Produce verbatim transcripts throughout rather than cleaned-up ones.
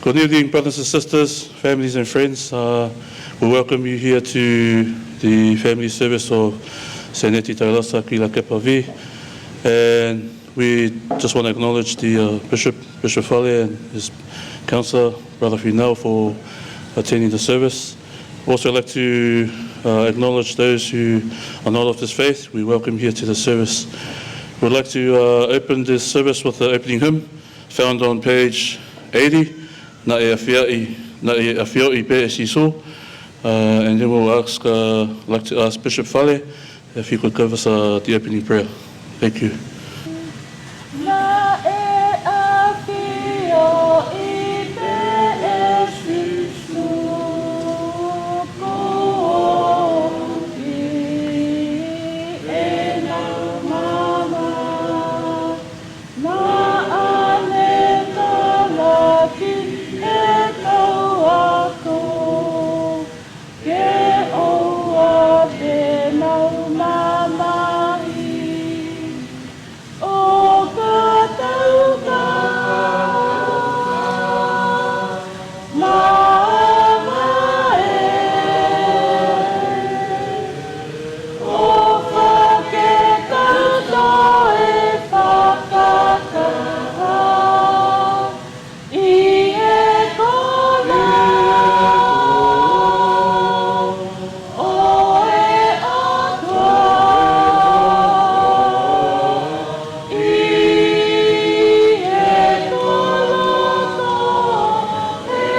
Good evening, brothers and sisters, families and friends. Uh, we welcome you here to the family service of Seneti Taulasa Kuilakepa V. And we just want to acknowledge the, uh, Bishop, Bishop Fale and his counselor, Brother Finau, for attending the service. Also like to, uh, acknowledge those who are not of this faith. We welcome here to the service. We'd like to, uh, open this service with the opening hymn found on page eighty, Naʻe ʻafioʻi, Naʻe ʻafioʻi pē ʻe Sīsū. Uh, and then we'll ask, uh, like to ask Bishop Fale if he could give us, uh, the opening prayer. Thank you. Naʻe ʻafioʻi pē ʻe Sīsū, kuo ʻomi ʻenau mama. Naʻa ne tala ki he kau ako, ke ʻoua te nau mamahi. ʻO ka tau ka mama ē, ʻofa ke tau toe fakataha ʻi he koloa ʻo e ʻOtua, ʻi he koloa ko ē.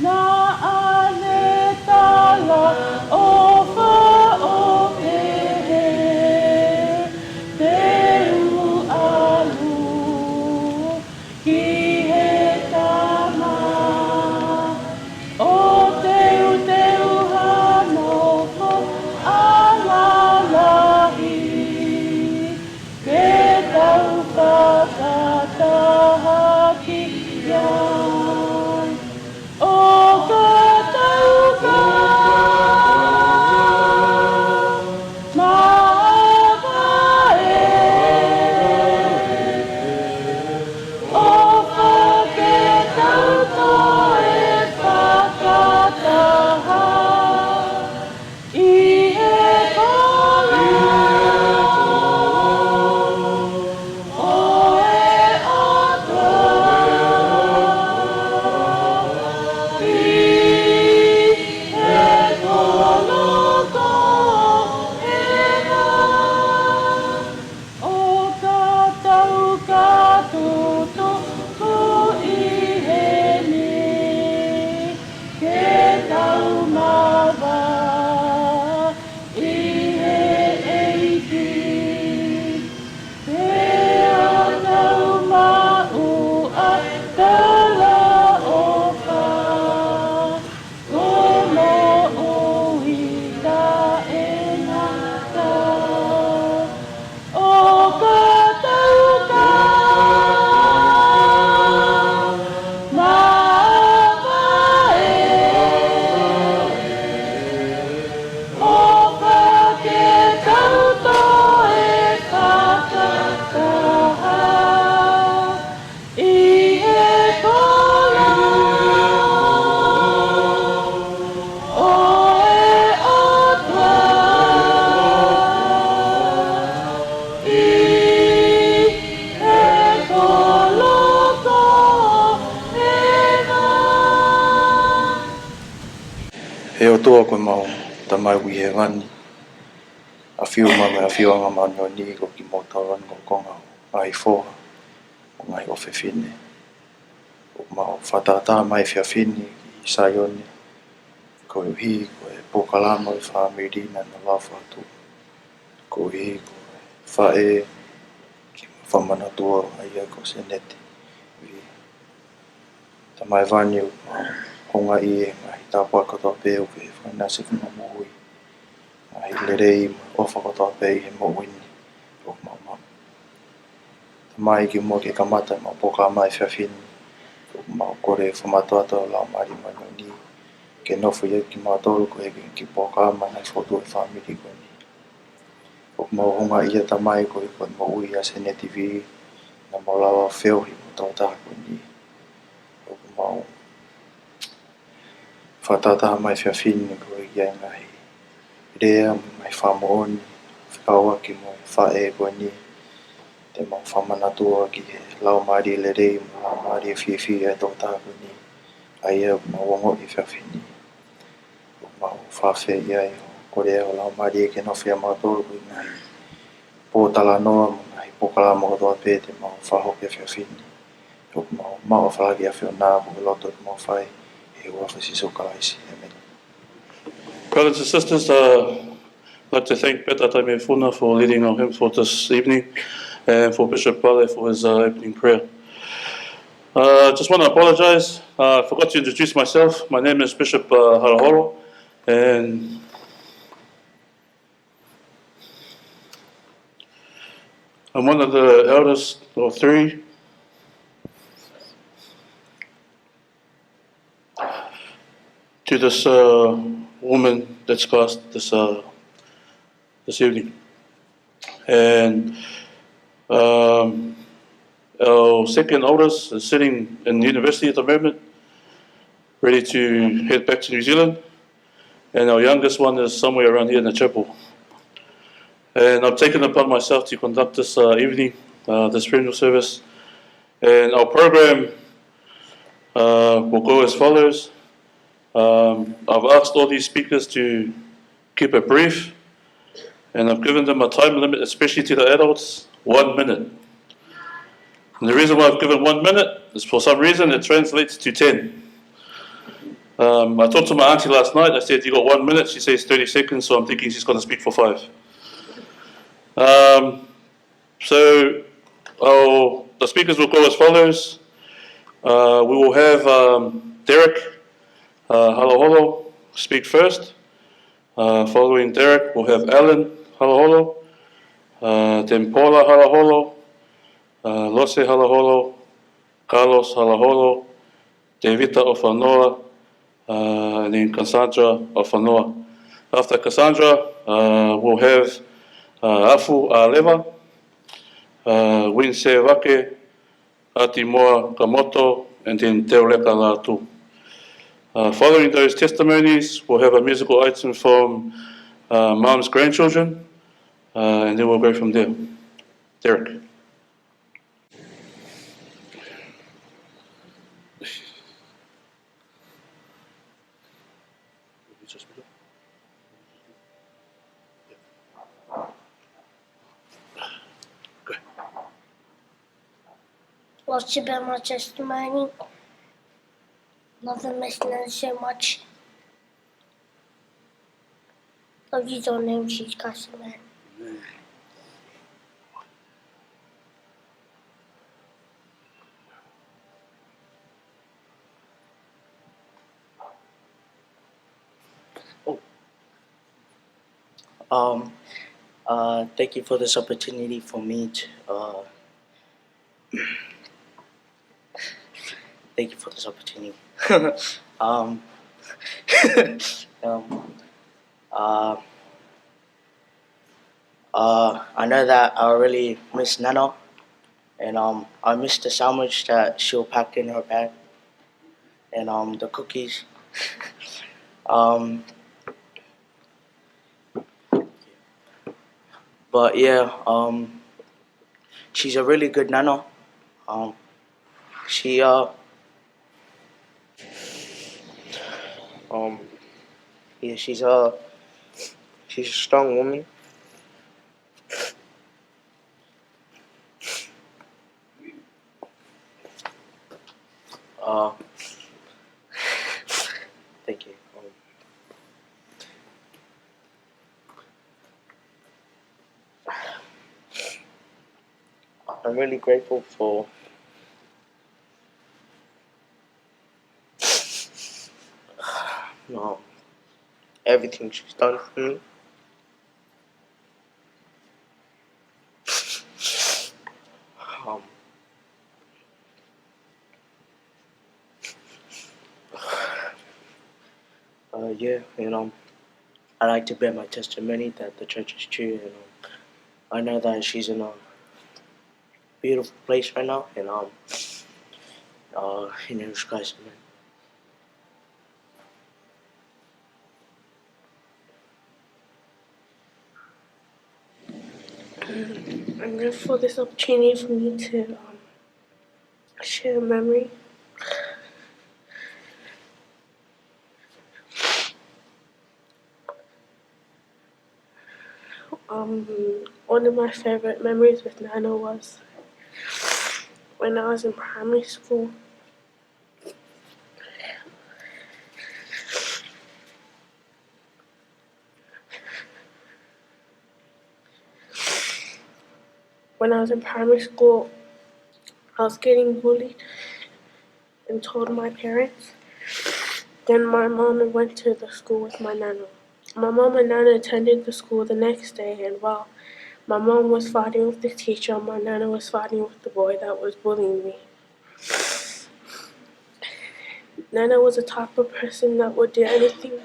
Naʻa ne tala ʻofa ʻo pehē, te u ʻalu ki he Tama, ʻo teuteu hano foʻi ʻaho lahi, ke tau fakataha ki ai. ʻO ka tau ka mama ē, ʻofa ke tau toe fakataha ʻi he koloa ʻo e ʻOtua, ʻi he koloa ko ē. ʻO ka tau ka tutuku ʻi heni, ke tau mavahe ʻi he ʻEiki, pea tau maʻu ʻa e talaʻofa, ko e moʻui taʻengata. ʻO ka tau ka mavahe, ʻofa ke tau toe fakataha ʻi he koloa ʻo e ʻOtua, ʻi he koloa ko ē. ʻE ʻOtua ko homau Tamai ʻi hēvani, ʻafio mai mo e ʻafioʻanga māʻoniʻoni, ko kimoutolu ko e konga ʻo e ngaahi foha mo e ngaahi ʻofefine. ʻOku mau fakatātā mai he efiafi ni ki Saione, koeʻuhi ko e polokalama ʻo e fāmili naʻa nau ʻoatu, koeʻuhi ko e faʻē ki he fanga manatua, ʻa ia ko Seneti V. Tamai, ʻoku mau houngaʻia he ngaahi tāpuaki kotoa pē ʻoku ke fakaʻinasi ki heʻemau moʻui, ngaahi lelei mo e ʻofa kotoa pē ʻi he moʻui ni ʻoku mau maʻu. Tamai, kimuʻa ke kamata ʻemau polokalama he efiafi ni, ʻoku mau kole fakamātoato ho Laumālie Māʻoniʻoni ke nofo ʻiate kimautolu koeʻuhi ko e kiʻi polokalama naʻe fokotuʻu ʻe he fāmili ko eni. ʻOku mau houngaʻia Tamai koeʻuhi ko e moʻui ʻa Seneti V, Naʻa mau lava feohi mo e tokotaha ko eni. ʻOku mau fakatahataha mai he efiafi ni koeʻuhi ko e ngaahi lea mo e ngaahi fakamoʻoni fekauʻaki mo e faʻē ko eni. Te mau fakamanatua ki he laumālie lelei mo e laumālie fiefia ʻa e tokotaha ko eni, ʻa ia ʻoku mau ongoʻi he efiafi ni. ʻOku mau fakafeʻiloaki ʻo kole ʻa e Laumālie ke nofo ʻiate kimautolu koeʻuhi ko e ngaahi pōtalanoa mo e ngaahi polokalama kotoa pē te mau fakahoko he efiafi ni. ʻOku mau maʻu ʻa e falaki ʻa e ʻAfiona mo e loto ʻoku mau fai, ʻi he huafa ʻo Sīsū Kalaisi. ʻĒmeni. Brothers and sisters, uh, I'd like to thank Peta Taimefuna for leading our hymn for this evening and for Bishop Pale for his, uh, opening prayer. Uh, just want to apologize. Uh, I forgot to introduce myself. My name is Bishop, uh, Halaholo, and I'm one of the elders of three to this, uh, woman that's passed this, uh, this evening. And, um, our second oldest is sitting in university at the moment, ready to head back to New Zealand. And our youngest one is somewhere around here in the chapel. And I've taken upon myself to conduct this, uh, evening, uh, this funeral service. And our program, uh, will go as follows. Um, I've asked all these speakers to keep it brief, and I've given them a time limit, especially to the adults, one minute. And the reason why I've given one minute is, for some reason, it translates to ten. Um, I talked to my auntie last night. I said, "You got one minute." She says thirty seconds, so I'm thinking she's gonna speak for five. Um, so our, the speakers will go as follows. Uh, we will have, um, Derek, uh, Halaholo speak first. Uh, following Derek, we'll have Alan Halaholo, uh, then Paula Halaholo, uh, Lose Halaholo, Carlos Halaholo, Tevita ʻOfanoa, uh, and then Cassandra ʻOfanoa. After Cassandra, uh, we'll have, uh, Afu ʻAleva, uh, Win Sevake, Atimoa Kamoto, and then Teoleka Lātū. Uh, following those testimonies, we'll have a musical item from, uh, Mum's grandchildren, uh, and then we'll go from there. Derek. Lots about my testimony. Love and miss Nan so much. Love you, John, and she's cussing, man. Oh. Um, uh, thank you for this opportunity for me to, uh, thank you for this opportunity. Um, um, uh, uh, I know that I really miss Nana, and, um, I miss the sandwich that she'll pack in her bag, and, um, the cookies. Um, but yeah, um, she's a really good nana. Um, she, uh, um, yeah, she's a, she's a strong woman. Uh, thank you. Um, I'm really grateful for, um, everything she's done for me. Um, uh, yeah, you know, I like to bear my testimony that the church is true, and, um, I know that she's in a, beautiful place right now, and um, uh, in Jesus Christ, amen. I'm grateful for this opportunity for me to um, share a memory. Um, one of my favorite memories with Nana was when I was in primary school. When I was in primary school, I was getting bullied and told my parents. Then my mom went to the school with my nana. My mom and nana attended the school the next day, and while my mom was fighting with the teacher, my nana was fighting with the boy that was bullying me. Nana was the type of person that would do anything.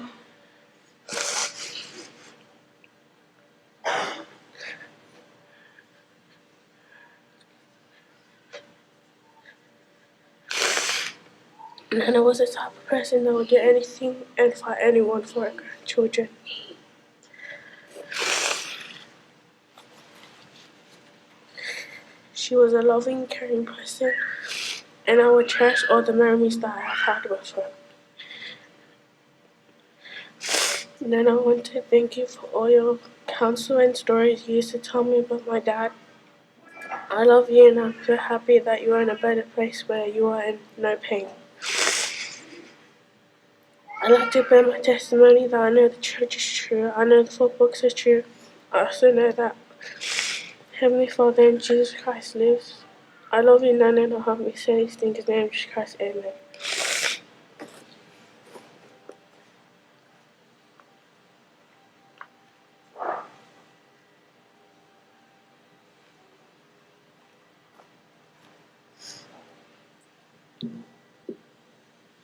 Nana was the type of person that would do anything and fight anyone for her grandchildren. She was a loving, caring person, and I will cherish all the memories that I have had with her. Nana, I want to thank you for all your counsel and stories you used to tell me about my dad. I love you, and I'm so happy that you are in a better place where you are in no pain. I like to bear my testimony that I know the church is true. I know the four books are true. I also know that Heavenly Father and Jesus Christ lives. I love you, Nana, and I humbly say these things in the name of Jesus Christ. Amen.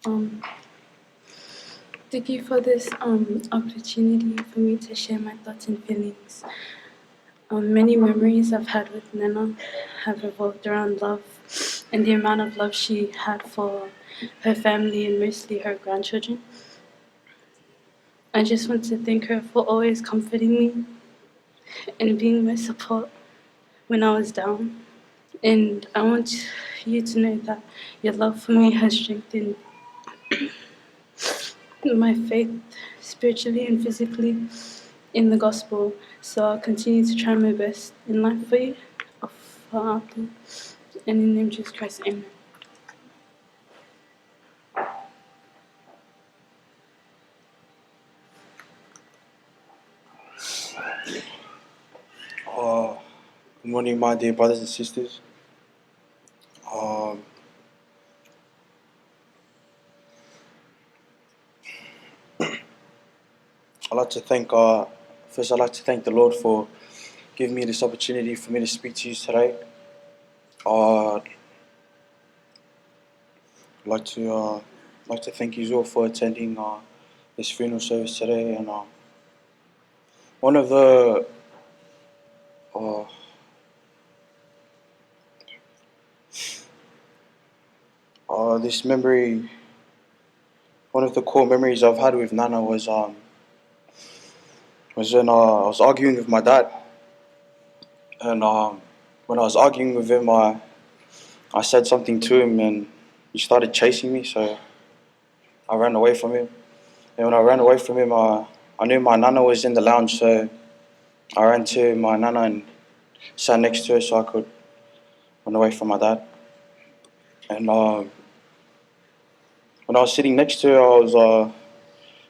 Um, thank you for this um, opportunity for me to share my thoughts and feelings. Um, many memories I've had with Nana have revolved around love and the amount of love she had for her family and mostly her grandchildren. I just want to thank her for always comforting me and being my support when I was down. And I want you to know that your love for me has strengthened my faith spiritually and physically in the gospel. So I'll continue to try my best in life for you, for Apu, and in the name of Jesus Christ, amen. Uh, good morning, my dear brothers and sisters. Um, I'd like to thank, uh, first, I'd like to thank the Lord for giving me this opportunity for me to speak to you today. Uh, I'd like to, uh, like to thank you all for attending, uh, this funeral service today. And, uh, one of the, uh, uh, this memory, one of the core memories I've had with Nana was, um, was when, uh, I was arguing with my dad. And, um, when I was arguing with him, I, I said something to him and he started chasing me, so I ran away from him. And when I ran away from him, uh, I knew my nana was in the lounge, so I ran to my nana and sat next to her so I could run away from my dad. And, um, when I was sitting next to her, I was, uh,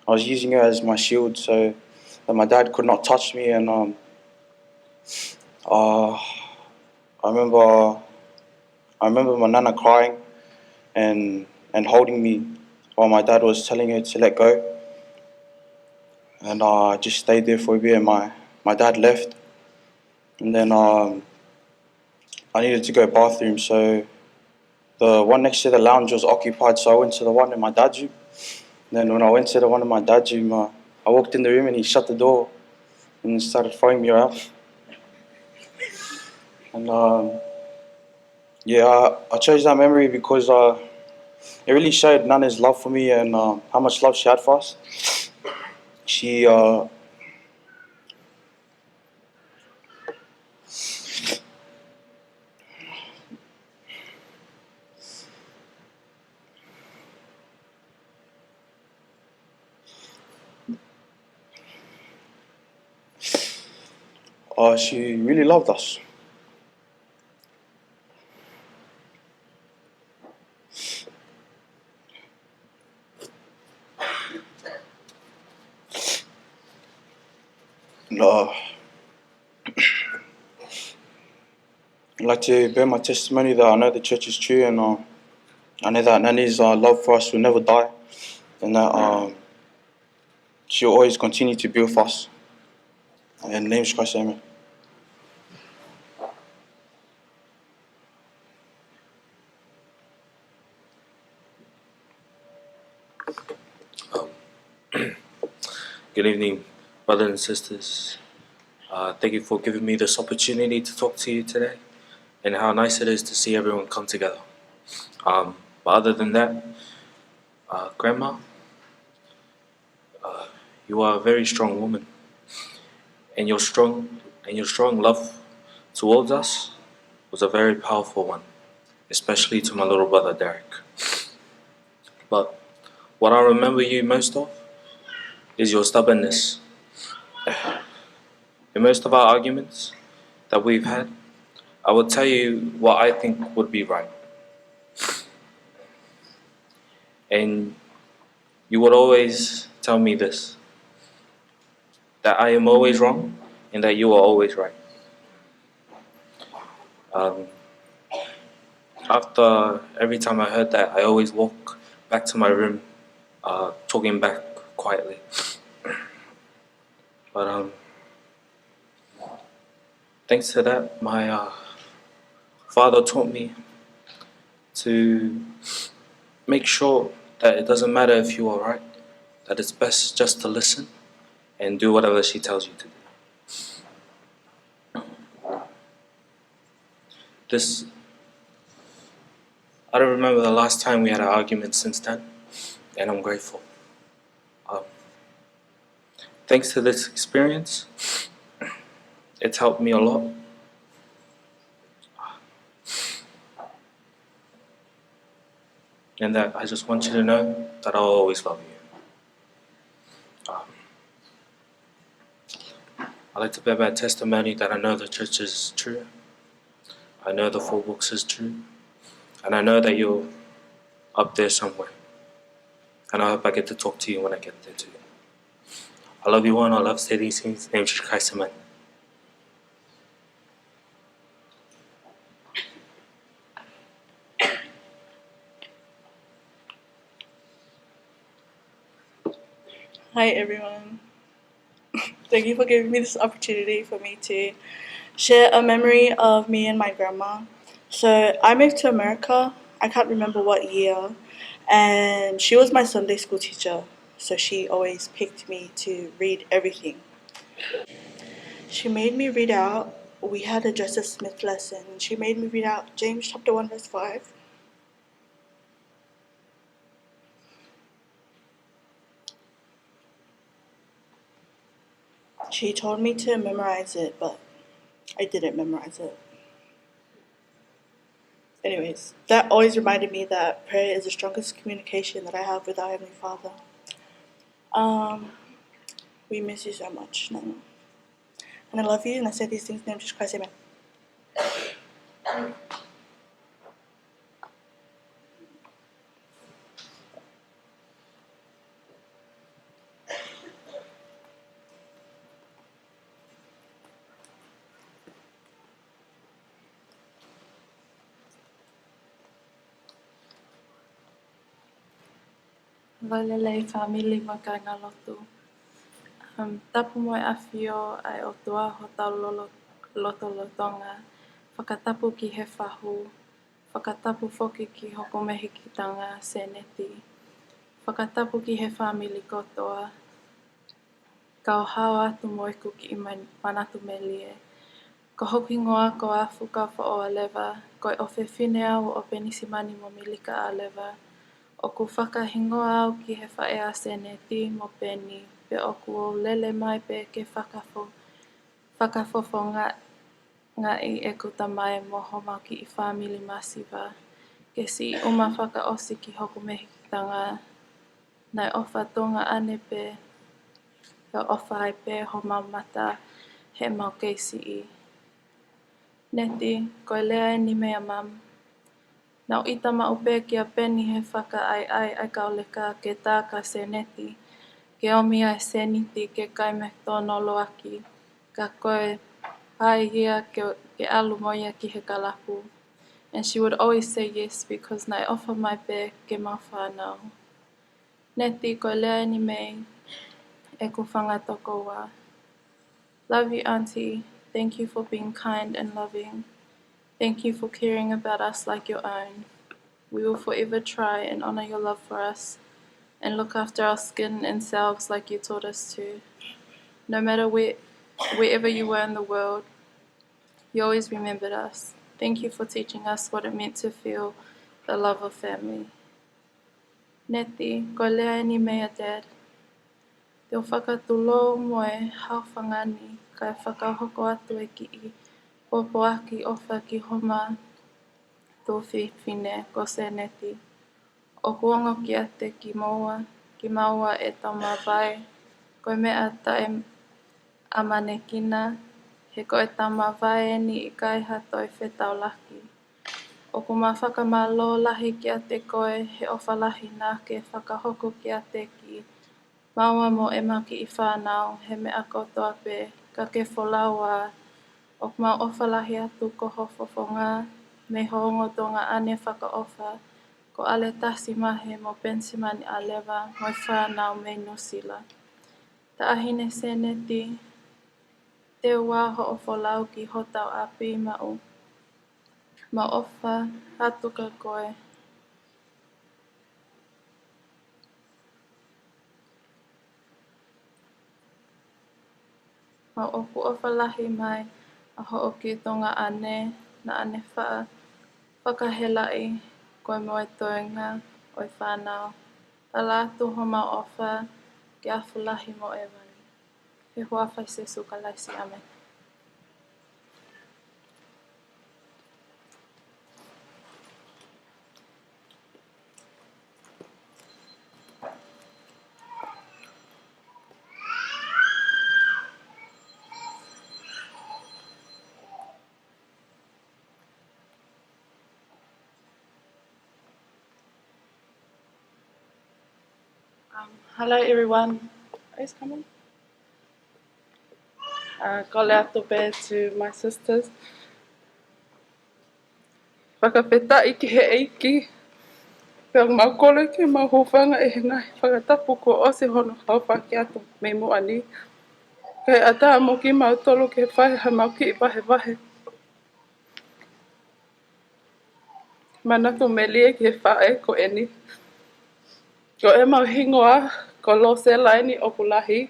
I was using her as my shield so that my dad could not touch me. And, um, uh, I remember, I remember my nana crying and, and holding me while my dad was telling her to let go. And, uh, I just stayed there for a bit, and my, my dad left. And then, um, I needed to go bathroom, so the one next to the lounge was occupied, so I went to the one in my dad's room. Then when I went to the one in my dad's room, uh, I walked in the room and he shut the door and started throwing me around. And, um, Yeah, I, I chose that memory because uh, it really showed Nana's love for me and uh, how much love she had for us. She uh, Uh, she really loved us. No. I'd like to bear my testimony that I know the church is true and uh, I know that Nana's uh, love for us will never die and that um, she'll always continue to be with us. In the name of Christ, amen. Um, good evening, brothers and sisters. Uh, thank you for giving me this opportunity to talk to you today and how nice it is to see everyone come together. Um, but other than that, uh, Grandma, uh, you are a very strong woman, and your strong and your strong love towards us was a very powerful one, especially to my little brother Derek. But what I remember you most of is your stubbornness. In most of our arguments that we've had, I will tell you what I think would be right. And you would always tell me this, that I am always wrong and that you are always right. Um, after every time I heard that, I always walk back to my room, uh, talking back quietly. But um, thanks to that, my uh, father taught me to make sure that it doesn't matter if you are right, that it's best just to listen and do whatever she tells you to do. This, I don't remember the last time we had an argument since then, and I'm grateful. Um, thanks to this experience, it's helped me a lot. And that I just want you to know that I'll always love you. Um, I like to bear my testimony that I know the church is true. I know the four books is true. And I know that you're up there somewhere. And I hope I get to talk to you when I get there too. I love you all, and I love to say these things in the name of Jesus Christ, amen. Hi everyone. Thank you for giving me this opportunity for me to share a memory of me and my grandma. So I moved to America. I can't remember what year, and she was my Sunday school teacher. So she always picked me to read everything. She made me read out, we had a Joseph Smith lesson. She made me read out James chapter one verse five. She told me to memorize it, but I didn't memorize it. Anyways, that always reminded me that prayer is the strongest communication that I have with our Heavenly Father. Um, we miss you so much, Nana. And I love you, and I say these things in the name of Jesus Christ, amen. Lotu lelei, fāmili mo e kāingalotu. Um, tapu mo e ʻafio ʻa e ʻOtua hotau lolo-, lotolotonga. Fakatapu ki he fahu. Fakatapu foki ki hoku mehikitanga Seneti. Fakatapu ki he fāmili kotoa. Kau hao atu mo ʻeku kiʻi man-, manatu melie. Ko hoku hingoa ko Afu Kaufoʻoa Leva, ko e ʻofefine au ʻo Penisimani mo Milika ʻAleva. ʻOku fakahingoa au ki he faʻē ʻa Seneti mo Peni, pea ʻoku ou lele mai pē ke fakafo-, fakafofongaʻi ʻeku tamai mo homau kiʻi fāmili masiva. Ke siʻi uma fakaʻosi ki hoku mehikitanga, naʻe ʻofa tuongaʻane pē, ʻe ʻofa ai pē homau mata heʻemau kei siʻi. Neti, ko e lea eni meia Mum. Naʻá ku ʻita maʻu pē kia Peni he fakaʻaiʻai ʻa e kau leka ke tā kia Seneti ke ʻomi ʻa e sēniti ke kai McDonald ʻaki, ka ko e ʻai ia ke, ke ʻalu mo ia ki he kalapu. And she would always say yes because naʻe ʻofa mai pē ki heʻemau fānau. Neti, ko e lea eni mei heʻeku fanga tokoua. Love you, Auntie. Thank you for being kind and loving. Thank you for caring about us like your own. We will forever try and honor your love for us and look after our skin and selves like you taught us to. No matter where, wherever you were in the world, you always remembered us. Thank you for teaching us what it meant to feel the love of family. Neti, ko e lea eni meia Dad. Te u fakatulou mo e haofanga ni, kae fakahoko atu e kiʻi pōpoaki ʻofa ki homa tuofefine ko Seneti. ʻOku ongo kiate kimoua, kimaua ʻetau mavae, ko e meʻa taʻeʻamanekina, he ko ʻetau mavae eni ʻikai ha toe fetaulaki. ʻOku mau fakamālō lahi kiate koe he ʻofa lahi naʻá ke fakahoko kiate kimaua mo ʻemau kiʻi fānau he meʻa kotoa pē, ka ke folau ā. ʻOku mau ʻofa lahi atu ko ho fofonga mei ho ongo tuongaʻane fakaʻofa ko ʻAletasi Mahe mo Penisimani ʻAleva mo e fānau mei Nuʻusila. Taʻahine Seneti, teu ā hoʻo folau ki hotau ʻapi maʻu. Mau ʻofa atu kia koe. Mau ʻoku ʻofa lahi mai ʻa hoʻo kiʻi tuongaʻane naʻá ne fa-, fakahelaʻi koe mo e toenga ʻo e fānau. Tala atu homau ʻofa ki Afu Lahi mo ʻEvani. ʻI he huafa ʻo Sīsū Kalaisi, ʻāmeni. Um, hello everyone. Is coming? Uh, kole atu pē to my sisters. Fakafetaʻi ki he ʻEiki. Pea mau kole ke mau hūfanga ʻi he ngaahi fakatapu kuo ʻosi hono haofaki atu mei muʻa ni. Kae ʻatā mo kimautolu ke fai haʻamau kiʻi vahevahe. Manatu melie ki he faʻē ko eni. Ko ʻemau hingoa ko Losela eni ʻoku lahi.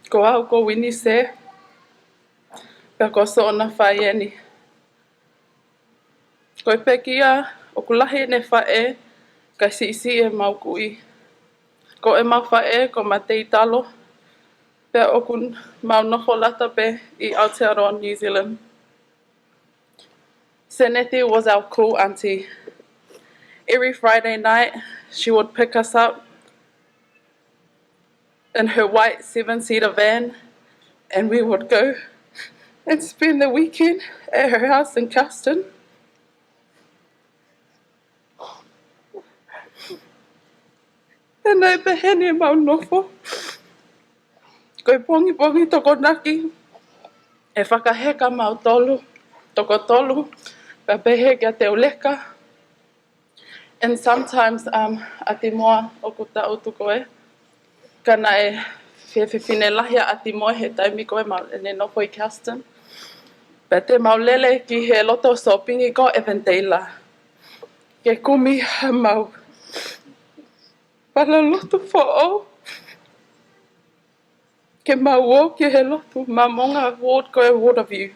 Ko au ko Winise. Pea ko Soʻona Faieni. Ko e pekia, ʻoku lahi ʻene faʻē, kae siʻisiʻi ʻemau kui. Ko ʻemau faʻē ko Matei Talo, pea ʻoku mau nofo lata pē ʻi Aotearoa, New Zealand. Seneti was our cool auntie. Every Friday night, she would pick us up in her white seven-seater van, and we would go and spend the weekend at her house in Kelston. Pea naʻe pehē ni ʻemau nofo. Ko e pongipongi Tokonaki, ʻe fakaheka mautolu, toko tolu, pea pehē kia Teuleka. And sometimes, um, ʻAtimoa ʻoku tangutu ko ē. Ka naʻe fefine lahi ʻa ʻAtimoa he taimi ko ē ʻene nofo ʻi Kelston. Pea te mau lele ki he loto sōpingi ko Avondale. Ke kumi haʻamau pala lotu foʻou. Ke mau ō ki he lotu Māmonga ward ko e Waterview.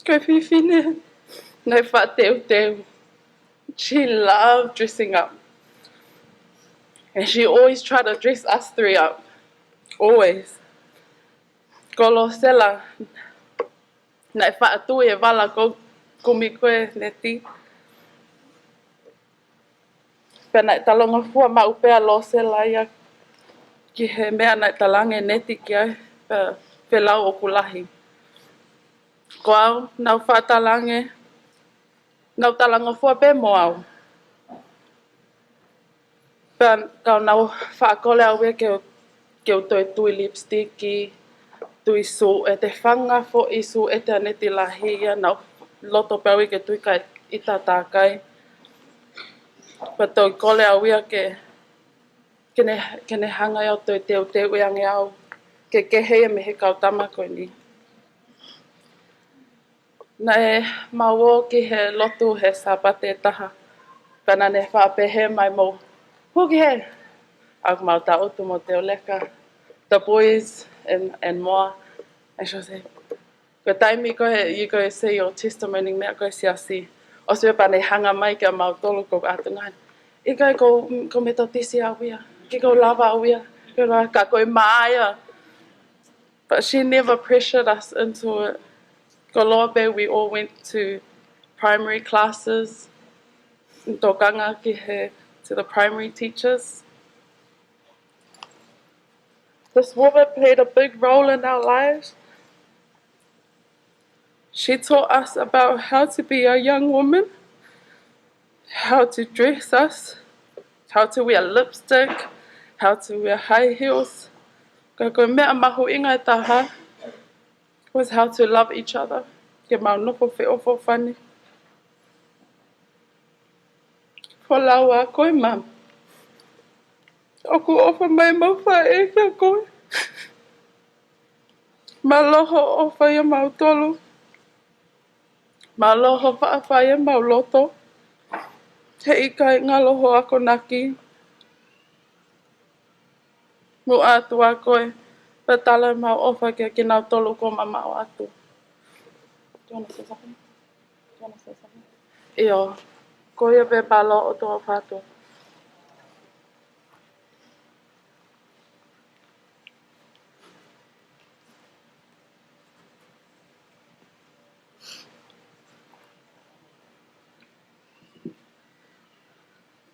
Ko e fefine naʻe faʻa teuteu. She loved dressing up. And she always tried to dress us three up. Always. Ko Losela, naʻe faʻa tui e vala ko kumi ko ē Neti. Pea naʻe talangofua maʻu pē ʻa Losela ia ki he meʻa naʻe talaange ʻe Neti ki ai, pea felau ʻoku lahi. Ko au, naʻá ku faʻa talaange, naʻá ku talangofua pē mo au. Pea ka naʻá ku faʻa kole au ia ke, ke u toe tui lipstick, tui suʻete, fanga foʻi suʻete ʻa Neti lahi ia, naʻá ku loto pē au ia ke tui kai ʻita takai. Pea toe kole au ia ke, ke ne, ke ne hanga ia ʻo toe teuteu ange au, ke kehe ia mei he kau tama ko eni. Naʻe mau ō ki he lotu he Sāpate ʻe taha. Pea naʻá ne faʻa pehē mai mo au, "Hū ki hē." ʻA ia ʻoku mau tangutu mo Teuleka, the boys and, and more. And she was like, ko e taimi ko ē you go say your testimony, meʻa ko ē siasi. ʻOsi pē pea ne hanga mai kia mautolu ko ʻAtu Ngāue. ʻIkai ko, ko Metotisi au ia. ʻIkai ko e lava au ia. Ko e lava, ka ko e māia. But she never pressured us into it. Ko Loa Bay, we all went to primary classes. Tokanga ki he, to the primary teachers. This woman played a big role in our lives. She taught us about how to be a young woman, how to dress us, how to wear lipstick, how to wear high heels. Ka ko e meʻa mahuʻinga ʻe taha was how to love each other. Ke mau nofo feʻofoʻofani. Folau ā koe, Mum. ʻOku ʻofa mai mau faʻē kia koe. Mālō hoʻo ʻofa ʻia mautolu. Mālō hoʻo faʻa fai ʻemau loto. Heʻikai ngalo hoʻo akonaki. Muʻa atu ā koe, pea tala ʻemau ʻofa kia kinautolu kuo mamaʻo atu. Do you wanna say something? Do you wanna say something? ʻIo, ko ia pē, mālō hoʻo ʻofa atu.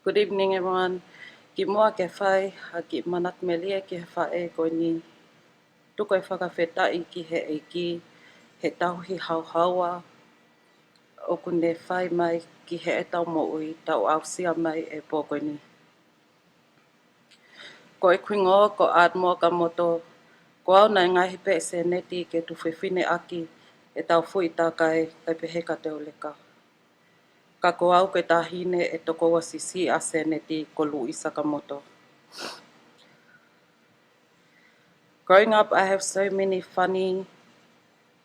Good evening, everyone. Kimuʻa ke fai ha kiʻi manatu melie ki he faʻē ko eni, tuku e fakafetaʻi ki he ʻEiki he tauhi haohaoa ʻoku ne fai mai ki heʻetau moʻui, tau aʻusia mai e pō ko eni. Ko ʻeku hingoa ko ʻAtmoa Kamoto. Ko au naʻe ngaahi pē ʻe Seneti ke tuofefine ʻaki ʻetau fuʻu takai, kae pehē kia Teuleka. Ka ko au ko e taʻahine ʻe toko ua siʻisiʻi ʻa Seneti, ko Luʻi Sakamoto. Growing up, I have so many funny,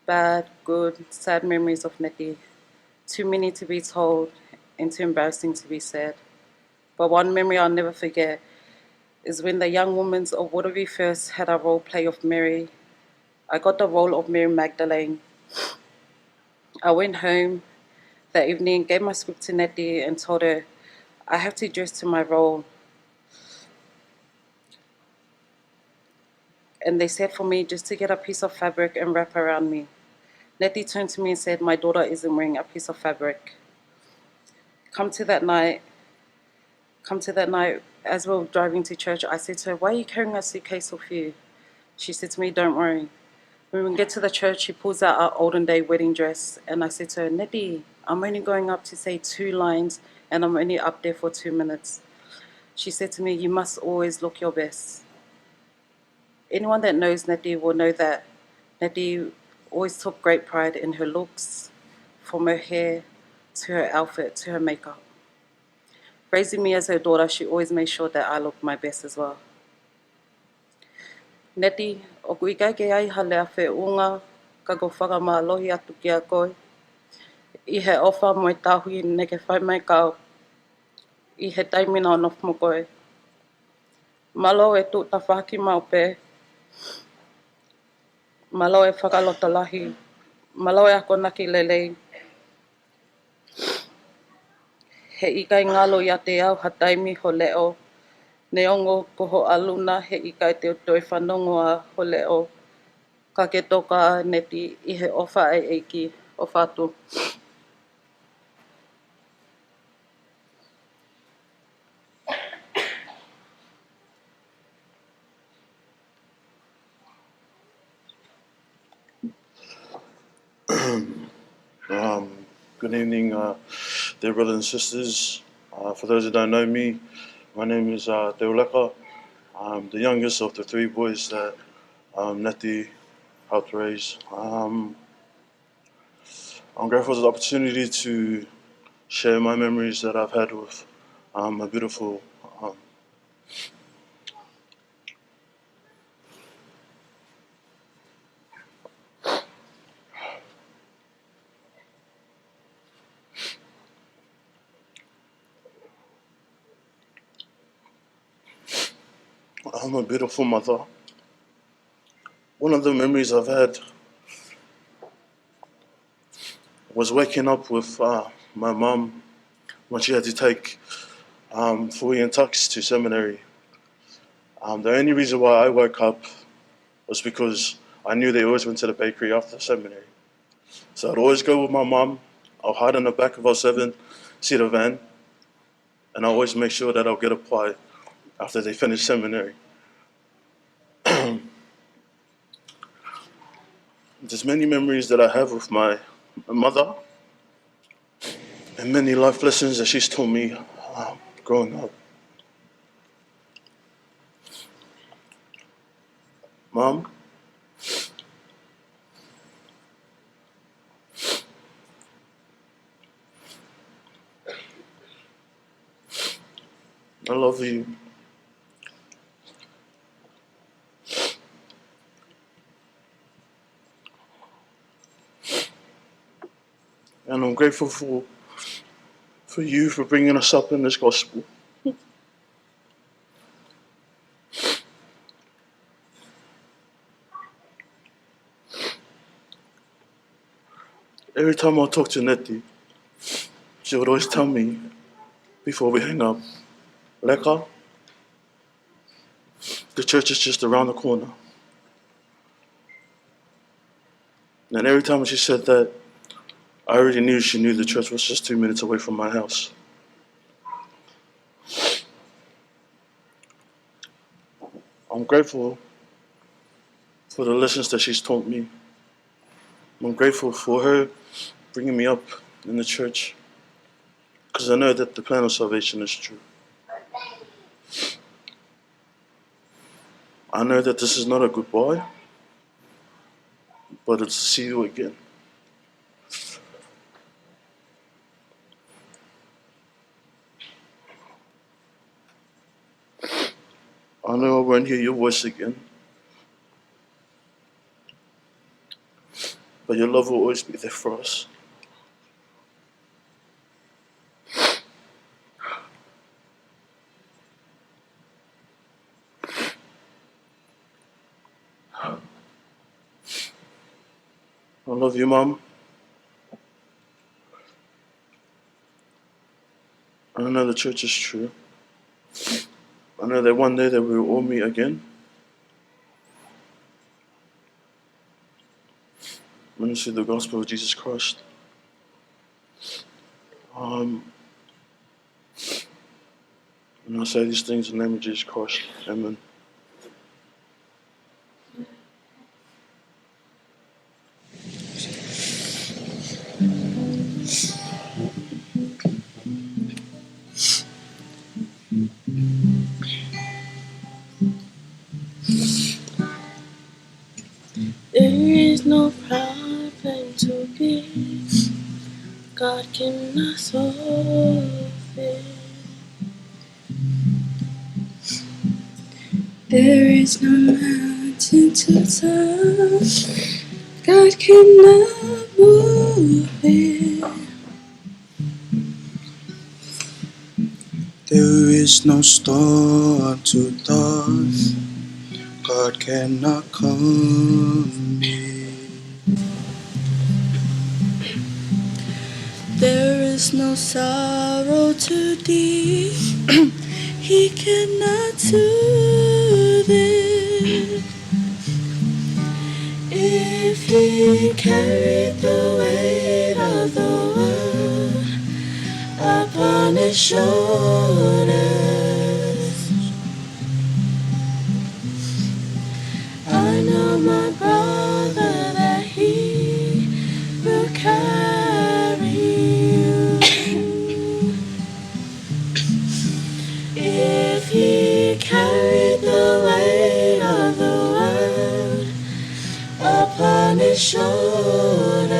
bad, good, sad memories of Neti. Too many to be told and too embarrassing to be said. But one memory I'll never forget is when the Young Women's Award, we first had our role play of Mary. I got the role of Mary Magdalene. I went home that evening, gave my script to Neti and told her, "I have to dress to my role." And they said for me just to get a piece of fabric and wrap around me. Neti turned to me and said, "My daughter isn't wearing a piece of fabric." Come to that night, come to that night, as we were driving to church, I said to her, "Why are you carrying a suitcase with you?" She said to me, "Don't worry." When we get to the church, she pulls out our olden day wedding dress, and I said to her, "Neti, I'm only going up to say two lines, and I'm only up there for two minutes." She said to me, "You must always look your best." Anyone that knows Neti will know that Neti always took great pride in her looks, from her hair to her outfit to her makeup. Raising me as her daughter, she always made sure that I looked my best as well. Neti, ʻoku ʻikai ke ʻi ai ha lea feʻunga ka ko e fakamālohi atu kia koe. ʻi he ʻofa mo e tauhi naʻá ke fai mai kiate au ʻi he taimi naʻá ku nofo mo koe. Mālō e tuʻu tafaʻaki maʻu pē. Mālō e fakalotolahi. Mālō e akonaki lelei. He ʻikai ngalo ʻiate au ha taimi ho leʻo. Neongo ko ho ʻaluna he ʻikai te u toe fanongo ʻa ho leʻo. Ka ke toka Neti ʻi he ʻofa ʻa e ʻEiki. ʻOfa atu. Um, good evening, uh, dear brothers and sisters. Uh, for those who don't know me, my name is, uh, Teuleka. I'm the youngest of the three boys that, um, Neti helped raise. Um, I'm grateful for the opportunity to share my memories that I've had with, um, my beautiful, um, I'm a beautiful mother. One of the memories I've had was waking up with, uh, my mum when she had to take, um, Fui and Tux to seminary. Um, the only reason why I woke up was because I knew they always went to the bakery after seminary. So I'd always go with my mum. I'll hide in the back of our seven-seater van, and I always make sure that I'll get a pie after they finish seminary. There's many memories that I have with my mother and many life lessons that she's taught me, um, growing up. Mum, I love you. And I'm grateful for, for you for bringing us up in this gospel. Every time I talk to Neti, she would always tell me before we hang up, "Leka, the church is just around the corner." And every time she said that, I already knew she knew the church was just two minutes away from my house. I'm grateful for the lessons that she's taught me. I'm grateful for her bringing me up in the church, 'cause I know that the plan of salvation is true. I know that this is not a goodbye, but it's see you again. I know I won't hear your voice again, but your love will always be there for us. I love you, Mum. I know the church is true. I know that one day that we will all meet again. Minister the gospel of Jesus Christ. Um, and I say these things in the name of Jesus Christ. Amen. There is no problem too big God cannot solve it. There is no mountain too tough God cannot move it. There is no storm too dark God cannot calm it. There is no sorrow too deep He cannot soothe it. If He carried the weight of the world upon His shoulders, I know, my brother, that He will carry you. If He carried the weight of the world upon His shoulders,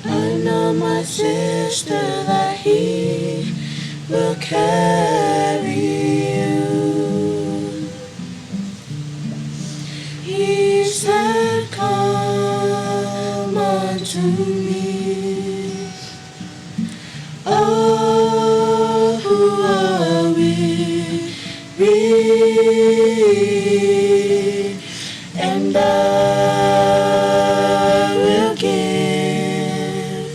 I know, my sister, that He will carry you. He said, "Come unto me, all who are weary, and I will give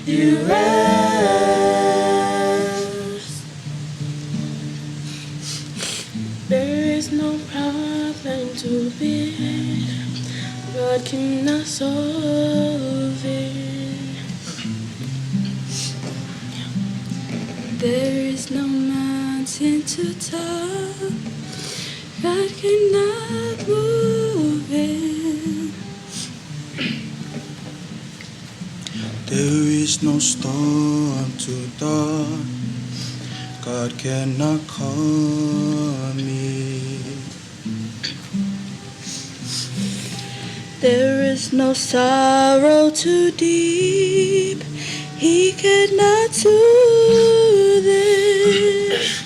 you rest." There is no problem too big God cannot solve it. There is no mountain too tall God cannot move it. There is no storm too dark God cannot calm it. There is no sorrow too deep He cannot soothe it.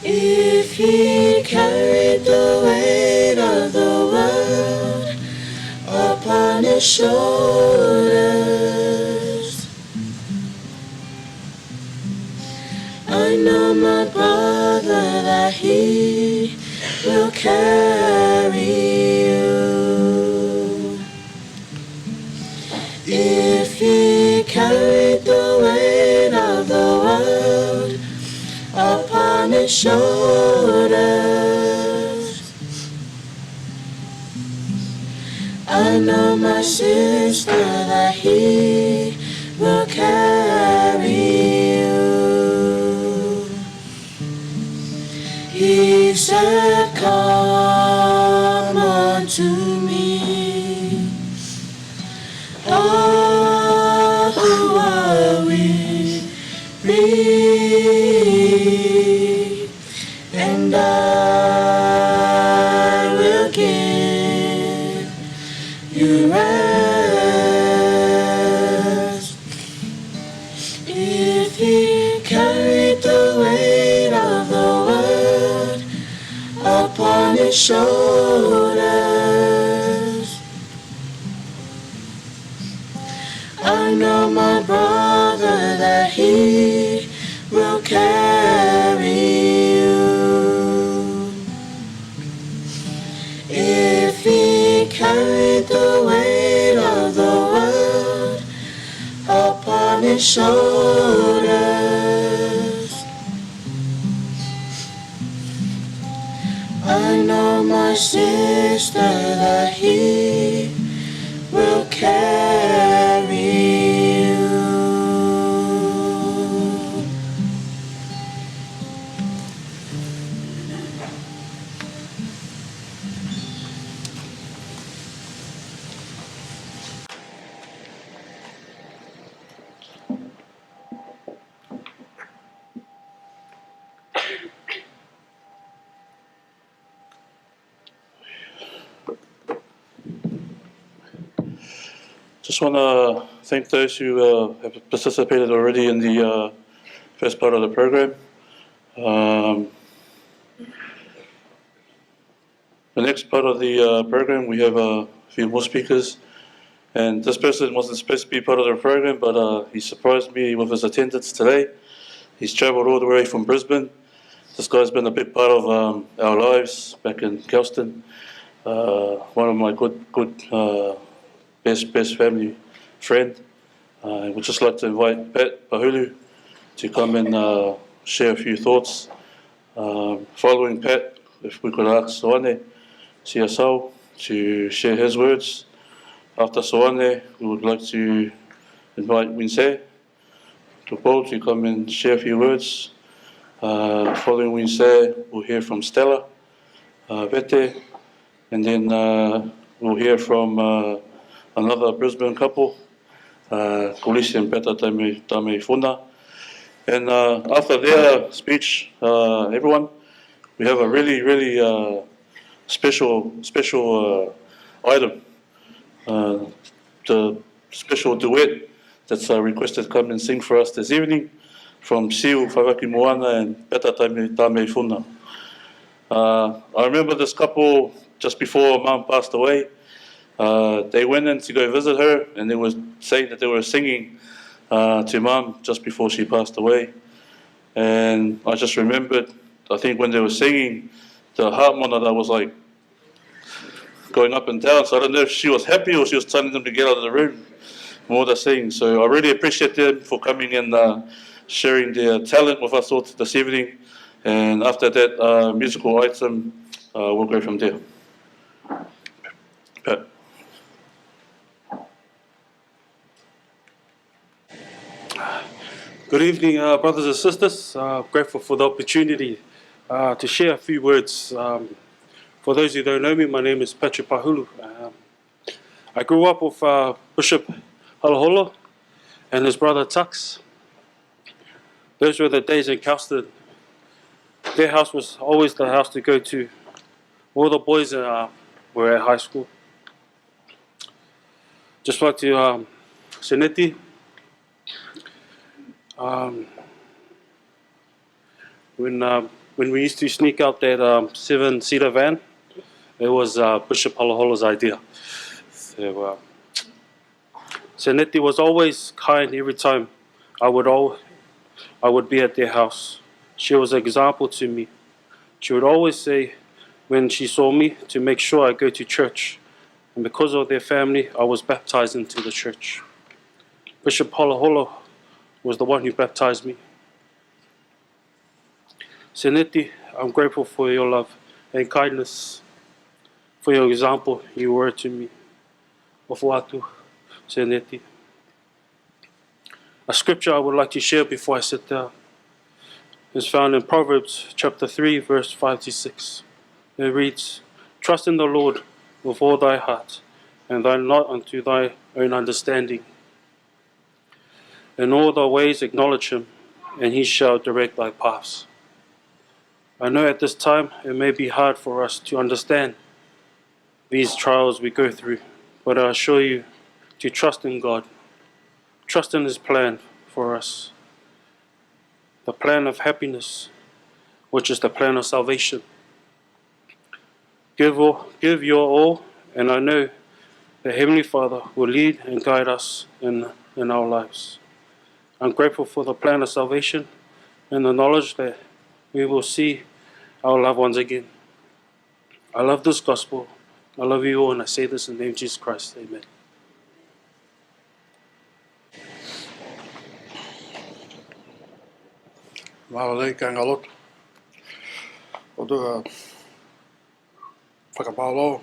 If He carried the weight of the world upon His shoulders, I know, my brother, that He will carry you. If He carried the weight of the world upon His shoulders, I know, my sister, that He will carry you. He said, "Come unto me, all who are weary, and I will give you rest." If He carried the weight of the world upon His shoulders, I know, my brother, that He will carry you. If He carried the weight of the world upon His shoulders, I know, my sister, that He will carry you. Just want to thank those who uh, have participated already in the uh, first part of the program. Um, the next part of the uh, program, we have a few more speakers. And this person wasn't supposed to be part of the program, but uh, he surprised me with his attendance today. He's traveled all the way from Brisbane. This guy's been a big part of um, our lives back in Kelston. Uh, one of my good, good, uh, best, best family friend. Uh, we'd just like to invite Pat Pahulu to come and uh, share a few thoughts. Um, following Pat, if we could ask Soane Siasau to share his words. After Soane, we would like to invite Winsay Tupou to come and share a few words. Uh, following Winsay, we'll hear from Stella uh, Vete, and then uh, we'll hear from uh, another Brisbane couple, uh, Kolisi and Peta Tame, Tame Funa. And uh, after their speech, uh, everyone, we have a really, really uh, special, special uh, item. Uh, the special duet that's uh, requested come and sing for us this evening from Siu Faivaki Moana and Peta Tame, Tame Funa. Uh, I remember this couple just before Mum passed away. Uh, they went in to go visit her, and they were saying that they were singing uh, to Mum just before she passed away. And I just remembered, I think when they were singing, the heart monitor was like going up and down. So I don't know if she was happy or she was telling them to get out of the room. More the singing. So I really appreciate them for coming and uh, sharing their talent with us all this evening. And after that uh, musical item, uh, we'll go from there. Pat. Good evening, uh, brothers and sisters. Uh, grateful for the opportunity uh, to share a few words. Um, for those who don't know me, my name is Patrick Pahulu. Um, I grew up with uh, Bishop Holoholo and his brother Tux. Those were the days in Kelston. Their house was always the house to go to. All the boys uh, were at high school. Just like to um, Seneti. Um, when uh, when we used to sneak out that um, seven seater van, it was uh, Bishop Holoholo's idea. So uh, Seneti was always kind every time I would all I would be at their house. She was an example to me. She would always say when she saw me to make sure I go to church. And because of their family, I was baptized into the church. Bishop Holoholo was the one who baptized me. Seneti, I'm grateful for your love and kindness, for your example you were to me. ʻOfa atu, Seneti. A scripture I would like to share before I sit down is found in Proverbs chapter three, verse five to six. It reads, "Trust in the Lord with all thy heart, and lean not unto thy own understanding. In all thy ways acknowledge him, and he shall direct thy paths." I know at this time it may be hard for us to understand these trials we go through, but I assure you to trust in God. Trust in his plan for us. The plan of happiness, which is the plan of salvation. Give, all, give your all, and I know the Heavenly Father will lead and guide us in, in our lives. I'm grateful for the plan of salvation and the knowledge that we will see our loved ones again. I love this gospel. I love you all, and I say this in the name of Jesus Christ. Amen. Mālō e kāinga lotu. ʻOtua, fakamālō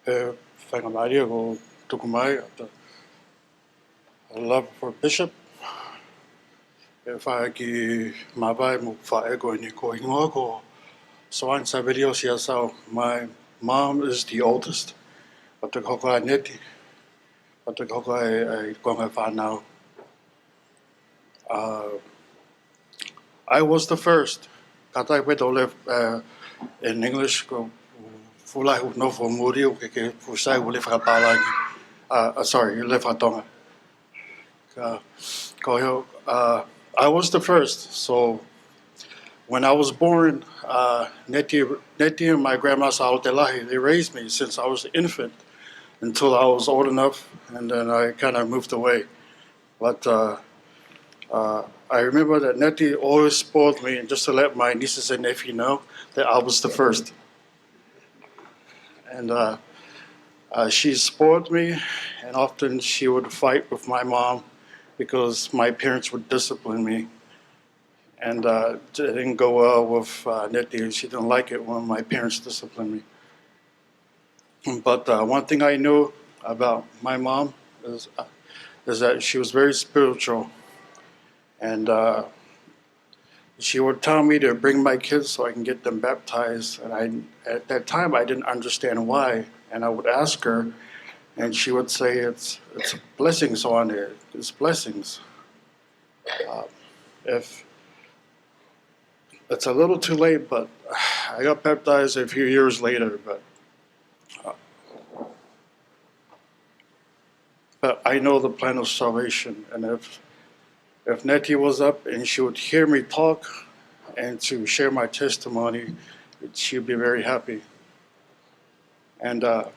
he faingamālie kuo tuku mai ʻa e love for Bishop. ʻE fai ki māvae mo faʻē ko eni, ko e hingoa ko Soane Savelio Siasau. My mom is the oldest. ʻOku hoko ai ʻa Neti. ʻOku hoko ai ʻa e konga fānau. Uh, I was the first. Kātaki pē ʻo lea uh, in English, ko e fuʻu lahi ʻoku nofo muli ʻoku ʻikai ke fuʻu sai ʻo lea fakapālangi. Uh, uh, sorry, lea fakatonga. Ka, ko ia, uh, I was the first. So when I was born, uh, Neti, Neti and my grandma Saotelahi, they raised me since I was an infant. until I was old enough, and then I kind of moved away. But uh, uh, I remember that Nettie always spoiled me, and just to let my nieces and nephew know that I was the first. And uh, uh, she spoiled me, and often she would fight with my mom because my parents would discipline me. And uh, it didn't go well with uh, Nettie. She didn't like it when my parents disciplined me. But uh, one thing I knew about my mom is, uh, is that she was very spiritual. And uh, she would tell me to bring my kids so I can get them baptized. And I, at that time, I didn't understand why. And I would ask her, and she would say, "It's, it's blessings on it. It's blessings." Uh, if it's a little too late, but I got baptized a few years later, but uh, but I know the plan of salvation, and if if Nettie was up and she would hear me talk and to share my testimony, she'd be very happy. And uh,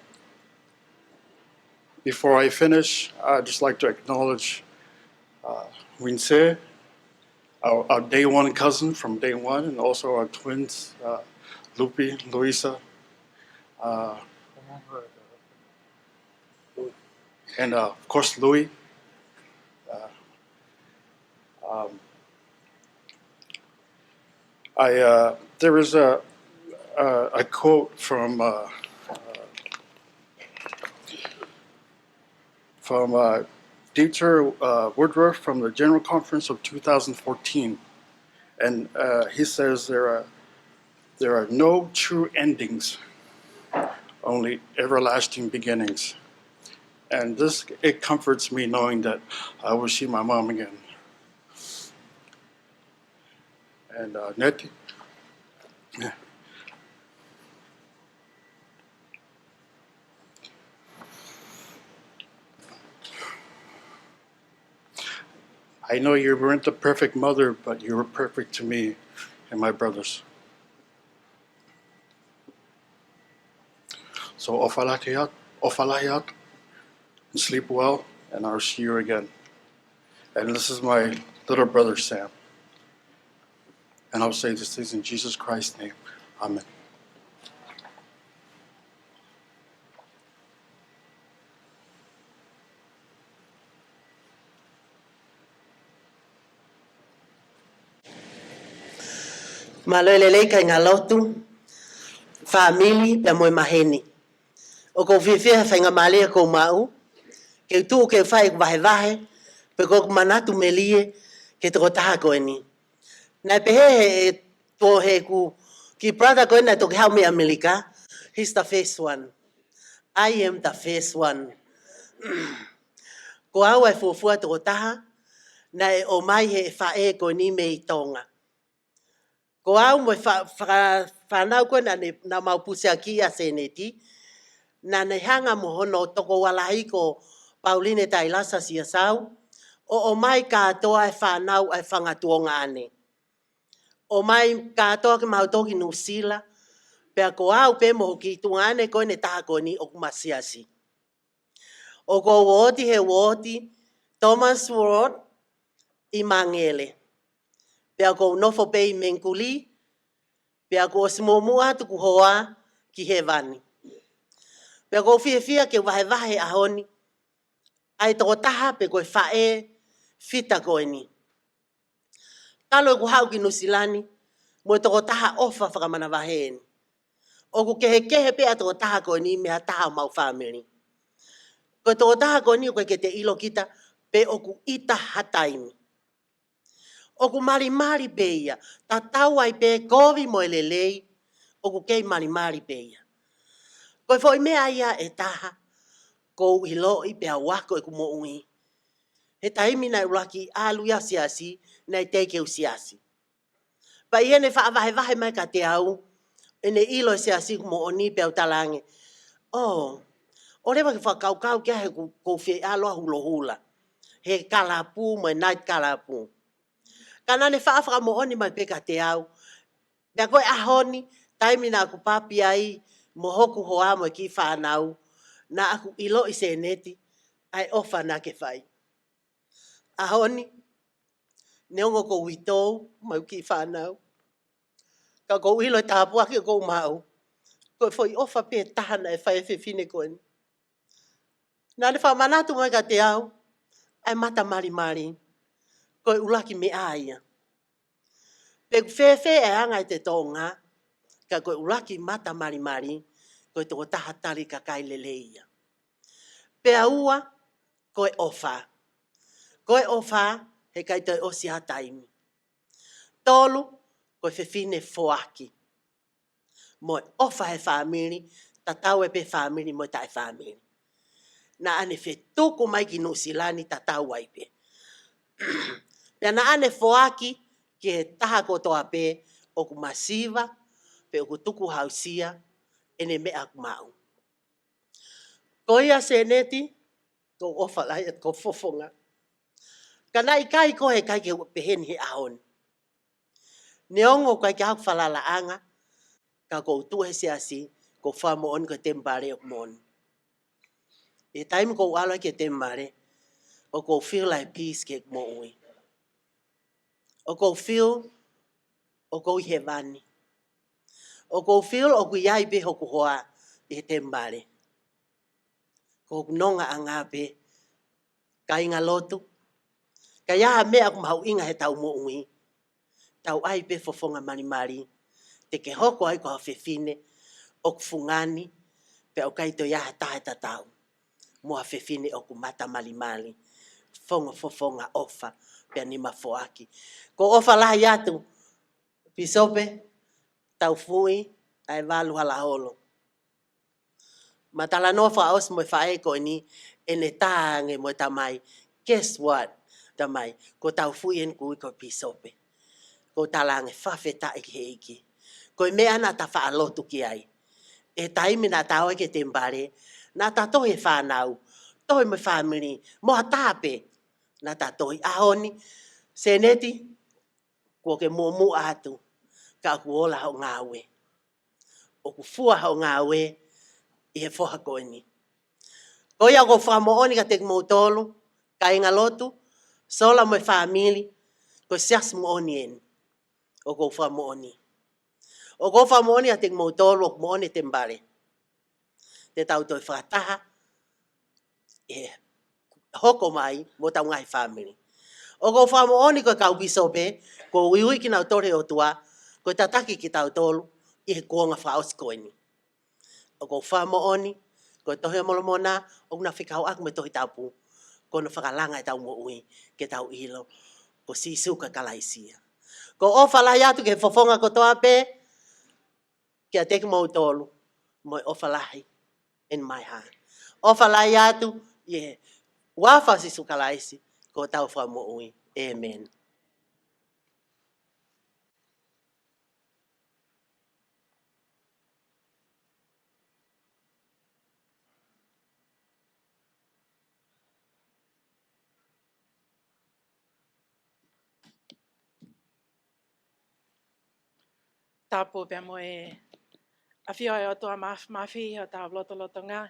before I finish, I'd just like to acknowledge uh, Winsay, our, our day one cousin from day one, and also our twins, uh, Lupi, Luisa, uh, and uh, of course Louis. Uh, um, I uh, there is a a, a quote from uh, uh, from uh, Dieter uh, Woodruff from the General Conference of two thousand fourteen, and uh, he says there are there are no true endings, only everlasting beginnings. And this, it comforts me knowing that I will see my mom again. And uh, Nettie, I know you weren't the perfect mother, but you were perfect to me and my brothers. So, ʻofa lahi atu, ʻofa lahi atu, and sleep well, and I'll see you again. And this is my little brother, Sam. And I'll say these things in Jesus Christ's name. Amen. Mālō e lelei kāinga lotu, fāmili, pea mo e maheni. ʻOku ou fiefia he faingamālie ʻoku ou maʻu ke u tuʻu ke u fai ʻeku vahevahe, pe ko ʻeku manatu melie ki he tokotaha ko eni. Naʻe pehē ʻe he tuohē ʻeku kiʻi brother ko eni naʻe toki haʻu mei ʻAmelika, "He's the first one. I am the first one." Ko au ʻa e fuofua tokotaha naʻe ʻomai ʻe he faʻē ko eni mei Tonga. Ko au mo e fa-, fa-, fānau ko ē naʻa ne, naʻa mau pusiaki ʻa Seneti, naʻa ne hanga mo hono tokoua lahi ko Pauline Tailasa Siasau, ʻo ʻomai kātoa e fānau ʻa e fanga tuongaʻane. ʻOmai kātoa ke mau tō ki Nuʻusila, pea ko au pē mo hoku kiʻi tuongaʻane ko eni ʻe taha ko eni ʻoku ma siasi. ʻOku ou ʻooti he uooti Thomas Ward ʻi Mangele. Pea ʻoku ou nofo pē ʻi Mengikuli, pea kuo ʻosi muʻomuʻa atu hoku hoa ki hēvani. Pea ʻoku ou fiefia ke vahevahe he ʻaho ni ʻa e tokotaha pe ko e faʻē fita ko eni. Talu ʻeku haʻu ki Nuʻusila ni mo e tokotaha ʻofa fakamanavahē eni. ʻOku kehekehe pē ʻa e tokotaha ko eni mei ha taha ʻo homau fāmili. Ko e tokotaha ko eni ʻoku ʻikai ke te ʻilo kita pe ʻoku ʻita ha taimi. ʻOku malimali pē ia, tatau ai pē kovi mo e lelei, ʻoku kei malimali pē ia. Ko e foʻi meʻa ia ʻe taha ʻoku ou ʻiloʻi pea u ako ʻeku moʻui. He taimi naʻe ʻuluaki ʻalu ia ʻo siasi, naʻe teʻeki ke u siasi. Pea ʻi heʻene faʻa vahevahe mai kiate au ʻene ʻilo e siasi ʻoku moʻoni, pea u talaange, "ʻŌ, ʻoua leva ke fakakaukau ki ai he ʻoku ou fie ʻalu ʻo hulohula he kalapu mo e night kalapu." Ka naʻa ne faʻa fakamoʻoni mai pē kiate au. Pea ko e ʻaho ni, taimi naʻa ku papi ai mo hoku hoa mo e kiʻi fānau, Naʻá ku ʻiloʻi Seneti, ʻa e ʻofa naʻá ke fai. ʻAho ni, neongo ʻoku ou uitou, mo e kiʻi fānau, ka ʻoku ou ʻilo e tāpuaki ʻoku ou maʻu, ko e foʻi ʻofa pē taha naʻe fai ʻe he fefine ko eni. Naʻá ne fakamanatu mai kiate au ʻa e mata malimali, ko e ʻuluaki meʻa ia. Pe ʻoku fēfē e anga ʻete Tonga, ka ko e ʻuluaki mata malimali, ko e tokotaha tali kakai lelei ia. Pea ua, ko e ʻofa. Ko e ʻofa, heʻikai toe ʻosi ha taimi. Tolu, ko e fefine foaki. Mo e ʻofa he fāmili, tatau ai pē fāmili mo e taʻefāmili. Naʻá ne fetuku mai ki Nuʻusila ni, tatau ai pē. Pea naʻá ne foaki ki he taha kotoa pē ʻoku masiva, pe ʻoku tukuhāusia ʻene meʻa ʻoku maʻu. Ko ia Seneti, ʻoku ou ʻofa lahi atu ki ho fofonga. Ka naʻe ʻikai ko e ʻikai ke u pehē ni he ʻaho ni. Neongo ʻoku ʻikai ke ʻi ai haku falalaʻanga, ka ʻoku ou tuʻu he siasi, ʻoku ou fakamoʻoni ko e temipale ʻoku moʻoni. ʻI he taimi ʻoku ou ʻalu ai ki he temipale, ʻoku ou feel like peace ki heʻeku moʻui. ʻOku ou feel ʻoku ou ʻi hēvani. ʻOku ou feel ʻoku ʻi ai pē hoku hoa ʻi he temipale. Ko hoku nongaʻanga pē, kāingalotu. Ka ʻi ai ha meʻa ʻoku mahuʻinga heʻetau moʻui, tau ʻai pē fofonga malimali. Te ke hoko ai ko ha fefine ʻoku fungani, pea ʻoku ʻikai toe ʻi ai ha taha ʻe tatau mo ha fefine ʻoku mata malimali, fofonga, fofonga ʻofa, pea nima foaki. ʻOku ou ʻofa lahi atu, Pīsope, Taufuʻi, ʻa e valu hala holo. Mo e talanoa fakaʻosi mo e faʻē ko eni, ʻene tā ange mo e tamai. Guess what, tamai? Ko Taufuʻi eni, ʻoku ui ko e pīsope. ʻOku ou tala ange fakafetaʻi ki he ʻEiki. Ko e meʻa naʻá ta faʻa lotu ki ai. ʻI he taimi naʻá ta ō ai ki he temipale, naʻá ta tohi e fānau, tohi mo e fāmili, mo ha taha pē. Naʻá ta tohi. ʻAho ni, Seneti, kuo ke muʻomuʻa atu, ka ʻoku ola hoʻo ngāue. ʻOku fua hoʻo ngāue ʻi he foha ko eni. Ko ia ʻoku ou fakamoʻoni kiate kimoutolu, kāingalotu, sola mo e fāmili, ko e siasi moʻoni eni. ʻOku ou fakamoʻoni. ʻOku ou fakamoʻoni kiate kimoutolu, ʻoku moʻoni e temipale. Te tau toe fakataha, ʻe hoko mai mo hotau ngaahi fāmili. ʻOku ou fakamoʻoni ko e kau pīsope, kuo uiuiʻi kinautolu ʻe he ʻOtua, ko e tataki kitautolu ʻi he kuonga fakaʻosi ko eni. ʻOku ou fakamoʻoni, ko e Tohi ʻa Molomona, ʻoku na fekauʻaki mo e Tohi Tapu, ko hono fakalanga ʻetau moʻui, ke tau ʻilo ko Sīsū ko e Kalaisi ia. ʻOku ou ʻofa lahi atu ki he fofonga kotoa pē, kiate kimoutolu, mo e ʻofa lahi in my heart. ʻOfa lahi atu ʻi he huafa ʻo Sīsū Kalaisi, ko hotau Fakamoʻui. ʻĒmeni. Tapu pea mo e ʻafio ʻa e ʻOtua Māf-, Māfimafi ʻi hotau lotolotonga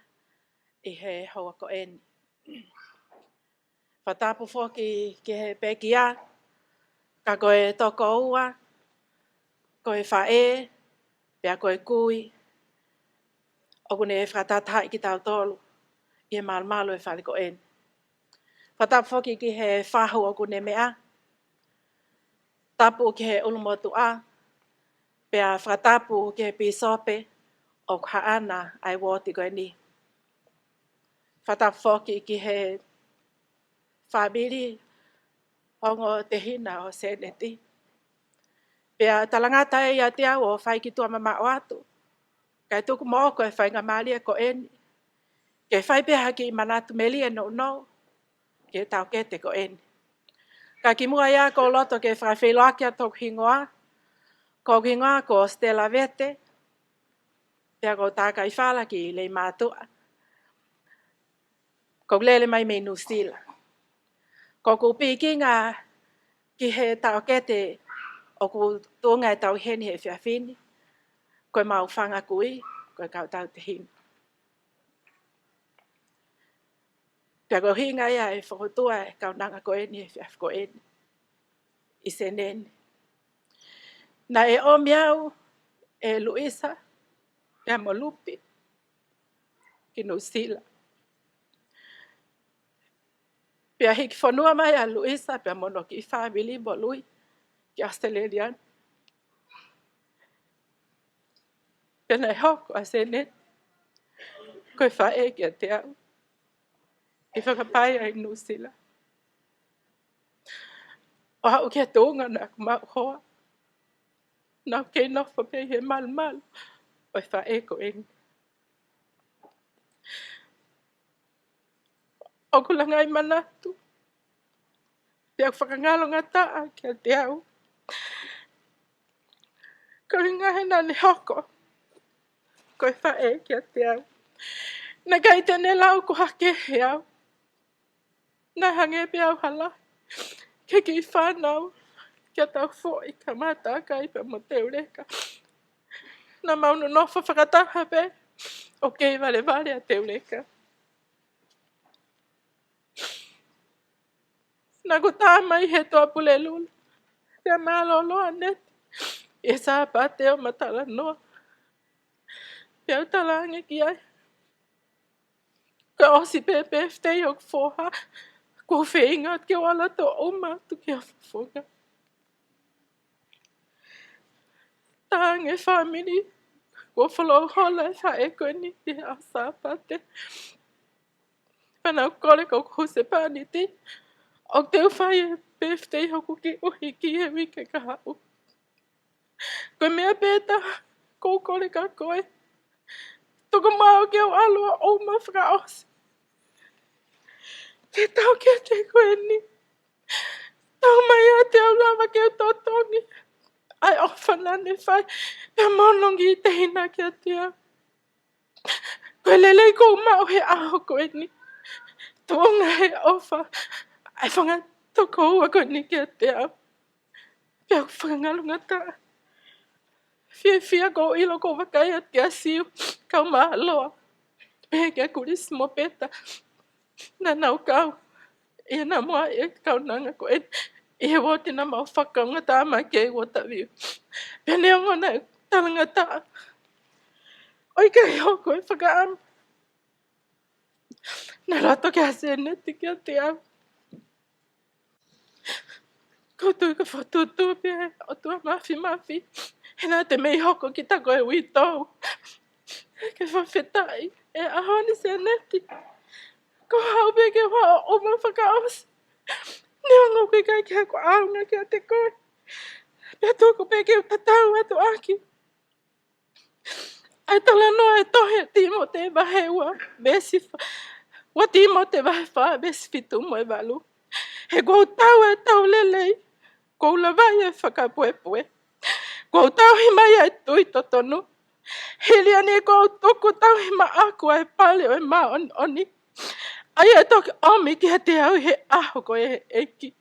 ʻi he houa ko eni. Fakatapu foki ki he pekia, ka ko e tokoua, ko e faʻē, pea ko e kui, ʻoku ne fakatahatahaʻi kitautolu ʻi he malumalu ʻo e fale ko eni. Fakatapu foki ki he fahu ʻoku ne meʻa, tapu ki he ʻulumotuʻa, pea fakatapu ki he pīsope ʻoku haʻana ʻa e uooti ko eni. Fakatapu foki ki he fāmili ongo tehina ʻo Seneti. Pea talangata ʻiate au ʻo fai ki tuʻa mamaʻo atu, kae tuku moʻoku e faingamālie ko eni ke fai pē ha kiʻi manatu melie nounou ki he taʻokete ko eni. Ka kimuʻa ia ʻoku ou loto ke fakafeʻiloaki atu hoku hingoa, ko hoku hingoa ko Stella Vete, pea ʻoku ou tākai fala ki Leimātuʻa. ʻOku ou lele mai mei Nuʻusila. ʻOku ou pikinga ki he taʻokete ʻoku tuʻunga ʻetau ʻi heni he efiafi ni, ko ʻemau fanga kui, ko e kau tau tehina. Pea ko e ʻuhinga ia e fokotuʻu e kaunanga ko eni he efiafi ko eni ʻi Senē ni. Naʻe ʻomi au ʻe Luisa pea mo Lupi ki Nuʻusila. Pea hiki fonua mai ʻa Luisa pea mo hono kiʻi fāmili mo Lui ki ʻAositelēlia. Pea naʻe hoko ʻa Senē ko e faʻē kiate au ʻi Fakapaia ʻi Nuʻusila. ʻO aʻu ki he tuʻunga naʻa ku maʻu hoa, naʻa ku kei nofo pē ʻi he malumalu ʻo e faʻē ko eni. ʻOku langaʻi manatu, pea ʻoku fakangalongataʻa kiate au. Ko e ʻuhinga he naʻa ne hoko ko e faʻē kiate au. Naʻe ʻikai te ne lau ko ha kehe au. Naʻe hangē pē au ha lahi ki he kiʻi fānau, ki ha tau foʻi kamata kai pea mo Teuleka. Naʻa mau nonofo fakataha pē ʻo kei valevale ʻa Teuleka. Naʻa ku tā mai he Toa Pulelulu, pea mālōlō ʻa Neti ʻi he Sāpate ʻo ma talanoa. Pea u talaange ki ai, kuo ʻosi pē pefitei hoku foha, kuo u feinga ke u ʻalu atu ʻo ʻuma atu ki ha fofonga. Talaange fāmili, kuo folau hola e faʻē ko eni ʻi he ʻaho Sāpate. Pea naʻa ku kole ki hoku husepāniti ʻoku te u fai e pefitei hoku kiʻi ʻuhiki he uike kahaʻu. Ko e meʻa pē taha ʻoku ou kole kia koe, tuku muʻa ke u ʻalu ʻo ʻuma fakaʻosi e tau kiate koe ni. Tau mai ʻiate au lava ke u totongi ʻa e ʻofa naʻa ne fai pea mo hono kiʻi tehina kiate au. Ko e lelei kuo u maʻu he ʻaho ko eni, tuʻunga he ʻofa ʻa e fanga tokoua ko eni kiate au. Pea ʻoku fakangalongataʻa. Fiefia ʻoku ou ʻilo ʻoku ou vakai atu kia Siu, kau Māloa, pehē kia Kulisi mo Peta. Naʻa nau kau ʻi he naʻa mo e kaunanga ko eni ʻi he uooti naʻa mau fakaungataʻa mai ki ai, Waterview. Pea neongo naʻe talangataʻa, ʻoku ʻikai hoko e fakaʻamu naʻe loto ki ai ʻa Seneti kiate au. ʻOku ou tui ko e fakatuʻutuʻu pē ʻa e ʻOtua Māfimafi, he naʻa te mei hoko kita ko e uitou. Ke fakafetaʻi he ʻaho ni Seneti, kuo haʻu pē ke u ʻalu ʻo ʻuma fakaʻosi, neongo ʻoku ʻikai ke u ʻaonga kiate koe. Pea tuku pē ke u tatau atu ʻaki ʻa e talanoa e tohi ʻa Tīmote vahe ua, veesi fā, ua Tīmote vahe fā, veesi fitu mo e valu. He kuo u tau e tau lelei, kuo u lavaʻi e fakapuepue, kuo u tauhi mai ʻa e tui totonu. Hili ʻeni kuo u tuku tauhi maʻaku ʻa e pale ʻo e māʻoniʻoni, ʻa ia ʻe toki ʻomi kiate au ʻi he ʻaho ko ia ʻe he ʻEiki.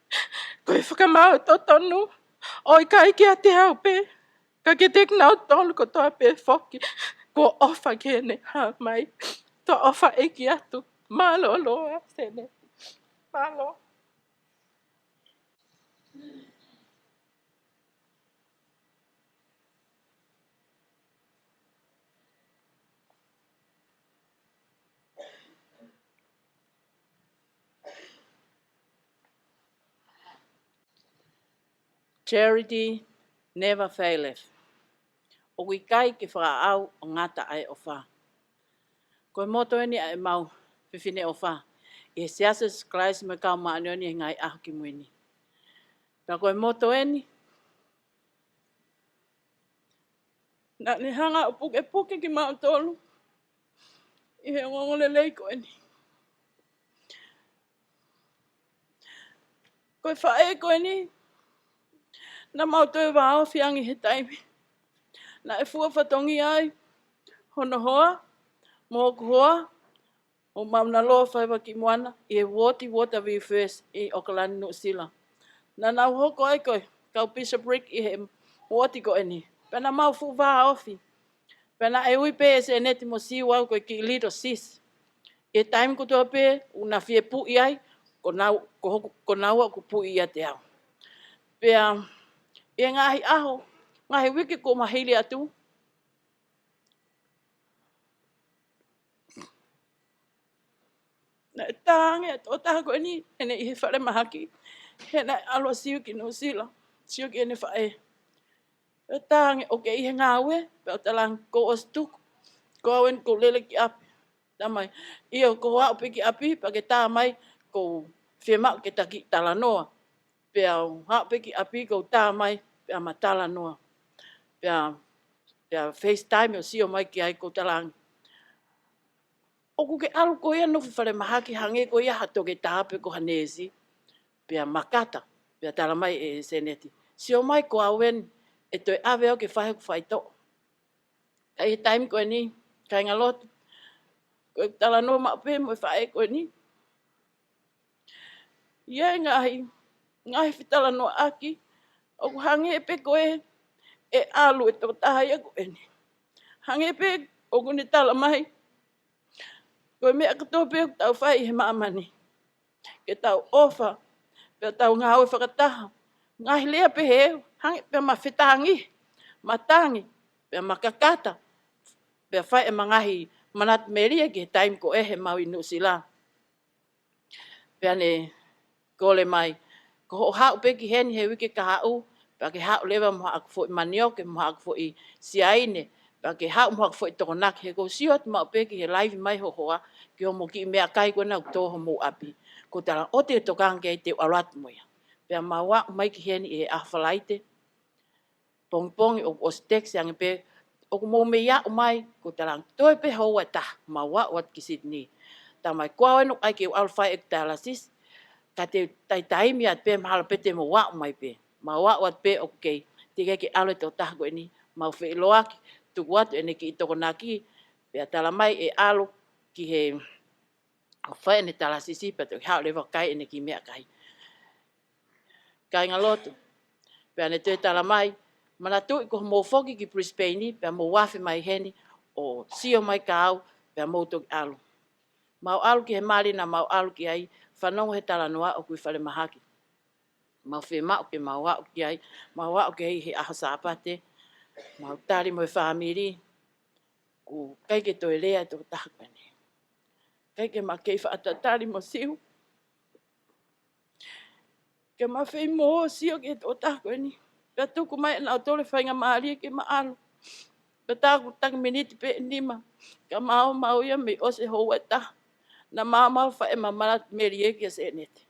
Ko e fakamaau totonu, ʻoku ʻikai kiate au pē, ka kiate kinautolu kotoa pē foki kuo ʻofa ki heʻene hā mai. Tau ʻofa ʻeiki atu. Mālō Seneti. Mālō. Charity never faileth. ʻOku ʻikai ke fakaʻau ʻo ngata ʻa e ʻofa. Ko e moto eni ʻa ʻemau fefine ʻofa ʻi he Siasi ʻo Sīsū Kalaisi mo e Kau Māʻoniʻoni ʻi he Ngaahi ʻAho Kimui Ni. Pea ko e moto eni naʻa ne hanga ʻo pukepuke kimautolu ʻi he ongoongolelei ko eni. Ko e faʻē ko eni naʻa mau toe vāofi ange he taimi naʻe fua fatongia ai hono hoa mo hoku hoa, ʻo Mauna Loa Faiva Kiʻi Moana, ʻi he uooti Waterview First ʻi ʻAokalani, Nuʻusila. Naʻa nau hoko ai ko e kau bishopric ʻi he uooti ko eni. Pea naʻa mau fuʻu vāofi. Pea naʻe ui pē ʻe Seneti mo Siu au ko e kiʻi little sis ʻi he taimi kotoa pē ʻoku na fie puʻi ai, ko nau, ko hoku, ko naua ʻoku puʻi ʻiate au. Pea ʻi he ngaahi ʻaho, ngaahi uike kuo mahili atu, naʻe tā ange ʻa e tokotaha ko eni, ʻene ʻi he falemahaki, he naʻe ʻalu ʻo sio ki Nuʻusila, sio ki heʻene faʻē. Pea tā ange ʻoku ke ʻi he ngāue, pea u talaange kuo ʻosi tuku, ko au eni kuo u lele ki ʻapi. Talamai, ʻio, ko hoʻo aʻu pē ki ʻapi, pea ke tā mai, ʻoku ou fiemaʻu ke ta kiʻi talanoa. Pea u aʻu pē ki ʻapi, ʻoku ou tā mai, pea ma talanoa. Pea, pea FaceTime ʻo sio mai ki ai, ʻoku ou talaange, ʻoku ke ʻalu koe ia ʻo nofo falemahaki hangē koe ia ha toketā pe ko ha neesi? Pea ma kata, pea talamai ʻe Seneti, sio mai, ko au eni, ʻe toe ʻave au ke fai hoku faitoʻo. Ka ʻi he taimi ko eni, kāingalotu, ko e talanoa maʻu pē mo e faʻē ko eni. ʻI he ngaahi, ngaahi fetalanoaʻaki, ʻoku hangē pē ko e, ʻe ʻalu e tokotaha ia ko eni. Hangē pē ʻoku ne talamai, ko e meʻa kotoa pē ʻoku tau fai ʻi he māmani, ke tau ʻofa, pea tau ngāue fakataha. Ngaahi lea pehē, hangē pē ma fetangi, ma tangi, pea ma kakata, pea fai ʻema ngaahi manatu melie ki he taimi ko ē heʻemau ʻi Nuʻusila. Pea ne kole mai, ko hoʻo haʻu pē ki heni he uike kahaʻu, pea ke haʻu leva mo haʻaku foʻi manioke, mo haʻaku foʻi siaine, pea ke haʻu mo haʻaku foʻi tokonaki, he ʻoku ou sio atu maʻu pē ki he laivi mai ho hoa, ki hoʻomo kiʻi meʻakai ko ena ʻoku tō homou ʻapi. ʻOku ou talaange, ʻoua te ke tokanga ki ai, te u ʻalu atu mo ia. Pea mau aʻu mai ki heni ʻi he ʻaho Falaite pongipongi, ʻoku ʻosi text ange pē, ʻoku mou mei aʻu mai, ʻoku ou talaange, toe pē houa ʻe taha, mau aʻu atu ki Sydney. Talamai, ko au eni ʻoku ʻai ke u ʻalu fai ʻeku dialysis, ka te u taitaimi atu pē, mahalo pē te mou aʻu mai pē. Mau aʻu atu pē, ʻoku kei, teʻeki ke ʻalu e tokotaha ko eni, mau feʻiloaki, tuku atu ʻene kiʻi tokonaki, pea talamai ʻe ʻalu ki he, ʻo fai ʻene dialysis, pea toki haʻu leva ʻo kai ʻene kiʻi meʻakai. Kāingalotu, pea ne toe talamai, manatuʻi ko hoʻomou foki ki Brisbane, pea mou afe mai heni, ʻo sio mai kia au, pea mou toki ʻalu. Mau ʻalu ki he mali naʻa mau ʻalu ki ai, fanongo he talanoa ʻoku ʻi falemahaki. Mau fiemaʻu ke mau aʻu ki ai, mau aʻu ki ai he ʻaho Sāpate, mau tali mo e fāmili, ʻoku ʻikai ke toe lea e tokotaha ko eni. ʻIkai ke ma kei faʻa tatali mo Siu. Ke ma fei mo sio ki he tokotaha ko eni. Pea tuku mai ʻe nautolu e faingamālie ke ma ʻalu. Pea tā ʻoku taki miniti pē ʻe nima, ka ma ō mau ia mei ʻosi e houa ʻe taha. Naʻa ma ō mau fai ʻema manatu melie kia Seneti.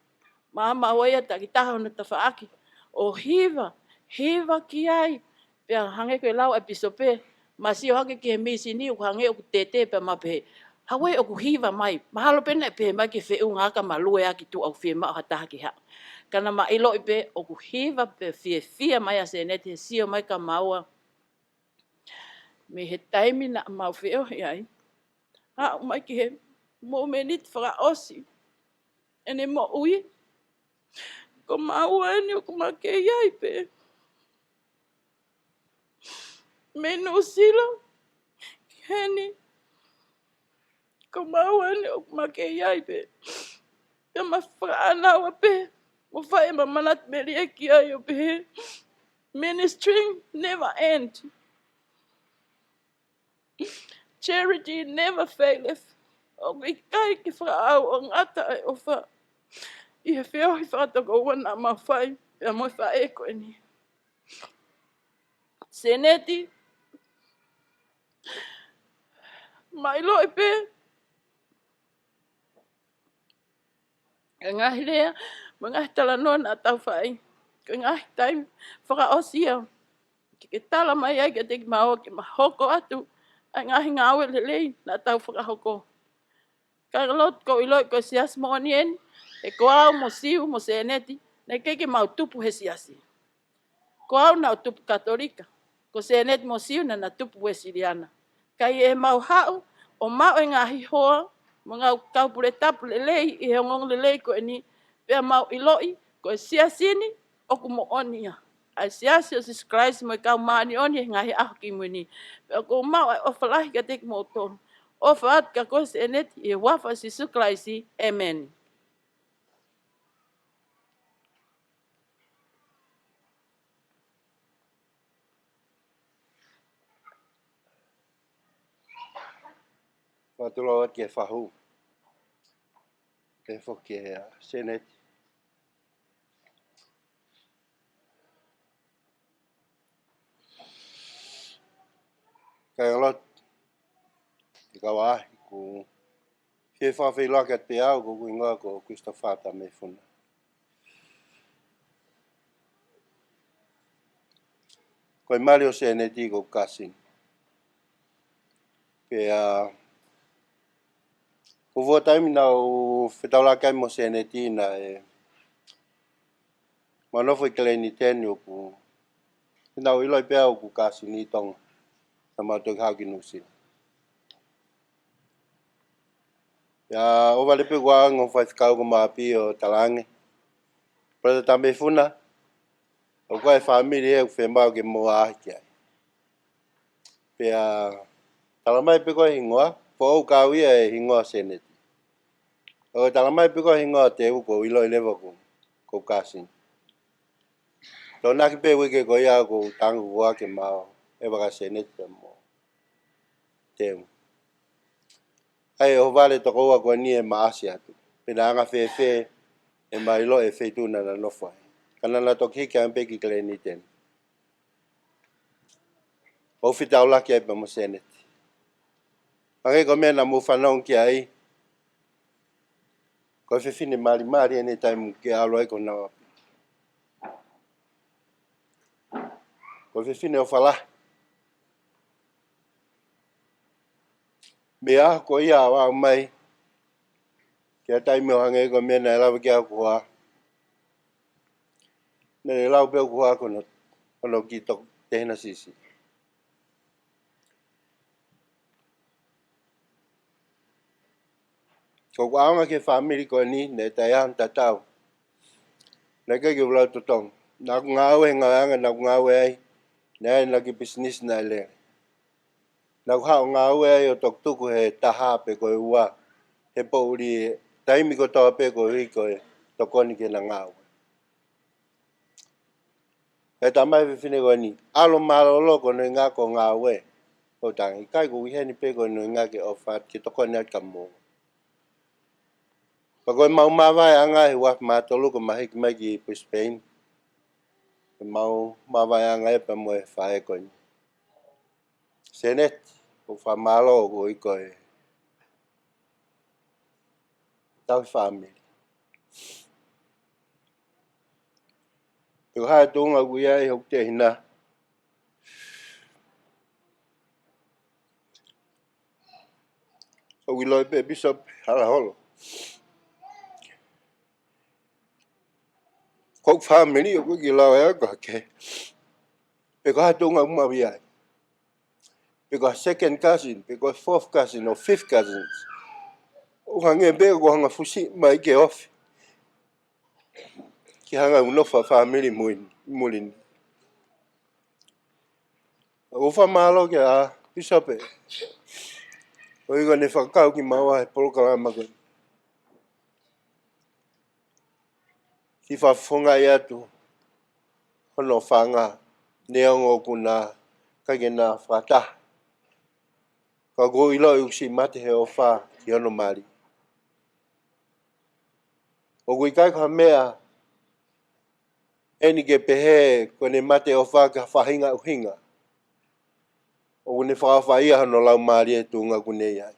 Ma ō mau ia takitaha hono tafaʻaki ʻo hiva, hiva ki ai. Pea hangē ko e lau ʻa e pīsope, ma sio hake ki he mīsini ʻoku hangē ʻoku tete, pea ma pehē, hauē ʻoku hiva mai, mahalo pē naʻe pehē mai ke feʻunga ka ma lue ʻaki tuʻa ʻoku fiemaʻu ha taha ke haʻu. Ka naʻa ma ʻiloʻi pē ʻoku hiva pē, fiefia mai ʻa Seneti he sio mai kia maua. Mei he taimi naʻa mau feohi ai, aʻu mai ki he momeniti fakaʻosi ʻene moʻui, ko maua eni ʻoku ma kei ʻi ai pē. Mei Nuʻusila ki heni, ko maua eni ʻoku ma kei ʻi ai pē. Pea ma fakaʻānaua pē mo fai ʻema manatu melie ki ai ʻo pehē, ministry never end. Charity never faileth. ʻOku ʻikai ke fakaʻau ʻo ngata e ʻofa ʻi he feohi fakatokoua naʻa mau fai pea mo e faʻē ko eni. Seneti, ma ʻiloʻi pē e ngaahi lea mo e ngaahi talanoa naʻa tau fai, ko e ngaahi taimi fakaʻosi ia ke ke tala mai ai kiate kimaua ke ma hoko atu ʻa e ngaahi ngāue lelei naʻa tau fakahoko. Kāingalotu, ʻoku ou ʻiloʻi ko e siasi moʻoni eni, he ko au mo Siu mo Seneti, naʻe ʻikai ke mau tupu he siasi. Ko au naʻa ku tupu Katolika, ko Seneti mo Siu naʻa na tupu Uēsiliana. Ka ʻi heʻemau haʻu ʻo maʻu e ngaahi hoa mo e ngaahi kau pule tapu lelei ʻi he ongoongolelei ko eni, pea mau ʻiloʻi ko e siasi ni ʻoku moʻoni ia, ʻa e Siasi ʻo Sīsū Kalaisi mo e Kau Māʻoniʻoni ʻi he Ngaahi ʻAho Kimui Ni. Pea ʻoku ou maʻu ʻa e ʻofa lahi kiate kimoutolu. ʻOfa atu kia Sēneti ʻi he huafa ʻo Sīsū Kalaisi. ʻĒmeni. Fakatulou atu ki he fahu. Pehē foki ki he, ʻa, Sēneti. Kāinga lotu, ʻi he kau ʻaʻahi, ʻoku ou fie fakafeʻiloaki atu pē au, ko hoku hingoa ko Christopher Tameifuna. Ko e mali ʻo Sēneti ko hoku kāsini. Pea, ʻa, ko e fuofua taimi naʻá ku fetaulaki ai mo Sēneti naʻe, ʻa, mau nofo ʻi Glenelg ʻoku, naʻá ku ʻiloʻi pē au ʻoku kāsini ʻi Tonga. Naʻa mau toki haʻu ki Nuʻusila. Pea ʻohovale pē kuo ʻalu ʻo faifekau ko Maʻapi ʻo talaange, Brother Tameifuna, ʻoku ʻi ai e fāmili ʻe fiemaʻu ke mou ʻaʻahi ki ai. Pea talamai pē ko e hingoa, foʻou kau ia e hingoa Sēneti. ʻO talamai pē ko e hingoa Teu, ʻoku ou ʻiloʻi leva ko, ko hoku kāsini. Tokonaki pē uike ko ia ʻoku ou tangutu ke mau ʻeva kia Sēneti pea mo Teu. ʻA ia ʻohovale tokoua ko eni ʻe maʻasi atu. Pe naʻe anga fēfē ʻema ʻiloʻi e feituʻu naʻá na nofo ai. Ka naʻá na toki hiki ange pē ki Glenelg. ʻO fetaulaki ai pē mo Sēneti. Hangē ko e meʻa naʻa mou fanongo ki ai, ko e fefine malimali ʻene taimi ke ʻalu ai ki honau ʻapi. Ko e fefine ʻofa lahi. Mei he ʻaho ko ia ʻo aʻu mai ki he taimi ʻo hangē ko e meʻa naʻe lave ki ai hoku hoa. Naʻe lau pē hoku hoa ko hono, hono kiʻi tokoua tehina siʻisiʻi. Ko hoku ʻaonga ki he fāmili ko eni, naʻe taʻe ʻi ai hano tatau. Naʻe ʻikai ke u lau totongi. Naʻá ku ngāue he ngāueʻanga naʻá ku ngāue ai, naʻe ʻi ai ʻena kiʻi pisinisi naʻe lele. Naʻá ku haʻu ʻo ngāue ai ʻo toki tuku he taha pe ko e ua he poʻuli he taimi kotoa pē koeʻuhi ko e tokoni ki heʻena ngāue. Pea talamai ʻe he fefine ko eni, ʻalu ʻo mālōlō, ko hono ʻuhinga ko e ngāue. ʻO tangi, ʻikai, ko e ʻuhinga eni pē ko hono ʻuhinga ke ʻofa atu ke tokoni atu kia moua. Pea ko ʻemau māvaeʻanga he ua afe mā tolu ko ʻema hiki mai ki Brisbane. ʻEmau māvaeʻanga ia pea mo e faʻē ko eni. Sēneti, ʻoku ou fakamālō koeʻuhi ko e tauhi fāmili. Pea ko e hā e tuʻunga ʻoku ʻi ai hoku tehina, ʻoku ʻiloʻi pē Bishop Halaholo. Ko hoku fāmili ʻoku ʻikai ke lau ia ko e hā. Pe ko e hā e tuʻunga ʻoku mau ʻi ai. Pe ko e second cousin, pe ko e fourth cousin, ʻo fifth cousins. ʻOku hangē pē ʻoku hanga fusi mai ke ofi. Ke hanga ʻo nofo ʻa e fāmili mui, muli ni. ʻOku ou fakamālō kia Pīsope. Koeʻuhi ko ʻene fakakau kimaua he polokalama ko eni. Kiʻi fakafofongaʻi atu hono ʻofaʻanga, neongo ʻoku na ʻikai ke na fakataha. Ka ʻoku ou ʻiloʻi ʻoku siʻi mate he ʻofa ki hono mali. ʻOku ʻikai ko ha meʻa eni ke pehē ko ʻene mate ʻofa ki ha faʻahinga ʻuhinga. ʻOku ne fakaʻofaʻia hono laumālie he tuʻunga ʻoku ne ʻi ai.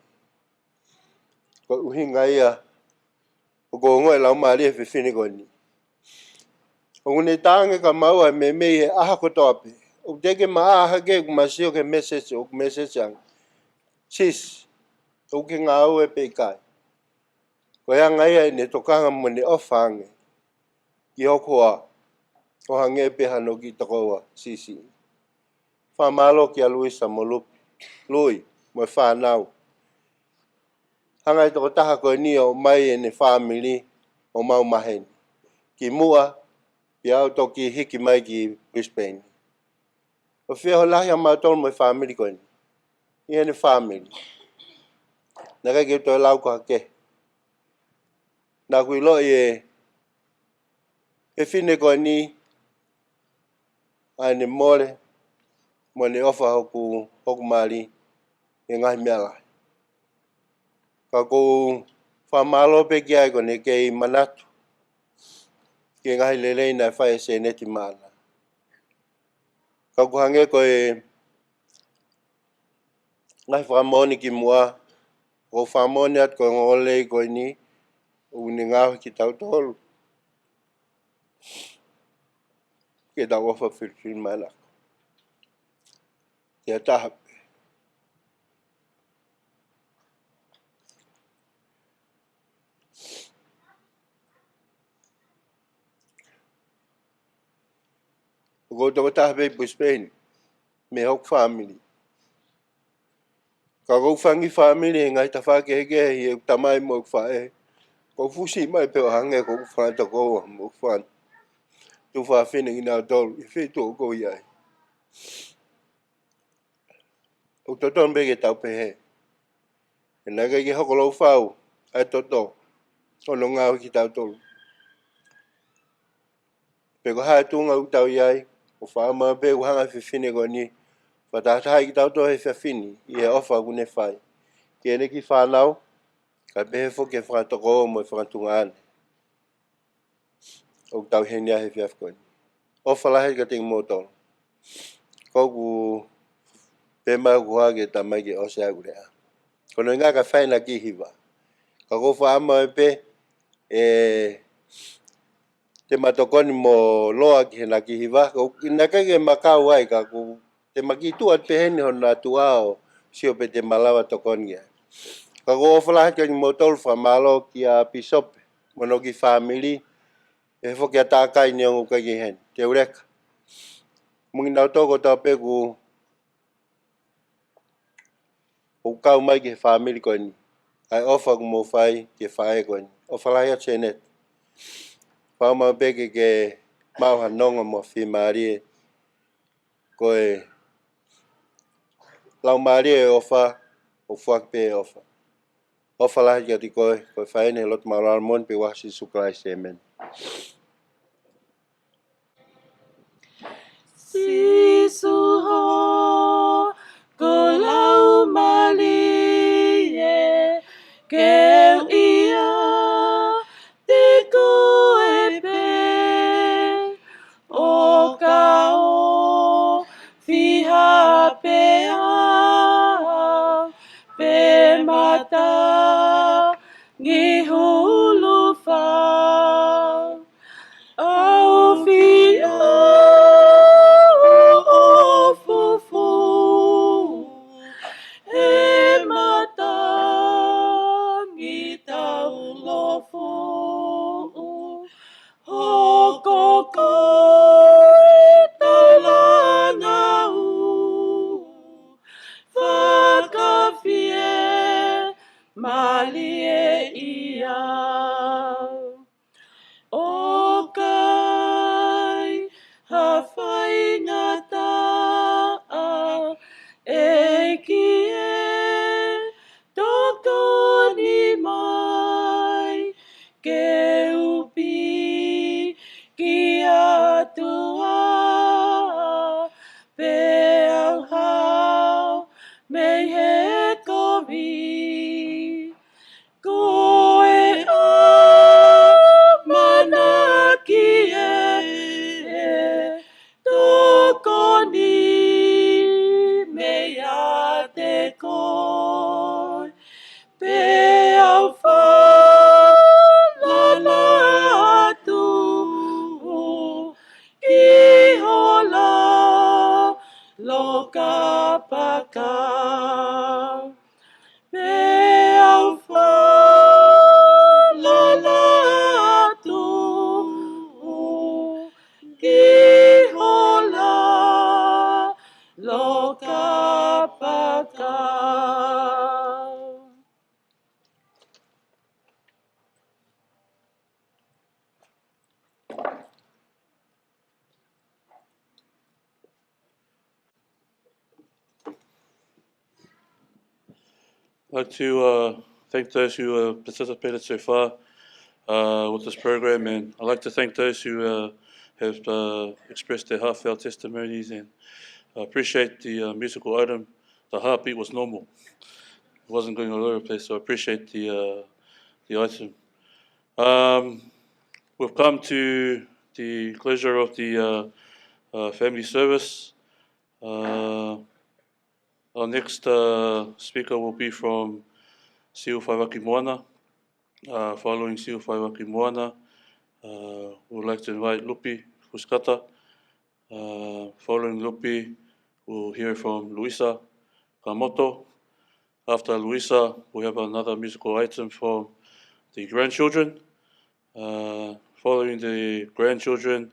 Ko e ʻuhinga ia ʻoku ou ongoʻi e laumālie ʻo e fefine ko eni. ʻOku ne talaange kia maua e meimei he ʻaho kotoa pē. ʻOku teʻeki ke ma ʻā hake ʻo ma sio ki he message, ʻoku message ange. Sis, ʻokú ke ngāue pe ʻikai? Ko e anga ia ʻene tokanga mo ʻene ʻofa ange ki hoku hoa, ʻo hangē pē hano kiʻi tokoua siʻisiʻi. Fakamālō kia Luisa mo Lupi, Lui, mo e fānau. Hanga ʻe he tokotaha ko eni ʻo ʻomai ʻene fāmili ʻo mau maheni. Kimuʻa, pea u toki hiki mai ki Brisbane. ʻOku feohi lahi ʻa mautolu mo e fāmili ko eni. ʻI heʻene fāmili. Naʻe ʻikai ke u toe lau ko ha kehe. Naʻa ku ʻiloʻi e, e fefine ko eni, ʻa ʻene mole, mo ʻene ʻofa hoku, hoku mali, he ngaahi meʻa lahi. Ka ʻoku ou fakamālō pē ki ai ko ʻene kei manatu ki he ngaahi lelei naʻe fai ʻe Seneti maʻana. Ka ʻoku hangē ko e ngaahi fakamoʻoni kimuʻa, ʻoku ou fakamoʻoni atu ko e ongoongolelei ko eni, ʻoku ne ngaohi kitautolu ke tau ʻofa filifilimānako ki ha taha pē. ʻOku ou tokotaha pē ʻi Brisbane, mei hoku fāmili. Ka ʻoku ou fanga fāmili he ngaahi tafaʻaki kehekehe, ʻi heʻeku tamai mo ʻeku faʻē. ʻOku ou fusi mai pē ʻo hangē ʻoku ou fanga tokoua mo ʻeku fanga tuofāfine kinautolu ʻi he feituʻu ʻoku ou ʻi ai. ʻOku totonu pē ke tau pehē, he naʻe ʻikai ke hoko ʻi Loufau ʻa e toto ʻo hono ngaohi kitautolu. Pe ko e hā e tuʻunga ʻoku tau ʻi ai, ʻoku ou faʻa ʻamanaki pē ʻoku hanga ʻe he fefine ko eni ʻo fakatahatahaʻi kitautolu he efiafi ni ʻi he ʻofa ʻoku ne fai ki heʻene kiʻi fānau, kae pehē foki ki he fanga tokoua mo e fanga tuongaʻane ʻoku tau ʻi heni he efiafi ko eni. ʻOfa lahi kiate kimoutolu. Ko ʻeku pehē mai ʻoku hā ke tamai ke ʻosi ʻeku lea. Ko hono ʻuhinga ka fai ʻena kiʻi hiva. Ka ʻoku ou faʻa ʻamanaki pē ʻe te ma tokoni mo Loa ki heʻena kiʻi hiva. ʻOku ʻikai ke ma kau ai ka ʻoku te ma kiʻi tuʻu atu pē heni hono ʻatu ʻo sio pe te ma lava tokoni ai. Ka ʻoku ou ʻofa lahi kiate kimoutolu, fakamālō kia Pīsope mo hono kiʻi fāmili, pehē foki kia Takai neongo ʻoku ʻikai ke ʻi heni, Teuleka, mo kinautolu kotoa pē ʻoku, ʻoku kau mai ki he fāmili ko eni. ʻA e ʻofa ʻoku mou fai ki he faʻē ko eni. ʻOfa lahi atu Seneti. Fakamālō pē ke ke maʻu ha nonga mo e fiemālie. Ko e laumālie ʻo e ʻofa, ʻoku foaki pē ʻe he ʻofa. ʻOfa lahi kiate koe, ko e faʻē ni he loto māʻulalo moʻoni pē ʻi he huafa ʻo Sīsū Kalaisi, ʻēmeni. Sīsū hoko laumālie ke u ʻiate koe pē, ʻo ka ʻofa pē au, pea matangi hulufā. ʻAufiʻi au ʻo fufū he matangi taulofuʻu. Hoko ko e talangau fakafiemālie ia. ʻOku ʻikai ha faingataʻa, ʻEiki ē, tokoni mai ke u piki atu ā, pea u hao mei he kovi. Ko e ʻamanaki ē, tokoni meiate koe, pea u falala atu ki ho lalo kapakau. Pea u falala atu ki ho lalo kapakau. I'd like to uh, thank those who uh, participated so far uh, with this program, and I'd like to thank those who uh, have uh, expressed their heartfelt testimonies and appreciate the uh, musical item. The heartbeat was normal. It wasn't going all over the place, so I appreciate the, uh, the item. Um, we've come to the closure of the uh, uh, family service. Uh, our next uh, speaker will be from Siu Faivaki Moana. Uh, following Siu Faivaki Moana, uh, we would like to invite Lupi Fusikata. Uh, following Lupi, we'll hear from Luisa Kamoto. After Luisa, we have another musical item from the grandchildren. Uh, following the grandchildren,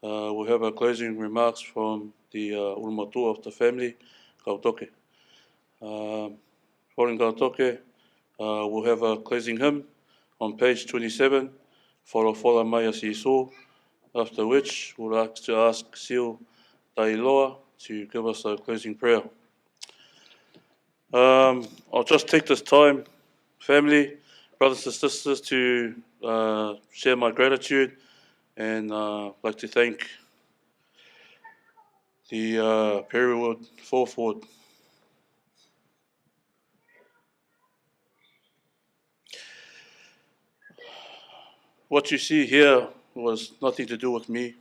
uh, we'll have our closing remarks from the uh, ʻulumotuʻa of the family, Kautoke. Um, following Kautoke, uh, we'll have a closing hymn on page twenty-seven, Folofola Mai ʻa Sīsū, after which we'll like to ask Siu Tailoa to give us a closing prayer. Um, I'll just take this time, family, brothers and sisters, to uh, share my gratitude and uh, like to thank the uh, Perry Ward, Fourth Ward. What you see here was nothing to do with me. It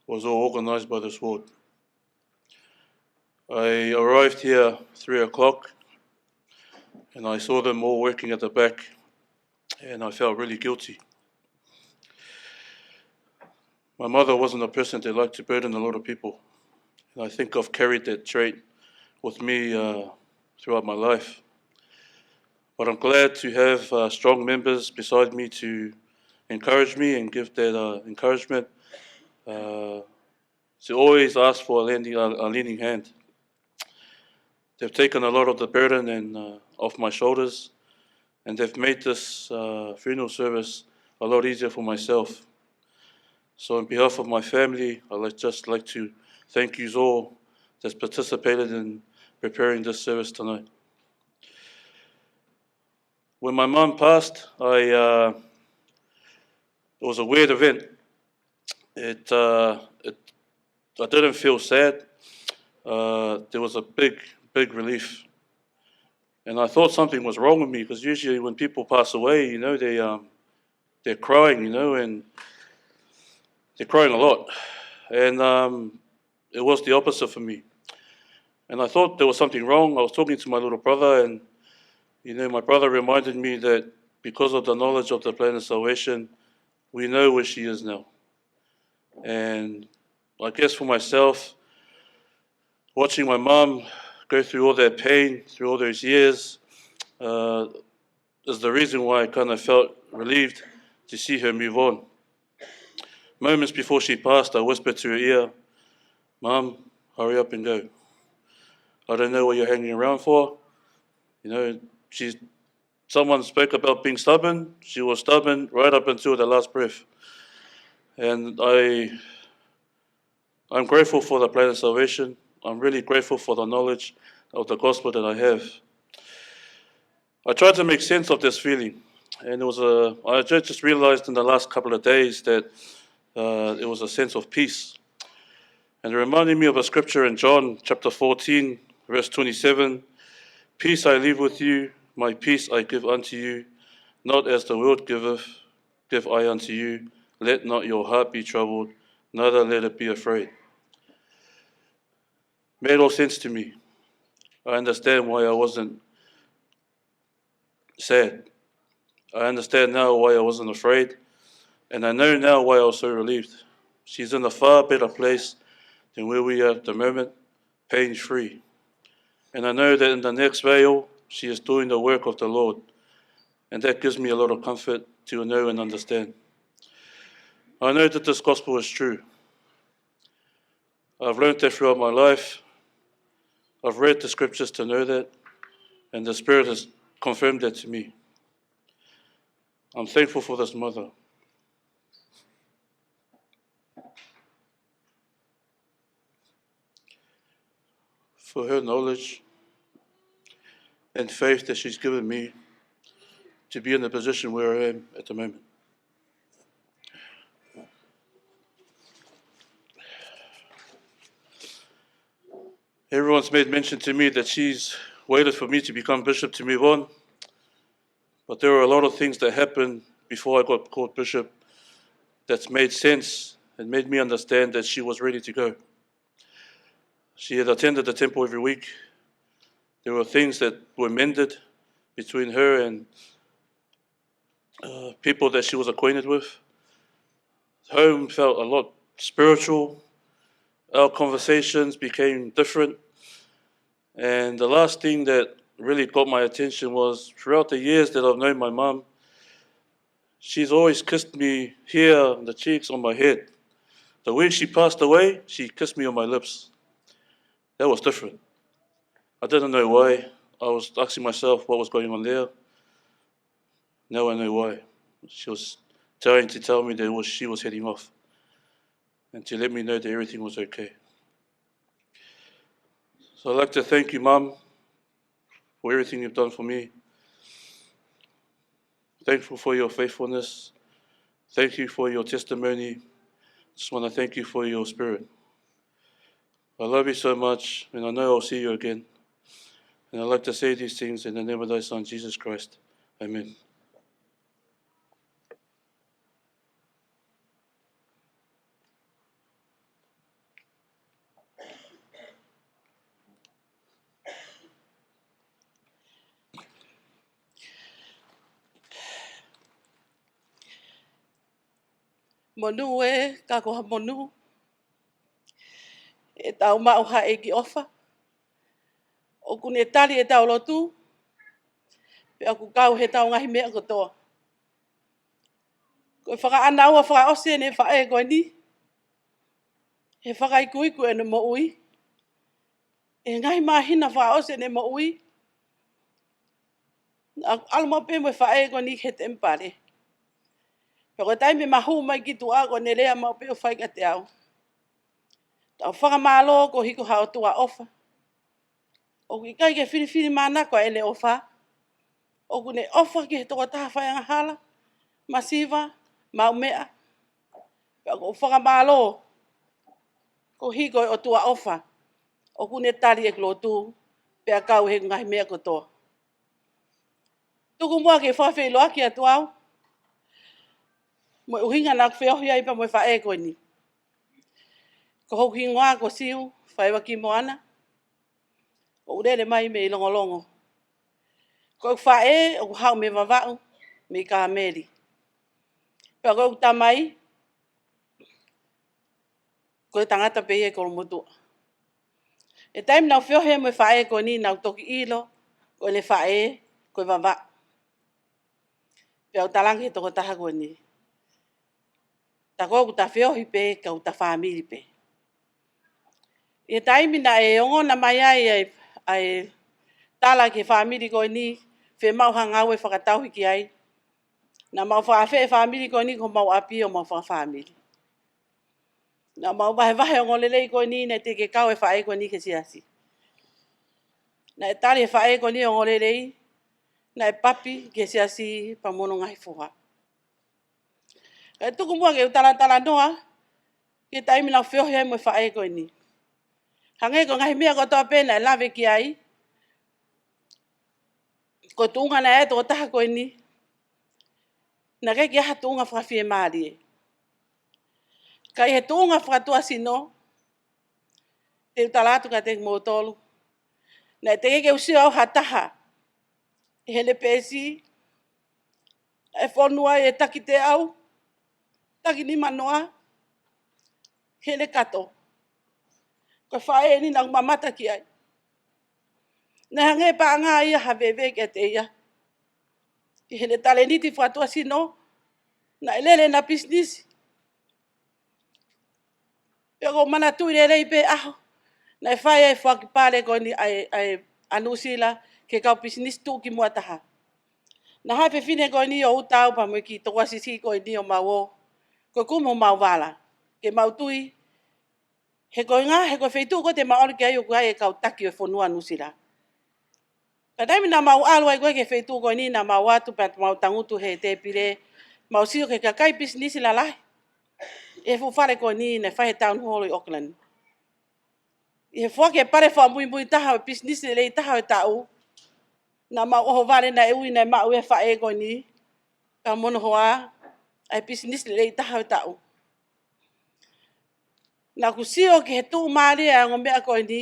was all organized by this ward. I arrived here three o'clock and I saw them all working at the back and I felt really guilty. My mother wasn't a person that liked to burden a lot of people, and I think I've carried that trait with me uh, throughout my life. But I'm glad to have uh, strong members beside me to encourage me and give that uh, encouragement uh, to always ask for a, lending, a, a leaning hand. They've taken a lot of the burden and uh, off my shoulders, and they've made this uh, funeral service a lot easier for myself. So, on behalf of my family, I'd like, just like to thank you all that's participated in preparing this service tonight. When my mum passed, I uh, it was a weird event. It, uh, it I didn't feel sad. Uh, there was a big, big relief. And I thought something was wrong with me because usually when people pass away, you know, they, um, they're crying, you know, and they're crying a lot. And um, it was the opposite for me. And I thought there was something wrong. I was talking to my little brother, and, you know, my brother reminded me that because of the knowledge of the plan of salvation, we know where she is now. And I guess for myself, watching my mum go through all that pain through all those years uh, is the reason why I kind of felt relieved to see her move on. Moments before she passed, I whispered to her ear, "Mum, hurry up and go. I don't know what you're hanging around for." You know, she's someone spoke about being stubborn. She was stubborn right up until the last breath. And I, I'm grateful for the plan of salvation. I'm really grateful for the knowledge of the gospel that I have. I tried to make sense of this feeling. And it was a, I ju- just realized in the last couple of days that uh, it was a sense of peace. And it reminded me of a scripture in John chapter fourteen, verse twenty-seven. "Peace I leave with you, my peace I give unto you. Not as the world giveth, give I unto you. Let not your heart be troubled, neither let it be afraid." Made all sense to me. I understand why I wasn't sad. I understand now why I wasn't afraid, and I know now why I was so relieved. She's in a far better place than where we are at the moment, pain free. And I know that in the next veil, she is doing the work of the Lord, and that gives me a lot of comfort to know and understand. I know that this gospel is true. I've learned that throughout my life. I've read the scriptures to know that, and the Spirit has confirmed that to me. I'm thankful for this mother, for her knowledge and faith that she's given me to be in the position where I am at the moment. Everyone's made mention to me that she's waited for me to become bishop to move on. But there were a lot of things that happened before I got called bishop that's made sense and made me understand that she was ready to go. She had attended the temple every week. There were things that were mended between her and uh, people that she was acquainted with. Home felt a lot spiritual. Our conversations became different. And the last thing that really got my attention was throughout the years that I've known my mum, she's always kissed me here on the cheeks, on my head. The week she passed away, she kissed me on my lips. That was different. I didn't know why. I was asking myself what was going on there. Now I know why. She was trying to tell me that it was, she was heading off and to let me know that everything was okay. So I'd like to thank you, Mum, for everything you've done for me. Thankful for your faithfulness. Thank you for your testimony. Just want to thank you for your spirit. I love you so much, and I know I'll see you again. And I'd like to say these things in the name of thy Son, Jesus Christ. Amen. Monū ē, ka ko ha monū ʻetau maʻu ha ʻEiki ʻofa. ʻOku ne tali ʻetau lotu, pea ʻoku kau heʻetau ngaahi meʻa kotoa. Ko e fakaʻānaua fakaʻosi ʻene faʻē ko eni, he fakaikuiku ʻene moʻui, he ngaahi māhina fakaʻosi ʻene moʻui, naʻa ku ʻalu maʻu pē mo e faʻē ko eni ki he temipale. Pea ko e taimi ʻema hū mai ki tuʻa, ko ʻene lea maʻu pē ʻo fai kiate au: Tau fakamālō koeʻuhi ko ha ʻOtua ʻofa. ʻOku ʻikai ke filifilimānako ʻa ʻene ʻofa. ʻOku ne ʻofa ki he tokotaha faiangahala, masiva, maʻu meʻa. Pea ʻoku ou fakamālō koeʻuhi ko e ʻOtua ʻofa. ʻOku ne tali ʻeku lotu, pea kau heʻeku ngaahi meʻa kotoa. Tuku muʻa ke fakafeʻiloaki atu au mo e ʻuhinga naʻa ku feohi ai pea mo e faʻē ko eni. Ko hoku hingoa ko Siu Faivakimoana. ʻOku ou lele mai mei Longolongo. Ko ʻeku faʻē ʻoku haʻu mei Vavaʻu, mei Kāmeli. Pea ko ʻeku tamai, ko e tangata pē ia ʻi Kolomotuʻa. ʻI he taimi naʻa ku feohi ai mo e faʻē ko eni, naʻa ku toki ʻilo ko ʻene faʻē ko e Vavaʻu. Pea u talaange ki he tokotaha ko eni: Ta ko ʻoku ta feohi pē, ka ʻoku ta fāmili pē. ʻI he taimi naʻe ongona mai ai ʻa e, ʻa e tala ki he fāmili ko eni, fiemaʻu ha ngāue fakatauhi ki ai, naʻa mau fakaafeʻi e fāmili ko eni ki homau ʻapi ʻo mau fakafāmili. Naʻa mau vahevahe e ongoongolelei ko eni, naʻe teʻeki ke kau e faʻē ko eni ki he siasi. Naʻe tali ʻe he faʻē ko eni e ongoongolelei, naʻe papi ki he siasi pea mo hono ngaahi foha. Kae tuku muʻa ke u talatalanoa ki he taimi naʻa ku feohi ai mo e faʻē ko eni. Hangē ko e ngaahi meʻa kotoa pē naʻe lave ki ai, ko e tuʻunga naʻe ʻi ai e tokotaha ko eni, naʻe ʻikai ke ʻi ai ha tuʻunga fakafiemālie. Ka ʻi he tuʻunga fakatuʻasino, te u tala atu kiate kimoutolu, naʻe teʻeki ke u sio au ha taha ʻi heʻene peesi, ʻa e fonua ʻi he taki teau, taki nimanoa, heʻene kato. Ko e faʻē eni naʻa ku mamata ki ai. Naʻe hangē paʻanga ia ha veve kiate ia. ʻI heʻene talēniti fakatuʻasino, naʻe lele ʻena pisinisi. Pea ʻoku ou manatuʻi lelei pē ʻaho naʻe fai ai e foaki pale ko eni ʻa e, ʻa e, ʻa Nuʻusila ki he kau pisinisi tuʻukimuʻa taha. Naʻe haʻu e fefine ko eni ʻo uta au pea mo e kiʻi tokoua siʻisiʻi ko eni ʻo mau ō, ko e kumi homau vala ke mau tui, he ko e ngaahi, he ko e feituʻu ko ē te mau ʻalu ki ai ʻoku ʻi ai e kau taki ʻo e fonua Nuʻusila. Ka taimi naʻa mau ʻalu ai ko ē ki he feituʻu ko eni, naʻa mau ō atu pea mau tangutu he tēpile, mau sio ki he kakai pisinisi lalahi ʻi he fuʻu fale ko eni naʻe fai he Town Hall ʻi Auckland. ʻI he foaki e pale fakamuimui taha ʻo e pisinisi lelei taha ʻo e taʻu, naʻa mau ʻohovale naʻe ui naʻe maʻu ʻe he faʻē ko eni, ka mo hono hoa, ʻa e pisinisi lelei taha ʻo e taʻu. Naʻa ku sio ki he tuʻumālie ʻa e ongo meʻa ko eni,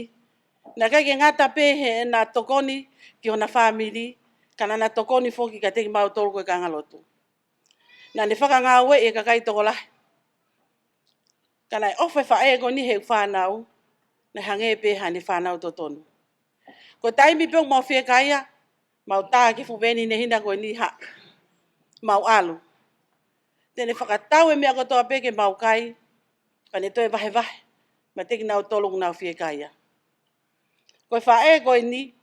naʻe ʻikai ke ngata pē heʻena tokoni ki hona fāmili, ka naʻa na tokoni foki kiate kimautolu ko e kāingalotu. Naʻa ne fakangāueʻi e kakai tokolahi. Ka naʻe ʻofa e faʻē ko eni he fānau, naʻe hangē pē haʻane fānau totonu. Ko e taimi pē ʻoku mau fiekaia, mau tā ki he fuʻu veni hinehina ko eni ha, mau ʻalu. Te ne fakatau e meʻa kotoa pē ke mau kai, pea ne toe vahevahe, meiate kinautolu ʻoku nau fiekaia. Ko e faʻē ko eni,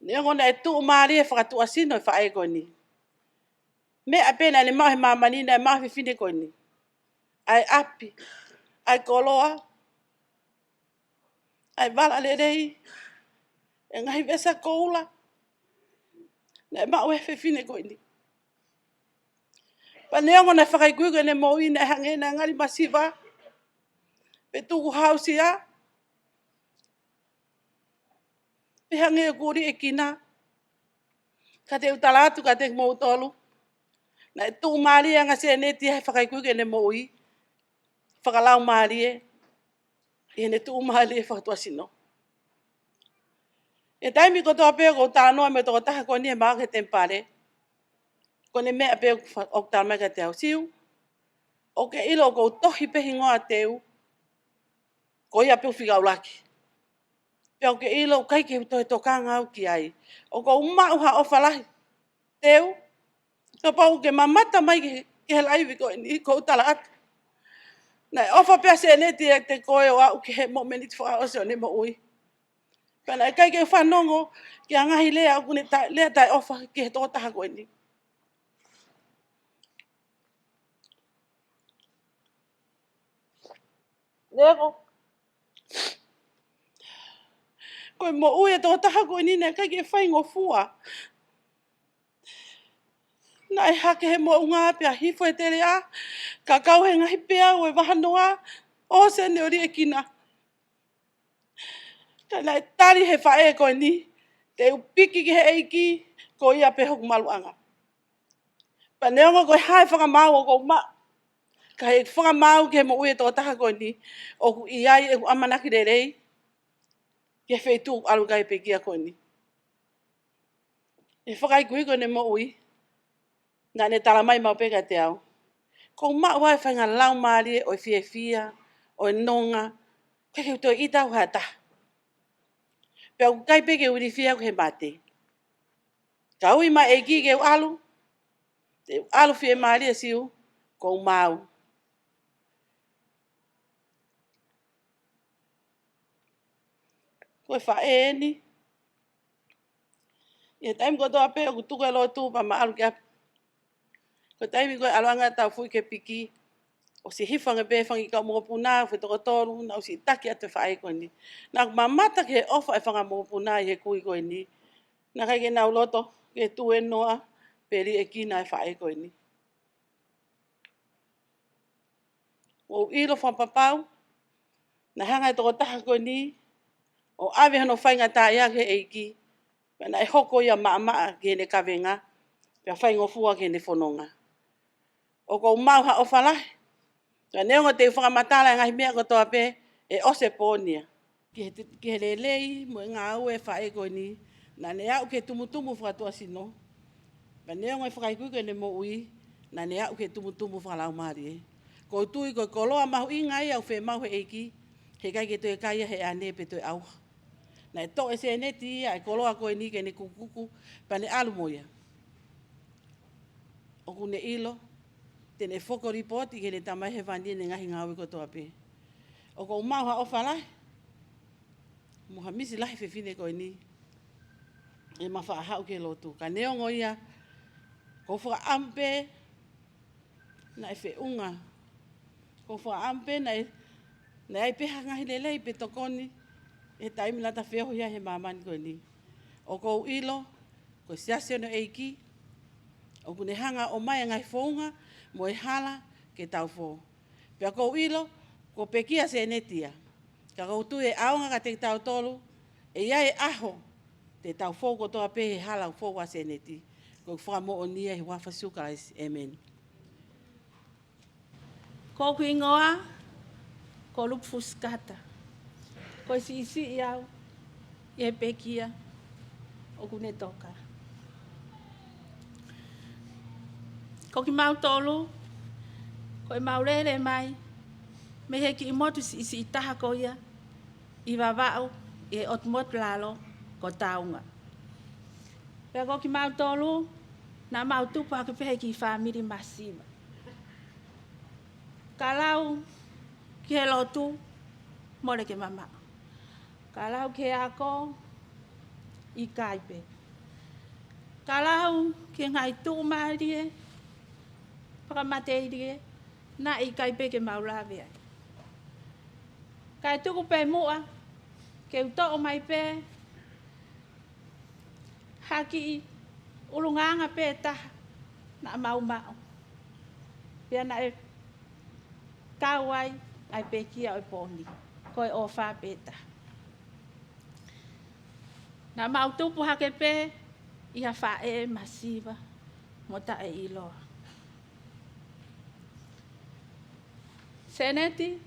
neongo naʻe tuʻumālie fakatuʻasino e faʻē ko eni. Meʻa pē naʻa ne maʻu he māmani naʻe maʻu he fefine ko eni. ʻA e ʻapi, ʻa e koloa, ʻa e vala lelei, e ngaahi vesa koula, naʻe maʻu ʻe he fefine ko eni. Pea neongo naʻe fakaikuiku ʻene moʻui naʻe hangē naʻe ngali masiva, pe tukuhāusia, pe hangē ʻoku liʻekina. Ka te u tala atu kiate kimoutolu, naʻe tuʻumālie ʻa e ngaahi sēniti ia he fakaikuiku ʻene moʻui fakalaumālie, ʻi heʻene tuʻumālie fakatuʻasino. ʻI he taimi kotoa pē ʻoku ou talanoa mo e tokotaha ko eni ʻi he maʻu he temipale, ko ʻene meʻa pē ʻoku fa-, ʻoku talamai kiate au, Siu, ʻoku ke ʻilo ʻoku ou tohi pē hingoa Teu, ko ia pē ʻoku fika ʻuluaki. Pea ʻoku ke ʻilo ʻoku ʻikai ke u toe tokanga au ki ai. ʻOku ou maʻu ha ʻofa lahi, Teu, kapau ʻoku ke mamata mai ki he, ki he laivi ko eni, ʻoku ou tala atu, naʻe ʻofa pē ʻa e sēniti ʻiate koe ʻo aʻu ki he momeniti fakaʻosi ʻo ʻene moʻui. Pea naʻe ʻikai ke u fanongo ki he ngaahi lea ʻoku ne ta-, lea taʻeʻofa ki he tokotaha ko eni. Neongo ko e moʻui e tokotaha ko eni naʻe ʻikai ke faingofua. Naʻe hake he moʻunga pea hifo e teleʻa, ka kau he ngaahi peau ʻo e vahanoa, ʻosi ʻene liʻekina. Ka naʻe tali he faʻē ko eni, Te u piki ki he ʻEiki, ko ia pē hoku maluʻanga. Pea neongo ko e hā e fakamaau ʻoku ou maʻu, ka ʻi he fakamaau ki he moʻui e tokotaha ko eni, ʻoku ʻi ai ʻeku ʻamanaki lelei ki he feituʻu ʻalu ki ai e pekia ko eni. ʻI he fakaikuiku ʻene moʻui, naʻa ne talamai maʻu pē kiate au, ʻoku ou maʻu ʻa e faʻahinga laumālie ʻo e fiefia, ʻo e nonga, ʻikai ke u toe ʻita au ha taha. Pea ʻoku ʻikai pē ke u ilifia au ki he mate. Ka ui mai e ʻEiki ke u ʻalu, te u ʻalu fiemālie, Siu, ʻoku ou maau. Ko e faʻē eni. ʻI he taimi kotoa pē ʻoku tuku e lotu pea ma ʻalu ki ʻapi. Ko e taimi ko ē ʻaluʻanga ʻetau fuʻu ki he piki, ʻosi hifo ange pē e fanga kiʻi kau mokopuna, fuʻu toko tolu, naʻa ku ʻosi taki atu e faʻē ko eni. Naʻa ku mamata ki he ʻofa e fanga mokopuna ʻi he kui ko eni. Naʻe ʻikai ke nau loto ke tuēnoa pe liʻekina e faʻē ko eni. ʻOku ou ʻilo fakapapau, naʻe hanga e tokotaha ko eni ʻo ʻave hono faingataʻaʻia ki he ʻEiki, pea naʻe hoko ia maʻamaʻa ki heʻene kavenga, pea faingofua ki heʻene fononga. ʻOku ou maʻu ha ʻofa lahi, ka neongo te u fakamatala e ngaahi meʻa kotoa pē, ʻe ʻosi e pō ni ia. Ki he, ki he lelei mo e ngāue e faʻē ko eni, naʻa ne aʻu ki he tumutumu fakatuʻasino. Pea neongo e fakaikuiku ʻene moʻui, naʻa ne aʻu ki he tumutumu fakalaumālie. ʻOku ou tui ko e koloa mahuʻinga ia ʻoku fiemaʻu he ʻEiki, he ʻikai ke toe kai ia he ʻaneepi pe toe ʻauha. Naʻe toʻo e sēniti ia e koloa ko eni ki heʻene kukuku, pea ne ʻalu mo ia. ʻOku ne ʻilo, te ne foki ʻo lipooti ki heʻene Tamai Hēvani ʻene ngaahi ngāue kotoa pē. ʻOku ou maʻu ha ʻofa lahi mo ha misi lahi e fefine ko eni, ʻi heʻema faʻa haʻu ki he lotu. Ka neongo ia, ʻoku ou fakaʻamu pē naʻe feʻunga. ʻOku ou fakaʻamu pē naʻe, naʻe ʻi ai pē ha ngaahi lelei pe tokoni he taimi naʻa ta feohi ai he māmani ko eni. ʻOku ou ʻilo ko e Siasi hono ʻEiki ʻoku ne hanga ʻo ʻomai e ngaahi founga mo e hala ke tau fou. Pea ʻoku ou ʻilo kuo pekia ʻa Seneti ia. Ka ʻoku ou tui ʻe ʻaonga kiate kitautolu ʻe ʻi ai e ʻaho te tau fou kotoa pē he hala ʻoku fou ai ʻa Seneti. Ko e fakamoʻoni ia ʻi he huafa ʻo Sīsū Kalaisi. ʻĒmeni. Ko hoku hingoa ko Lupe Fusikata. Ko e siʻisiʻi au ʻi he pekia ʻoku ne toka. Ko kimautolu, ko ʻemau lele mai mei he kiʻi motu siʻisiʻi taha ko ia ʻi Vavaʻu, ʻi he ʻotu motu lalo ko Taunga. Pea ko kimautolu, naʻa mau tupu hake pē he kiʻi fāmili masiva. Ka lau ki he lotu, mole ke mamaʻo. Ka lau ki he ako, ʻikai pē. Ka lau ki he ngaahi tuʻumālie fakamateilie, naʻe ʻikai pē ke mau lave ai. Kae tuku pē muʻa ke u toʻo mai pē ha kiʻi ʻulungaanga pē taha naʻa mau maʻu. Pea naʻe kau ai ʻa e pekia ʻo e pō ni, ko e ʻofa pē taha. Naʻa mau tupu hake pē ʻi ha faʻē masiva mo taʻeʻiloa. Seneti,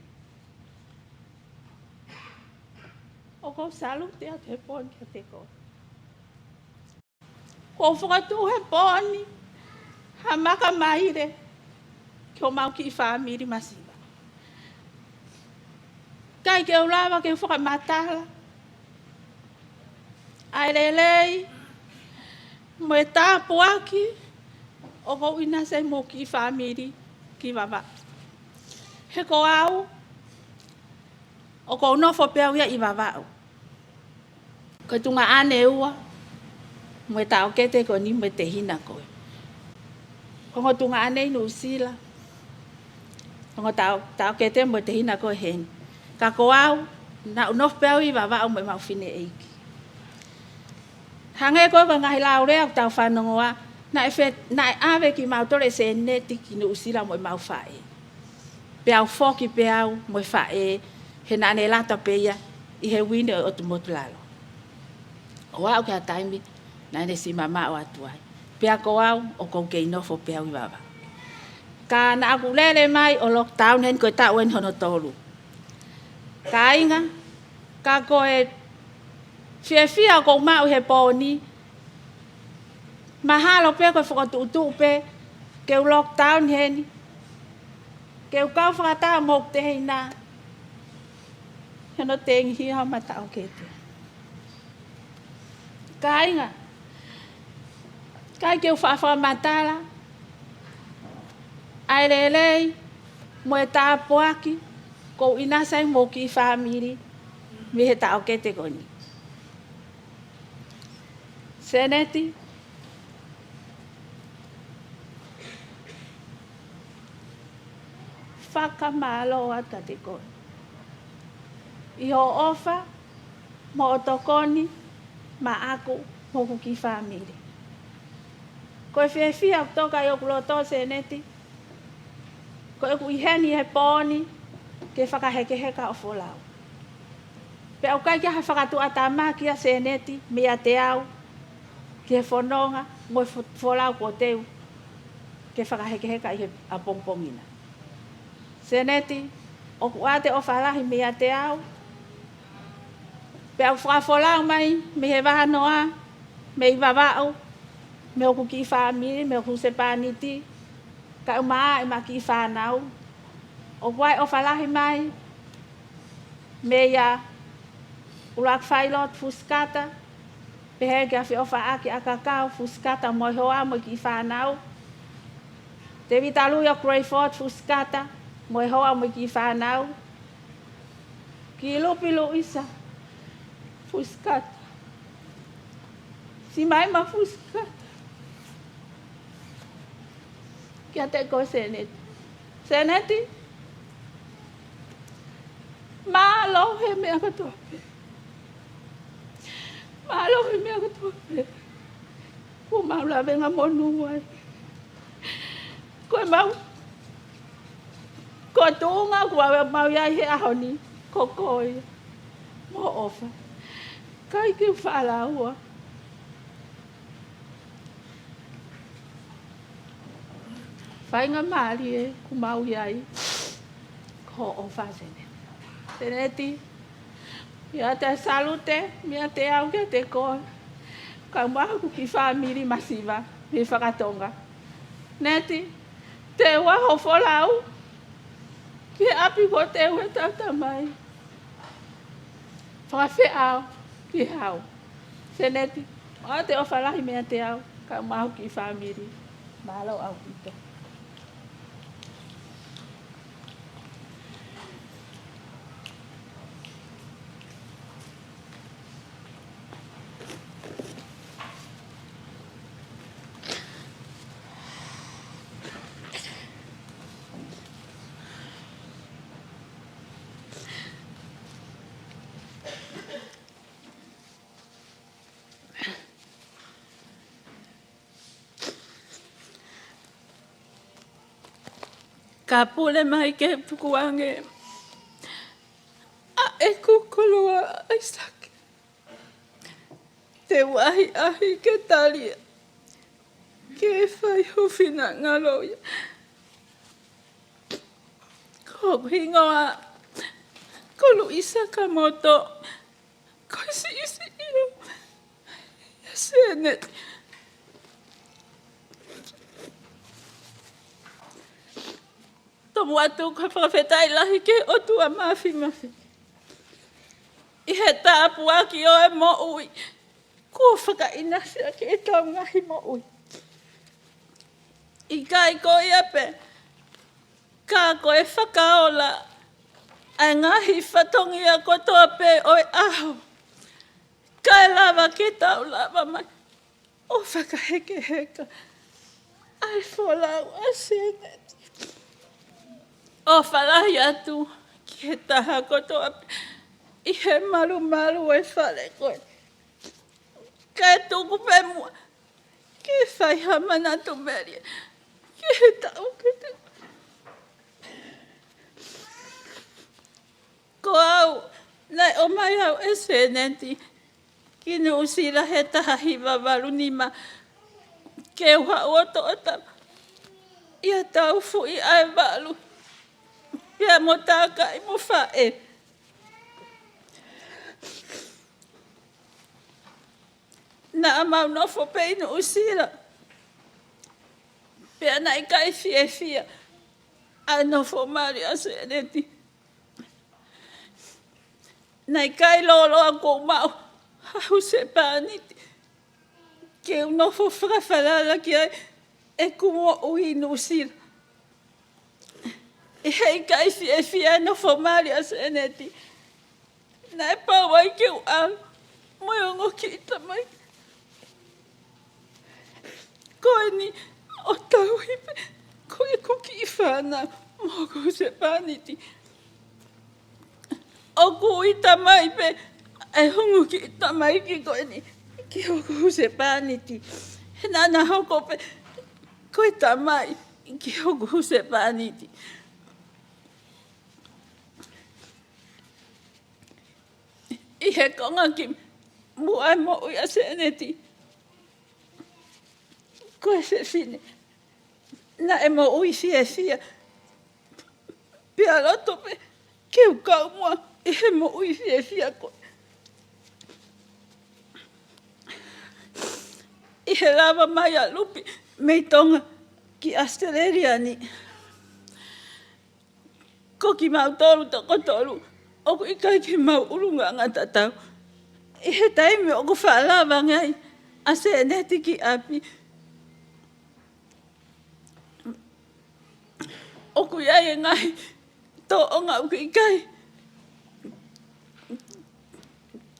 ʻoku ou salute atu he pō ni kiate koe. Kuo u fokotuʻu he pō ni ha maka maile ki homau kiʻi fāmili masiva. ʻIkai ke u lava ke u fakamatala ʻa e lelei mo e tāpuaki ʻoku ou ʻinasi ai mo hoku kiʻi fāmili ki Vavaʻu. He ko au, ʻoku ou nofo pē au ia ʻi Vavaʻu. Ko e tuongaʻane ua mo e taʻokete ko eni mo e tehina ko ē. Ko hono tuongaʻane ʻi Nuʻusila, ko hono taʻo-, taʻokete mo e tehina ko ē heni. Ka ko au, naʻa ku nofo pē au ʻi Vavaʻu mo ʻemau fineʻeiki. Hangē ko e ngaahi laulea ʻoku tau fanongoa, naʻe fe-, naʻe ʻave kimautolu ʻe Seneti ki Nuʻusila mo ʻemau faʻē. Pea u foki pē au mo e faʻē, he naʻa ne lata pē ia ʻi he uine ʻo e ʻotu motu lalo. ʻO aʻu ki ha taimi naʻa ne siʻi mamaʻo atu ai. Pea ko au, ʻoku ou kei nofo pē au ʻi Vavaʻu. Ka naʻa ku lele mai ʻo lockdown heni, ko e taʻu eni hono tolu. Kāinga, ka ko e fiefia ʻoku ou maʻu he pō ni, mahalo pē ko e fokotuʻutuʻu pē ke u lockdown heni, ke u kau fakataha mo hoku tehina he hono tengihia homa taʻokete. Kāinga, ʻikai ke u faʻa fakamatala ʻa e lelei mo e tāpuaki ʻoku ou ʻinasi ai mo hoku kiʻi fāmili mei he taʻokete ko eni. Seneti, fakamālō atu kiate koe ʻi hoʻo ʻofa mo hoʻo tokoni maʻaku mo hoku kiʻi fāmili. Ko e fiefia ʻoku toka ʻi hoku loto, Seneti, ko ʻeku ʻi heni he pō ni ke fakahekeheka hoʻo folau. Pea ʻoku ʻikai ke ʻi ai ha fakatuʻatamaki ʻa Seneti meiate au ki he fononga mo e fo-, folau kuo teu ke fakahekeheka ʻi he ʻapongipongi na. Seneti, ʻoku ʻoatu e ʻofa lahi meiate au. Pea u fakafolau mai mei he vahanoa, mei Vavaʻu, mei hoku kiʻi fāmili, mei hoku husepāniti, kae ʻumaʻā ʻema kiʻi fānau. ʻOku ʻi ai e ʻofa lahi mai meia ʻUluaki Failotu Fusikata, pehē ki he afioʻi ʻofaʻaki ʻa Kakau Fusikata mo e hoa mo e kiʻi fānau. Tēvita Luia Crayford Fusikata mo e hoa mo e kiʻi fānau. Ki Lupi Luisa Fusikata. Simaima Fusikata. Kiate koe Seneti. Seneti, mālō he meʻa kotoa pē. Mālō e meʻa kotoa pē kuo mau lavengamonū ai. Ko e mau, ko e tuʻunga kuo mau ʻi ai he ʻaho ni, ko koe ia mo e ʻofa. ʻIkai ke u faʻa lāua. Faingamālie kuo mau ʻi ai, ko e ʻofa Seneti. Seneti, ʻoatu e salute meiate au kiate koe, kae ʻumaʻā hoku kiʻi fāmili masiva mei Fakatonga. Seneti, te u ʻalu ʻo folau ki he ʻapi kuo teu ʻe heʻetau tamai. Fakafeʻao ki he ʻaho. Seneti, ʻoatu e ʻofa lahi meiate au, kae ʻumaʻā hoku kiʻi fāmili. Mālō ʻaupito. Ka pule mai ke tukuange ʻa ʻeku koloa ʻAisake, te u ʻahiʻahi ke tali ia, ke fai ho finangalo ia. Ko hoku hingoa ko Luisa Kamoto, ko e siʻisiʻi ʻo Seneti. Tomuʻa atu ko e fakafetaʻi lahi ki he ʻOtua Māfimafi ʻi he tāpuaki ʻo e moʻui kuo fakaʻinasi ʻaki ʻetau ngaahi moʻui. ʻIkai ko ia pē, ka ko e fakaola ʻa e ngaahi fatongia kotoa pē ʻo e ʻaho, kae lava ke tau lava mai ʻo fakahekeheka ʻa e folau ʻa Seneti. ʻOfa lahi atu ki he taha kotoa pē ʻi he malumalu ʻo e fale ko eni, kae tuku pē muʻa ke fai ha manatu melie ki he taʻu ke te. Ko au, naʻe ʻomai au ʻe Seneti ki Nuʻusila he taha hiva valu nima, ke u haʻu ʻo toʻotama ʻi ha taufuʻi ʻa e valu, pea mo tākaʻi mo faʻē. Naʻa mau nofo pē ʻi Nuʻusila, pea naʻe ʻikai fiefia ʻa e nofo mali ʻa Seneti. Naʻe ʻikai lōloa kuo u maʻu ha husepāniti ke u nofo fakafalala ki ai ʻeku moʻui ʻi Nuʻusila. ʻI he ʻikai fiefia e nofo mali ʻa Seneti, naʻe pau ai ke u ʻalu mo e ongo kiʻi tamai ko eni ʻo tauhi pē ko ʻeku kiʻi fānau mo hoku husepāniti. ʻOku ʻikai tamai pē e ongo kiʻi tamaiki ko eni ki hoku husepāniti. He naʻa na hoko pē ko e tamai ki hoku husepāniti. ʻI he konga kimuʻa e moʻui ʻa Seneti, ko e fefine naʻe moʻui fiefia, pea loto pē ke u kau muʻa ʻi he moʻui fiefia ko ē. ʻI he lava mai ʻa Lupi mei Tonga ki ʻAositelēlia ni, ko kimautolu toko tolu ʻoku ʻikai ke mau ʻulungaanga tatau. ʻI he taimi ʻoku faʻa lava ange ai ʻa Seneti ki ʻapi, ʻoku ʻi ai e ngaahi tōʻonga ʻoku ʻikai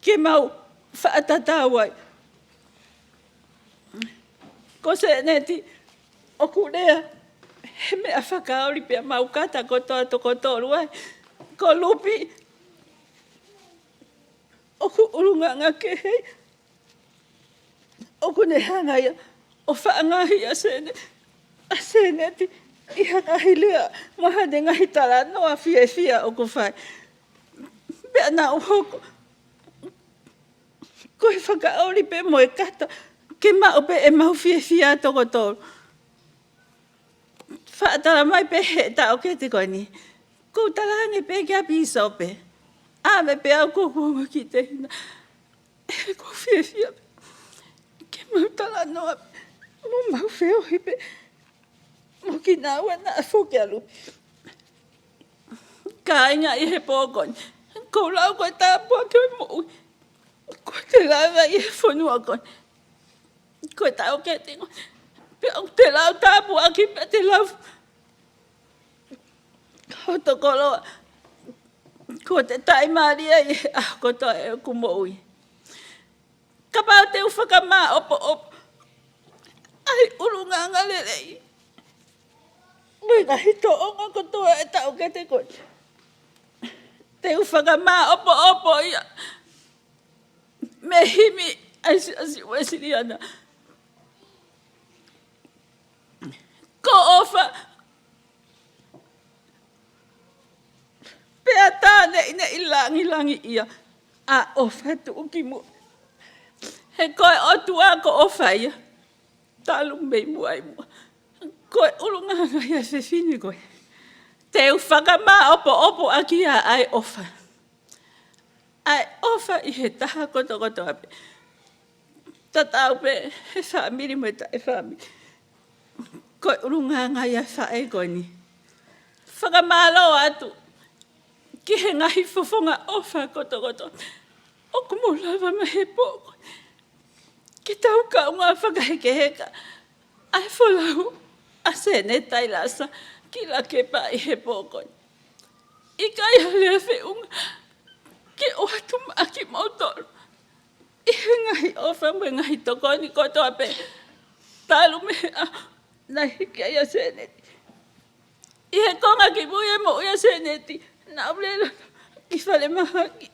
ke mau faʻa tatau ai. Ko Seneti ʻoku lea he meʻa fakaoli pea mau kata kotoa toko tolu ai. Ko Lupi ʻoku ʻulungaanga kehe, ʻoku ne hanga ia ʻo faʻa ngaohi ʻa Sene-, ʻa Seneti ʻi ha ngaahi lea mo haʻane ngaahi talanoa fiefia ʻoku fai. Pea naʻa ku hoko ko e fakaoli pē mo e kata ke maʻu pē ʻemau fiefia toko tolu. Faʻa tala mai pē he taʻokete ko eni, ʻoku ou talaange pē kia pīsope, ʻave pē au ʻoku ou ongo ki te hina. He ʻoku ou fiefia pē ke mau talanoa pē mo mau feohi pē mo kinaua naʻa foki ʻalu. Kāinga, ʻi he pō ko eni, ʻoku ou lau ko e tāpuaki ʻo e moʻui. Ko e te lava ʻi he fonua ko eni, ko e taʻokete ko eni, pea ʻoku te lau tāpuaki pea te lau hoto koloa. Ko e te taʻimālie ʻi he ʻaho kotoa ʻeku moʻui. Kapau te u fakamāʻopoʻopo ʻa e ʻulungaanga lelei mo e ngaahi tōʻonga kotoa ʻa e taʻokete ko eni, te u fakamāʻopoʻopo ia mei he himi ʻa e Siasi Uēsiliana. Ko e ʻofa pea tā neʻineʻi langilangiʻia ʻa e ʻofa tuʻukimuʻa. He ko e ʻOtua ko e ʻofa ia, talu mei muʻa ʻi muʻa. Ko e ʻulungaanga ia ʻa e fefine ko ē, te u fakamāʻopoʻopo ʻaki ia ʻa e ʻofa. ʻA e ʻofa ʻi he taha kotokotoa pē, tatau pē he fāmili mo e taʻefāmili. Ko e ʻulungaanga ia ʻa e faʻē ko eni. Fakamālō atu ki he ngaahi fofonga ʻofa kotokotoa ʻoku mou lava mai he pō ko eni ke tau kaungā fakahekeheka ʻa e folau ʻa Seneta Tailasa ki Lakepa ʻi he pō ko eni. ʻIkai ha lea feʻunga ke ʻoatu maʻa kimoutolu ʻi he ngaahi ʻofa mo e ngaahi tokoni kotoa pē talu mei he ʻaho naʻe hiki ai ʻa Seneti. ʻI he konga kimui e moʻui ʻa Seneti, naʻa ku lele ki falemahaki.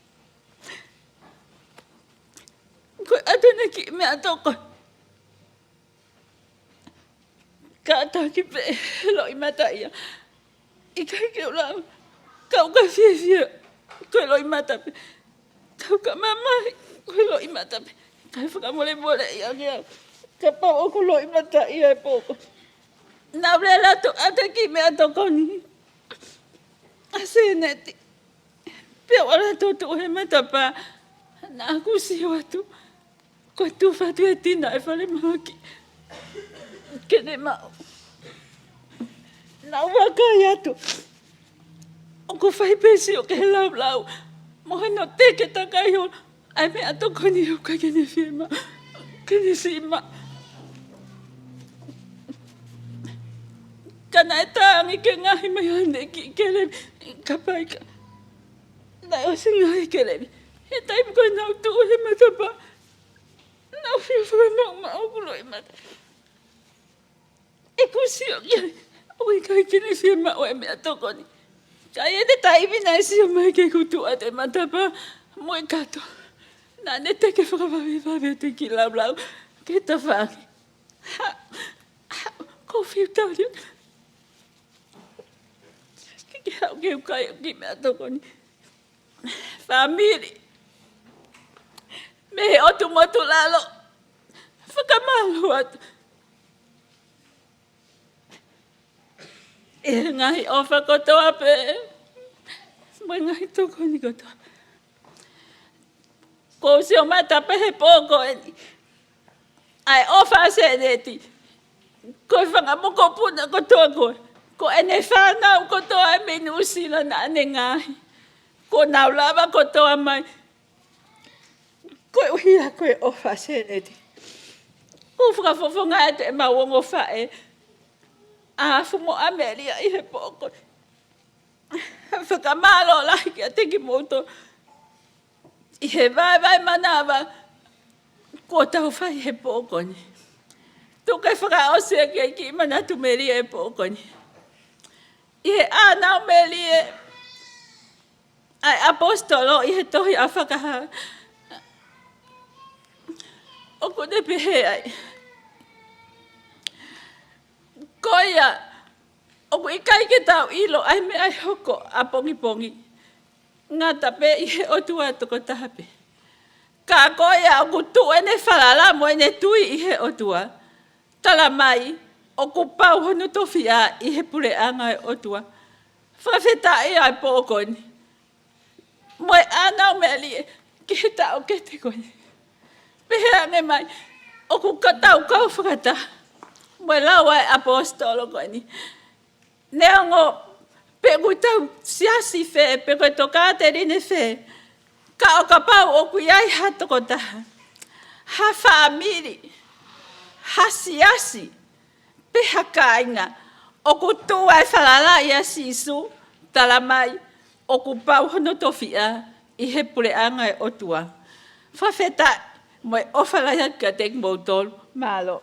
Ko e ʻatu eni e kiʻi meʻatokoni, kātaki pē he loʻimata ia. ʻIkai ke u lava, ka u ka fiefia ko e loʻimata pē. Ka u ka mamahi ko e loʻimata pē. Kae fakamolemole ia ke au, kapau ʻoku loʻimata ia e pō ko eni. Naʻa ku lele atu ʻata e kiʻi meʻatokoni ʻa Seneti. Pea u ʻalu atu ʻo tuʻu he matapā, naʻa ku sio atu ko e tufa atu e tina e falemahaki ke ne maʻu. Naʻa ku vakai atu, ʻoku fai pē sio ki he laulau mo hano teke takai holo ʻa e meʻatokoni ʻoku ʻikai ke ne fiemaʻu ke ne siʻi maʻu. Ka naʻe tangi ke ngaohi mai haʻane kiʻi kelevi, ka paika naʻe ʻosi ngaohi e kelevi. He taimi ko ē naʻa ku tuʻu he matapā, naʻa ku fie fakamaʻumaʻu ʻoku loʻimata. ʻOku ou sio ki ai, ʻoku ʻikai ke ne fiemaʻu e meʻatokoni. Ka ʻi heʻene taimi naʻe sio mai ki heʻeku tuʻu atu he matapā mo e kato, naʻa ne teke fakavavevave atu e kiʻi laulau ki he tafaʻaki. Ha, ha, ʻoku ou fiu taulia ke, ke haʻu ke u kai ʻeku kiʻi meʻatokoni. Fāmili mei he ʻotu motu lalo, fakamālō atu ʻi he ngaahi ʻofa kotoa pē mo e ngaahi tokoni kotoa. Kuo u sio mata pē he pō ko eni ʻa e ʻofa ʻa Seneti. Ko e fanga mokopuna kotoa ko ē, ko ʻene fānau kotoa ē mei Nuʻusila naʻa ne ngaohi, kuo nau lava kotoa mai koeʻuhi ko e ʻofa ʻa Seneti. ʻOku ou fakafofongaʻi atu ʻemau ongo faʻē ʻa Afu mo ʻAmelia ʻi he pō ko eni. Fakamālō lahi kiate kimoutolu ʻi he vaevae manava kuo tau fai he pō ko eni. Tuku ke fakaʻosi ʻaki e kiʻi manatu melie he pō ko eni. ʻI he ʻānau melie ʻa e ʻaposetolo ʻi he tohi ʻa Fakahā, ʻoku ne pehē ai, ko ia, ʻoku ʻikai ke tau ʻilo ʻa e meʻa ʻe hoko ʻapongipongi, ngata pē ʻi he ʻOtua tokotaha pē. Ka ko ia ʻoku tuʻu ʻene falala mo ʻene tui ʻi he ʻOtua, tala mai, ʻoku pau hono tofiʻa ʻi he puleʻanga ʻo e ʻOtua. Fakafetaʻi ʻa e pō ko eni. Mo e ʻānaumēlie ki he taʻokete ko eni. Pehē ange mai, ʻoku ka tau kau fakataha mo e lau ʻa e ʻaposetolo ko eni. Neongo pe ʻoku tau siasi fē, pe ko e tokāteline fē, ka ʻo kapau ʻoku ʻi ai ha tokotaha, ha fāmili, ha siasi, pe ha kāinga ʻoku tuʻu ʻa e falala ʻia Sīsū, tala mai, ʻoku pau hono tofiʻa ʻi he puleʻanga ʻo e ʻOtua. Fakafetaʻi mo e ʻofa lahi atu kiate kimoutolu. Mālō.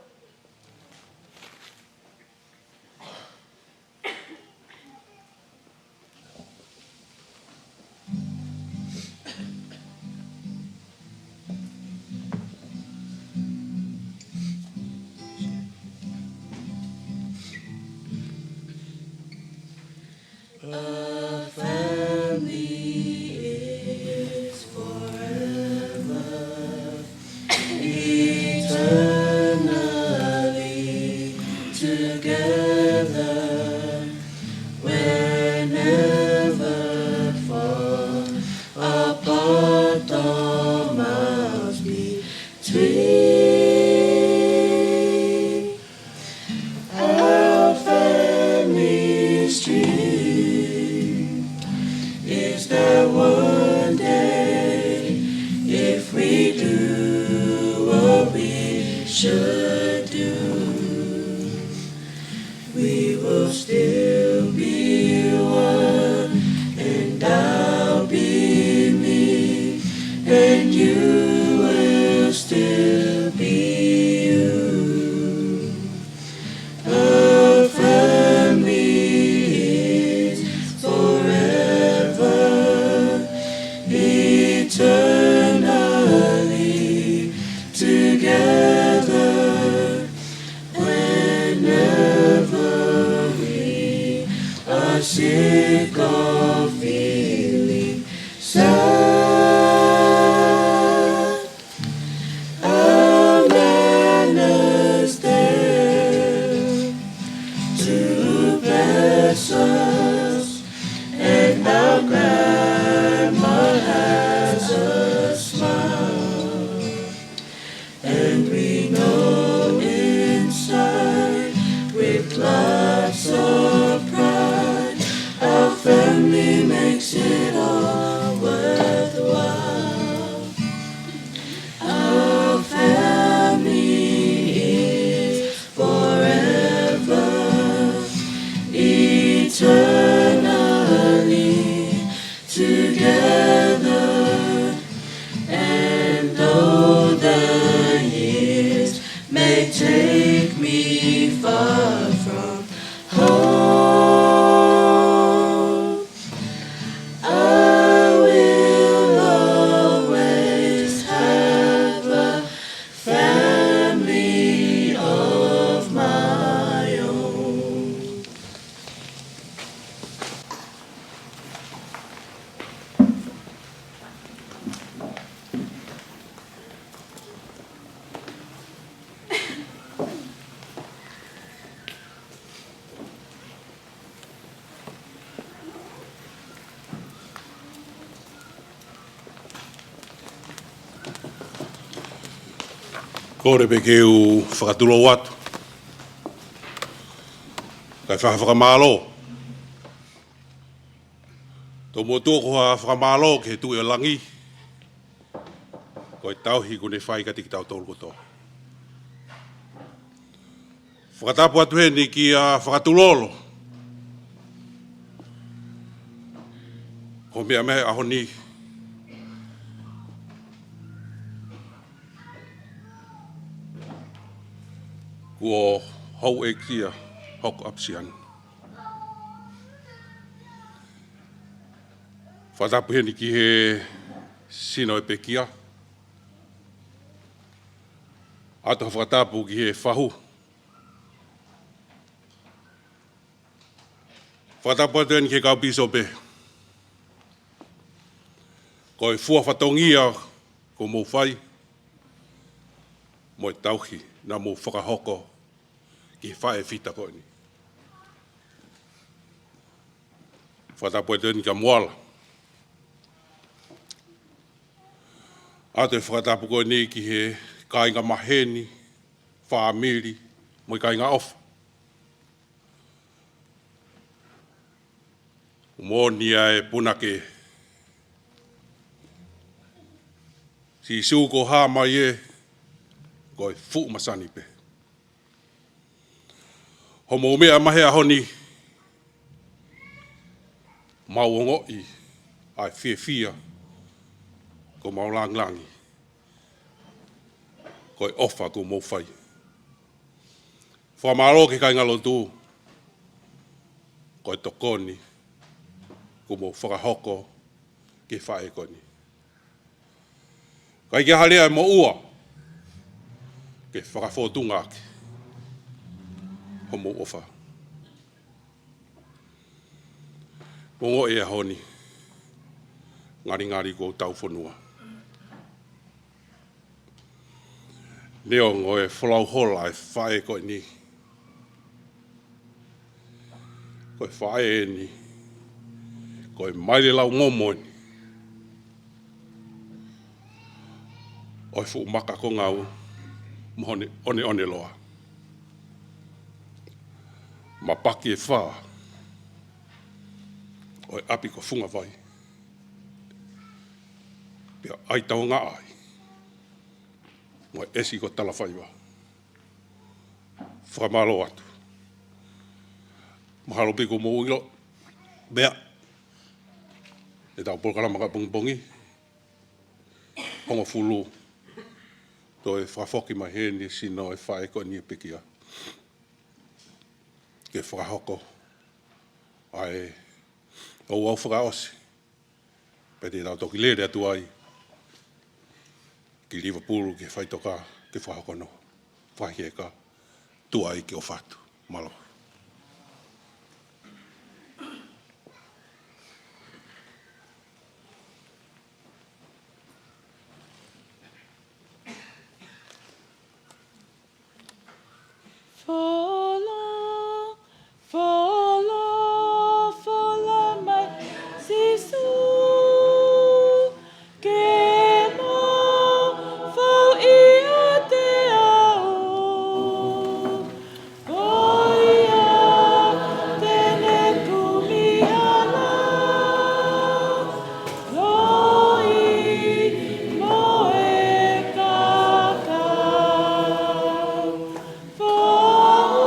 A family is forever, eternally together, whenever far apart the miles between. Our family's dream is that one day, if we do what we should do, we will still be one, and I'll be me, and you will still be you. A family is forever, eternally together. Whenever we are sick or feeling sad, our man is there to bless us, and our grandma has a smile. And we know inside, with lots of pride, our family makes it all worthwhile. Our family is forever, eternally together. And though the years may take me far from home, I will always have a family of my own. Kole pē ke u fakatulou atu, kae fai ha fakamālō. Tomuʻa ʻoku ou fakamālō ki he Tuʻi ʻo Langi, ko e tauhi kuo ne fai kiate kitautolu kotoa. Fakatapu atu heni kia Fakatulolo, ko e meʻa mai he ʻaho ni, ko e houʻeiki ia ʻo e ʻApisiani. Fakatapu heni ki he sino ʻo e pekia, ʻOatu ha fakatapu ki he fahu. Fakatapu atu eni ki he kau pīsope. Ko e fua fatongia kuo mou fai, mo e tauhi naʻa mou fakahoko ki he faʻē fita ko eni. Fakatapu atu eni kia Moala. ʻOatu e fakatapu ko eni ki he kāinga maheni, fāmili, mo e kāinga ʻofa. Moʻoni ʻa e punake. Sīsū, ko e hā mai ē, ko e fuʻu masani pē. Hoʻomou meʻa mai he ʻaho ni, mau ongoʻi ʻa e fiefia, ko mau langilangi, ko e ʻofa kuo mou fai. Fakamālō ki he kāingalotu, ko e tokoni kuo mou fakahoko ki he faʻē ko eni. ʻIkai ke ʻi ai ha lea ʻe moʻua ke fakafōtunga ʻaki hoʻomou ʻofa. Mou ongoʻi he ʻaho ni, ngalingali kuo tau fonua. Neongo e folau hola e faʻē ko eni, ko e faʻē eni, ko e maile lau momo eni ʻo e fuʻu maka ko Ngau mo One, Oneʻoneloa. Mapaki e fā ʻo e ʻapi ko Fungavai, pea ʻai Taungaʻai mo e ʻesi ko Talafaiva. Fakamālō atu. Mahalo pē kuo mou ʻilo, meʻa ʻetau polokalama kātoa pongipongi, hongofulu, toe fakafoki mai heni e sino e faʻē ko eni ʻe pekia, ke fakahoko ʻa e ouau fakaʻosi. Pea te tau toki lele atu ai ki Livapulu, ki he faʻitoka, ke fakahoko hono fahieka, tuai ke ʻofa atu. Mālō. Fola, fola, fola mai Sīsū, ke mou fou ʻiate au. Ko ia te ne kumi hala, loi mo e kakai. Foʻi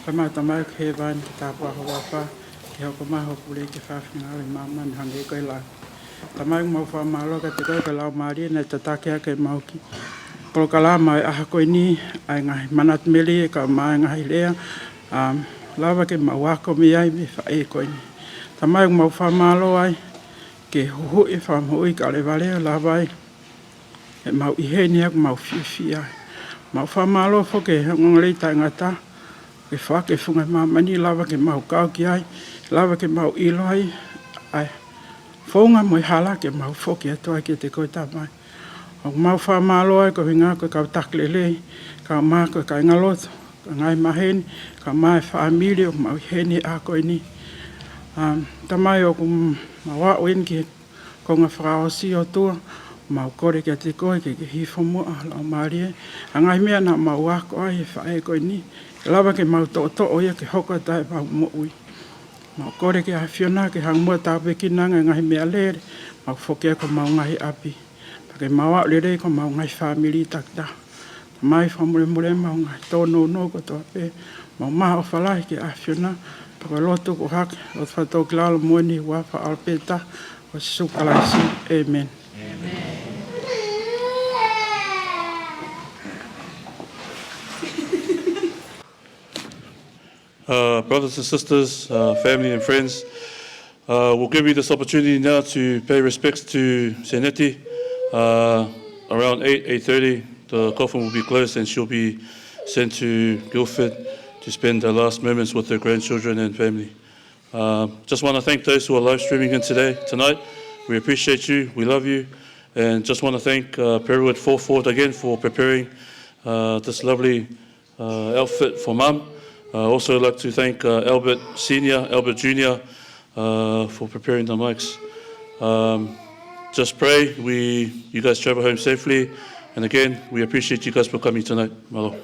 Tamai, Tamai ʻoku ʻi hēvani, ke tāpuhā ho huafa, ke hoko mai hoʻo pule, ke fai ho finangalo ʻi māmani hangē ko e langi. Tamai, ʻoku mau fakamālō kiate koe ko e Laumālie naʻe tataki ʻa ʻemau kiʻi polokalama ʻo e ʻaho ko eni, ʻa e ngaahi manatu melie kae ʻumaʻā e ngaahi lea, ʻa, lava ke mau ako mei ai mei he faʻē ko eni. Tamai, ʻoku mau fakamālō ai, ke huhuʻi e fakamoʻui kae ʻoua leva leva lava ai ʻemau ʻi heni ʻoku mau fiefia ai. Mau fakamālō foki he ongoongolelei taʻengata, ke foaki e funga māmani, lava ke mau kau ki ai, lava ke mau ʻilo ai ʻa e founga mo e hala ke mau foki atu ai kiate koe Tamai. ʻOku mau fakamālō ai koeʻuhinga ko e kau taki lelei, kae ʻumaʻā ko e kāingalotu, ko e ngaahi maheni, kae ʻumaʻā e fāmili ʻoku mau ʻi heni he ʻaho ko eni. Um, Tamai, ʻoku mau aʻu eni ki he konga fakaʻosi ʻOtua, mau kole kiate koe ke ke hifo muʻa Laumālie, ʻa e ngaahi meʻa naʻa mau ako ai he faʻē ko eni, ke lava ke mau toʻotoʻo ia ke hoko atu ai ʻemau moʻui. Mau kole ki he ʻAfiona ke hanga muʻa ʻo tāpuekina ange e ngaahi meʻalele, mau foki ai ki homau ngaahi ʻapi. Pea ke mau aʻu lelei ki homau ngaahi fāmili takitaha. Tamai, fakamolemole ʻemau ngaahi tōnounou kotoa pē, mau maʻu ʻofa lahi ki he ʻAfiona, pea ko e lotu ʻoku hake, lotu fakatōkilalo moʻoni ʻi he huafa ʻo ʻAlapeta, ko Sīsū Kalaisi. ʻĒmeni. Uh, brothers and sisters, uh, family and friends, uh, we'll give you this opportunity now to pay respects to Seneti. Uh, around eight, eight thirty, the coffin will be closed and she'll be sent to Guildford to spend her last moments with her grandchildren and family. Uh, just want to thank those who are live streaming in today, tonight. We appreciate you. We love you. And just want to thank, uh, Peru at Forth Forward again for preparing, uh, this lovely, uh, outfit for Mum. Uh, also like to thank, uh, Albert Senior, Albert Junior, uh, for preparing the mics. Um, just pray we, you guys travel home safely. And again, we appreciate you guys for coming tonight. Mālō.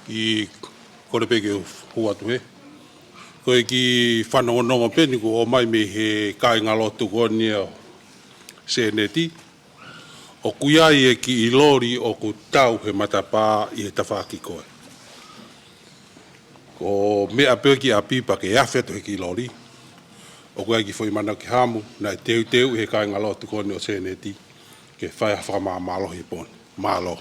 ʻI kole pē ke u hū atu he. Ko e kiʻi fanongonongo pē eni kuo ʻomai mei he kāingalotu ko eni ʻo Seneti. ʻOku ʻi ai e kiʻi loli ʻoku tau he matapā ʻi he tafaʻaki ko ē. Ko e meʻa pē ki ʻapi pea ke afe atu he kiʻi loli. ʻOku ʻi ai e kiʻi foʻi manako ki hamu, naʻe teuteu ʻe he kāingalotu ko eni ʻo Seneti ke fai ha fakamāmālohi he pō ni. Mālō.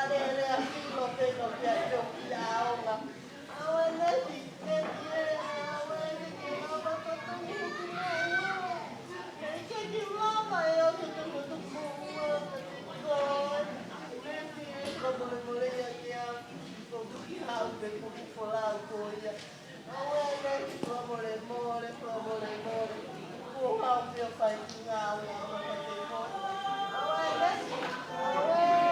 Lele a filo peno pea teo ki a onga. Awe Leti, Leti e, awe Leti, awe Leti, awe Leti. Leti e, awe Leti, awe Leti.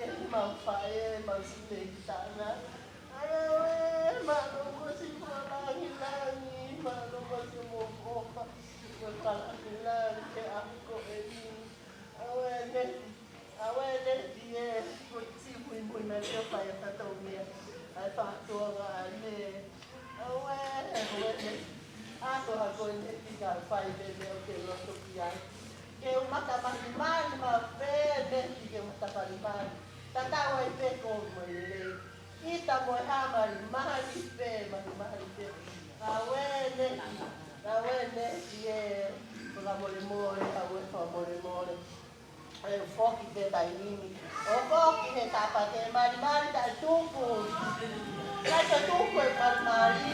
Mau faʻē, mau sine ki tana. Aia we, mālō mo siʻi fakalangilangi, mālō mo siʻi mo fofa, mo fakalangilangi ke ako eni. Awe ne, awe ne tie, ko siʻi muimui mai ke fai e fatongia. Ai fatoa ane. Awe, awe ne. Ako, ako ne ki ka fai ne ne o ke loto ki ai. Ke u mata malimali ma pē ne ki ke mata malimali. Tatau ai pē ko mo lele. Ita mo e hā malimali pē, malimali pē. Awe ne, awe ne ki e fakamolemole, awe fakamolemole. E foki pē taimi ni. O foki he tapa ke malimali taʻe tuku. Taʻe tuku e malimali.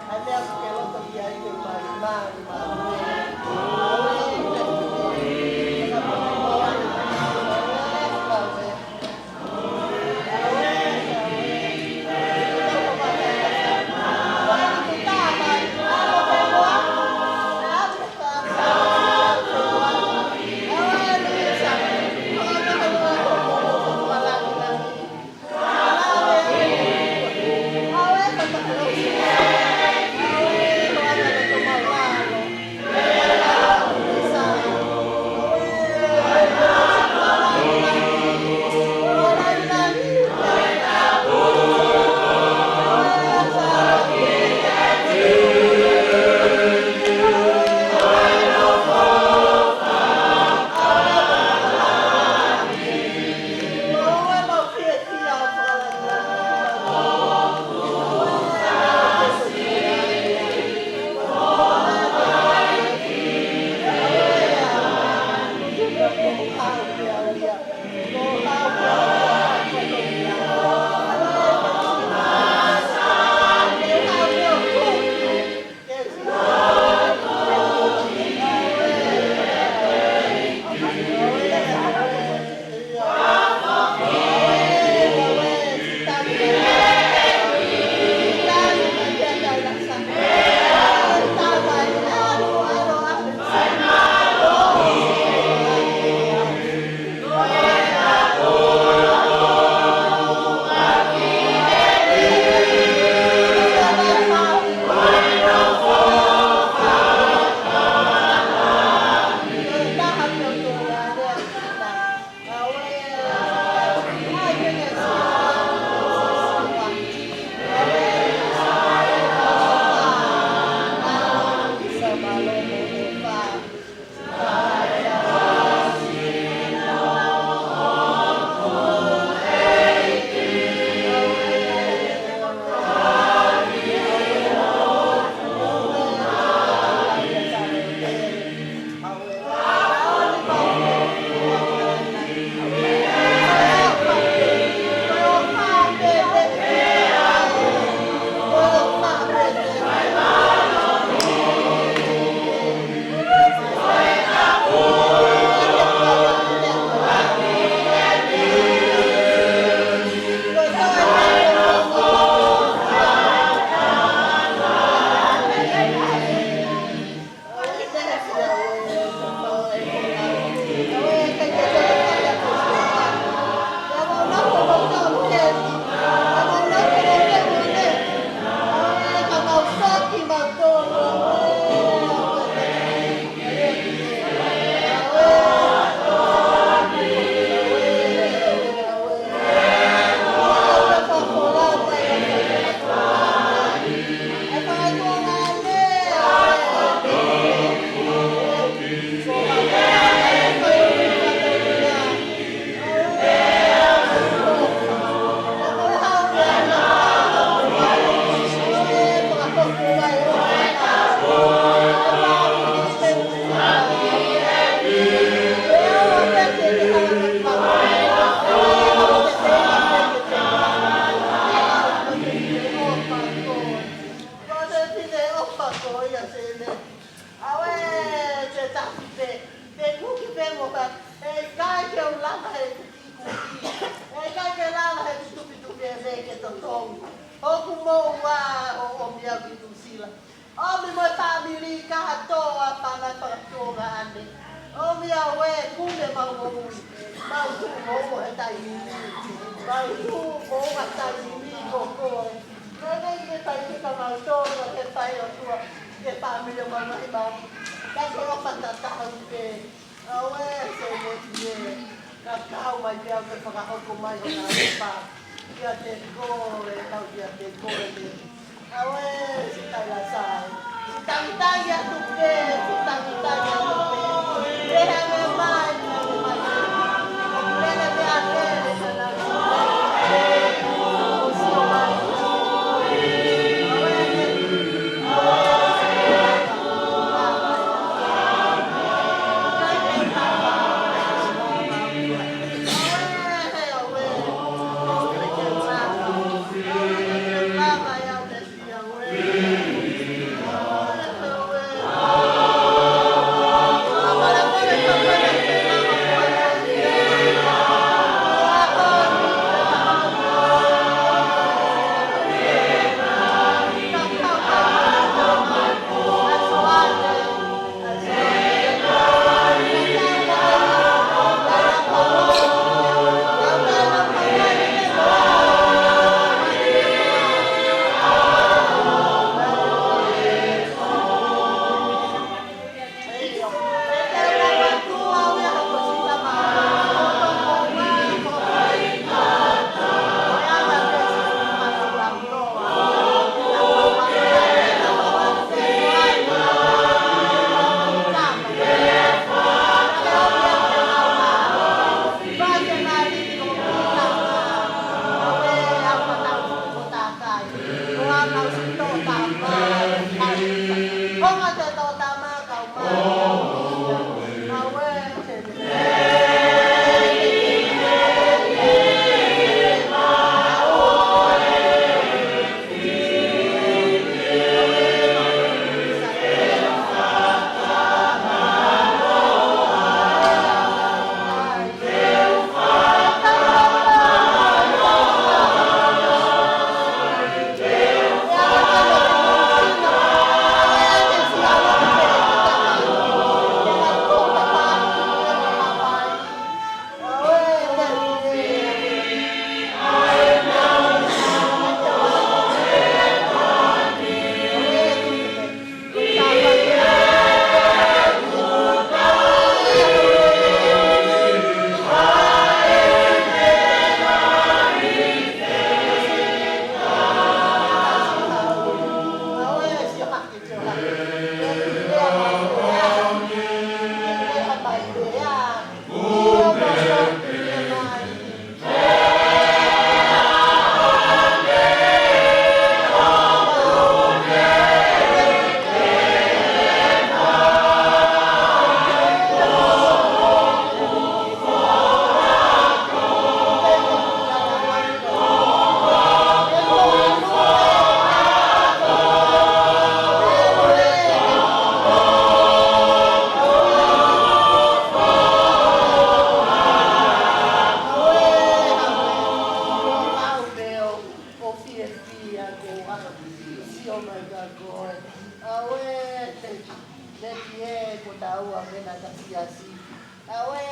Ai meʻa ke loto ki ai ke malimali, malimali. Awe, te tafi pē, te kuki pē mo ka, ʻe ʻikai ke u lava he kuki kuki, ʻe ʻikai ke lava he tupitupi ʻe ke totongi. ʻOku mou ua ʻo ʻomi au ki Nuʻusila. ʻOmi mo e fāmili kātoa pana fakatonga ane. ʻOmi au ē kune mau moʻui. Mau tuʻu moʻua he taimi ni. Mau tuʻu moʻua he taimi ni ko koe. Naʻe ʻikai ke fai ke ka mau tō, ke fai ʻOtua, ke fāmili ʻo mau lahi mau. Ka ko e ʻofa tatau pē. Auē, Sēnesi ē. Ka kau mai pē au ke fakahoko mai hono ʻofa. Kiate koe, kau kiate koe. Auē, si tai la sai. Si tangitangi atu pē, si tangitangi atu pē. Ke hanga mai, hanga mai. Lele pē a lele, sana. ʻO fiefia ko au, sio mai kia koe. Auē, thank you. Thank you ē, ko taua mena ta siasi. Auē,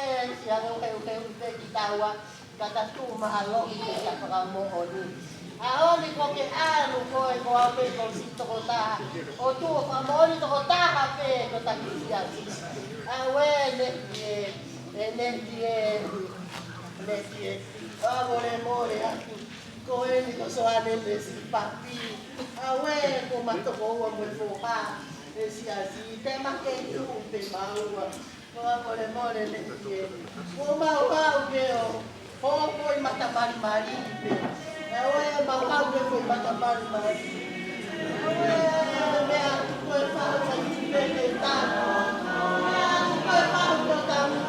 siʻa lou heu heu te ki taua, ka ta tuʻu mahalo i te ta fakamoʻoni. ʻAho ni ko ke ʻalu koe ko au pē ko si tokotaha. ʻO tuʻu fakamoʻoni tokotaha pē ko ta ki siasi. Auē, thank you ē, ē, thank you ē, thank you ē. ʻOua mole mole atu. Ko eni ko Soane mo Sipapi. Auē, ko ma tokoua mo e foha ʻe siasi, te ma kei tuʻu pē maua. ʻOua mole mole ne tie. Ko mau hau pē ʻo, ʻo ko e mata malimali pē. Auē, mau hau pē ko e mata malimali. Auē, meʻa ko e fau sa ki pē ke tamu. Meʻa ko e fau ko tamu.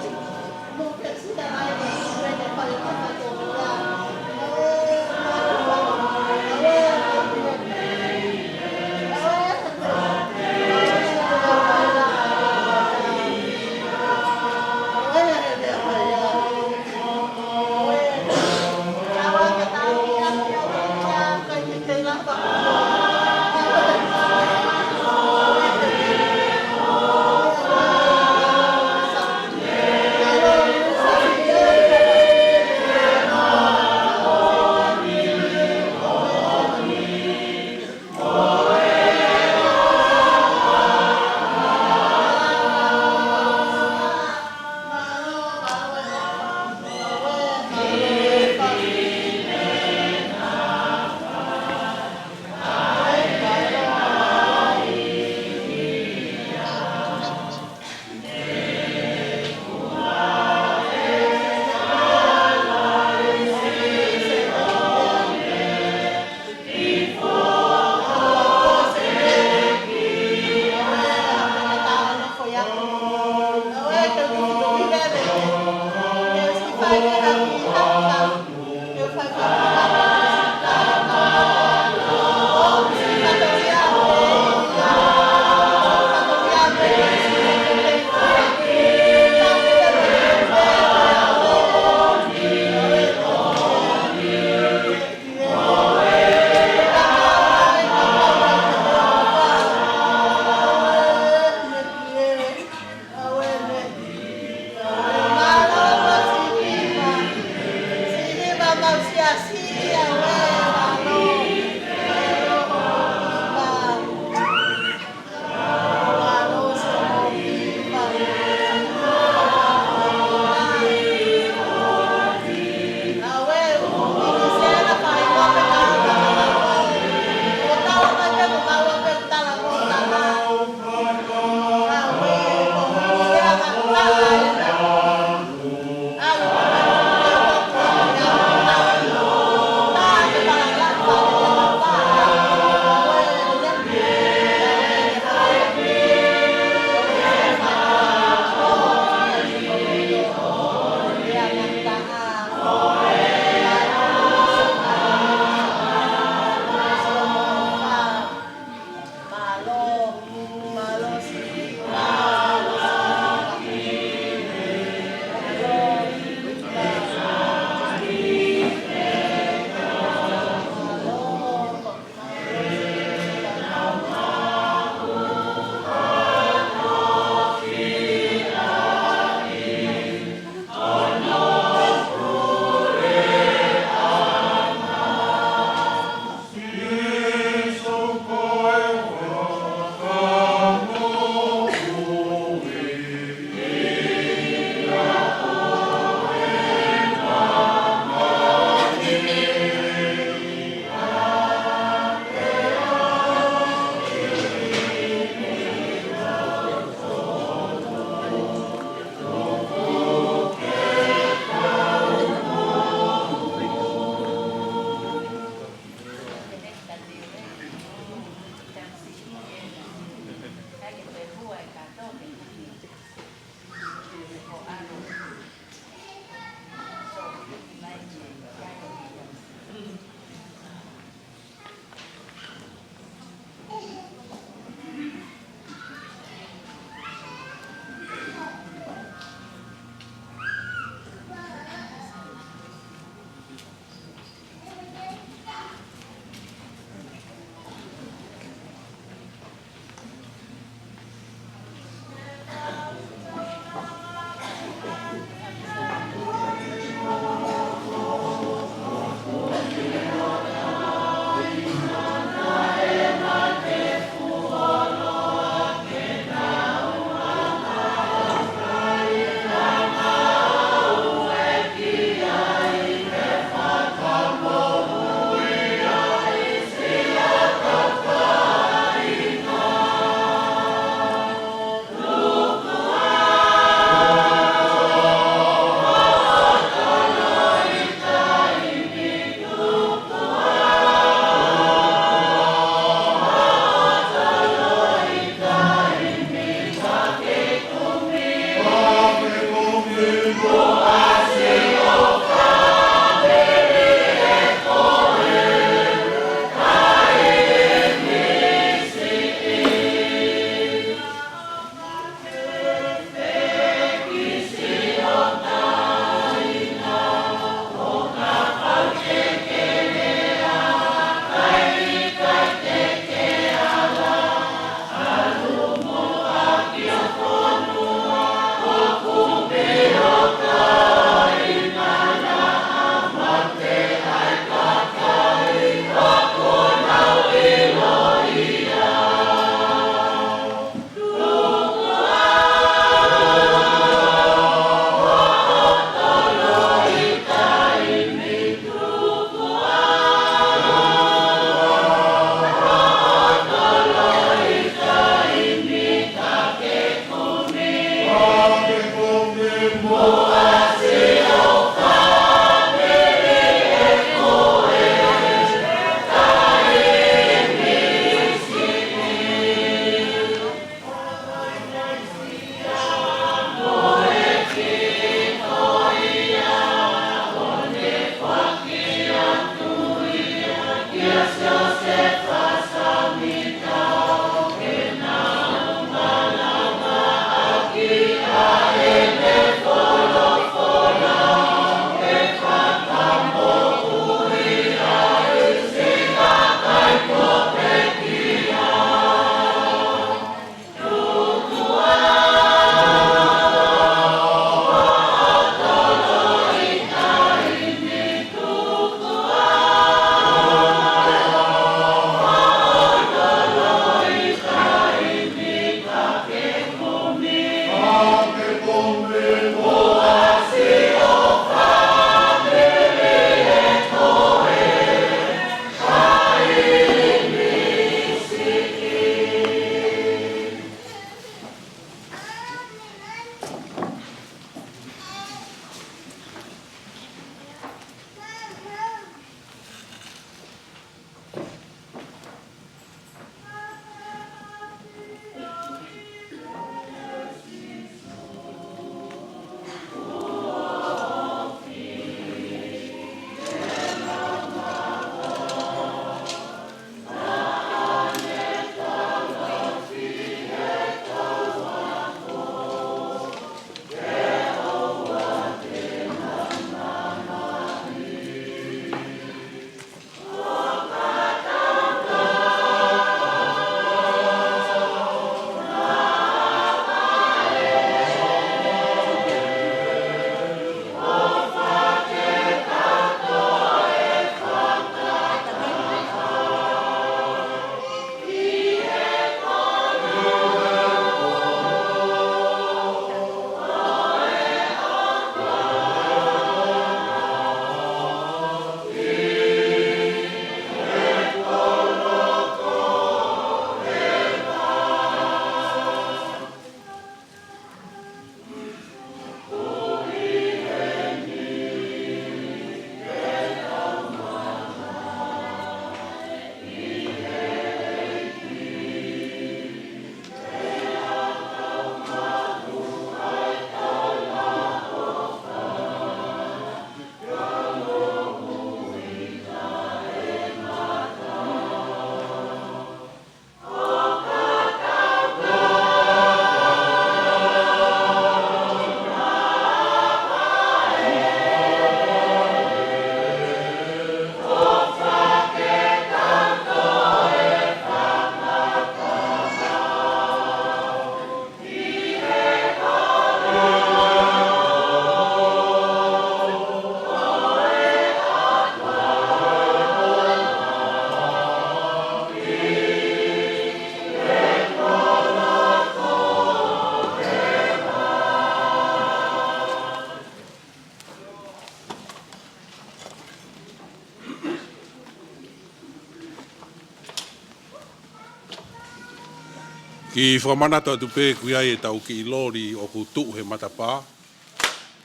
Kiʻi fakamanatu atu pē, ʻoku ʻi ai ʻetau kiʻi loli ʻoku tuʻu he matapā,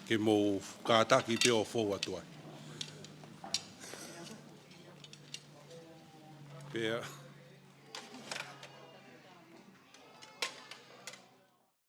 ke mou kātaki pē ʻo fou atu ai. Pea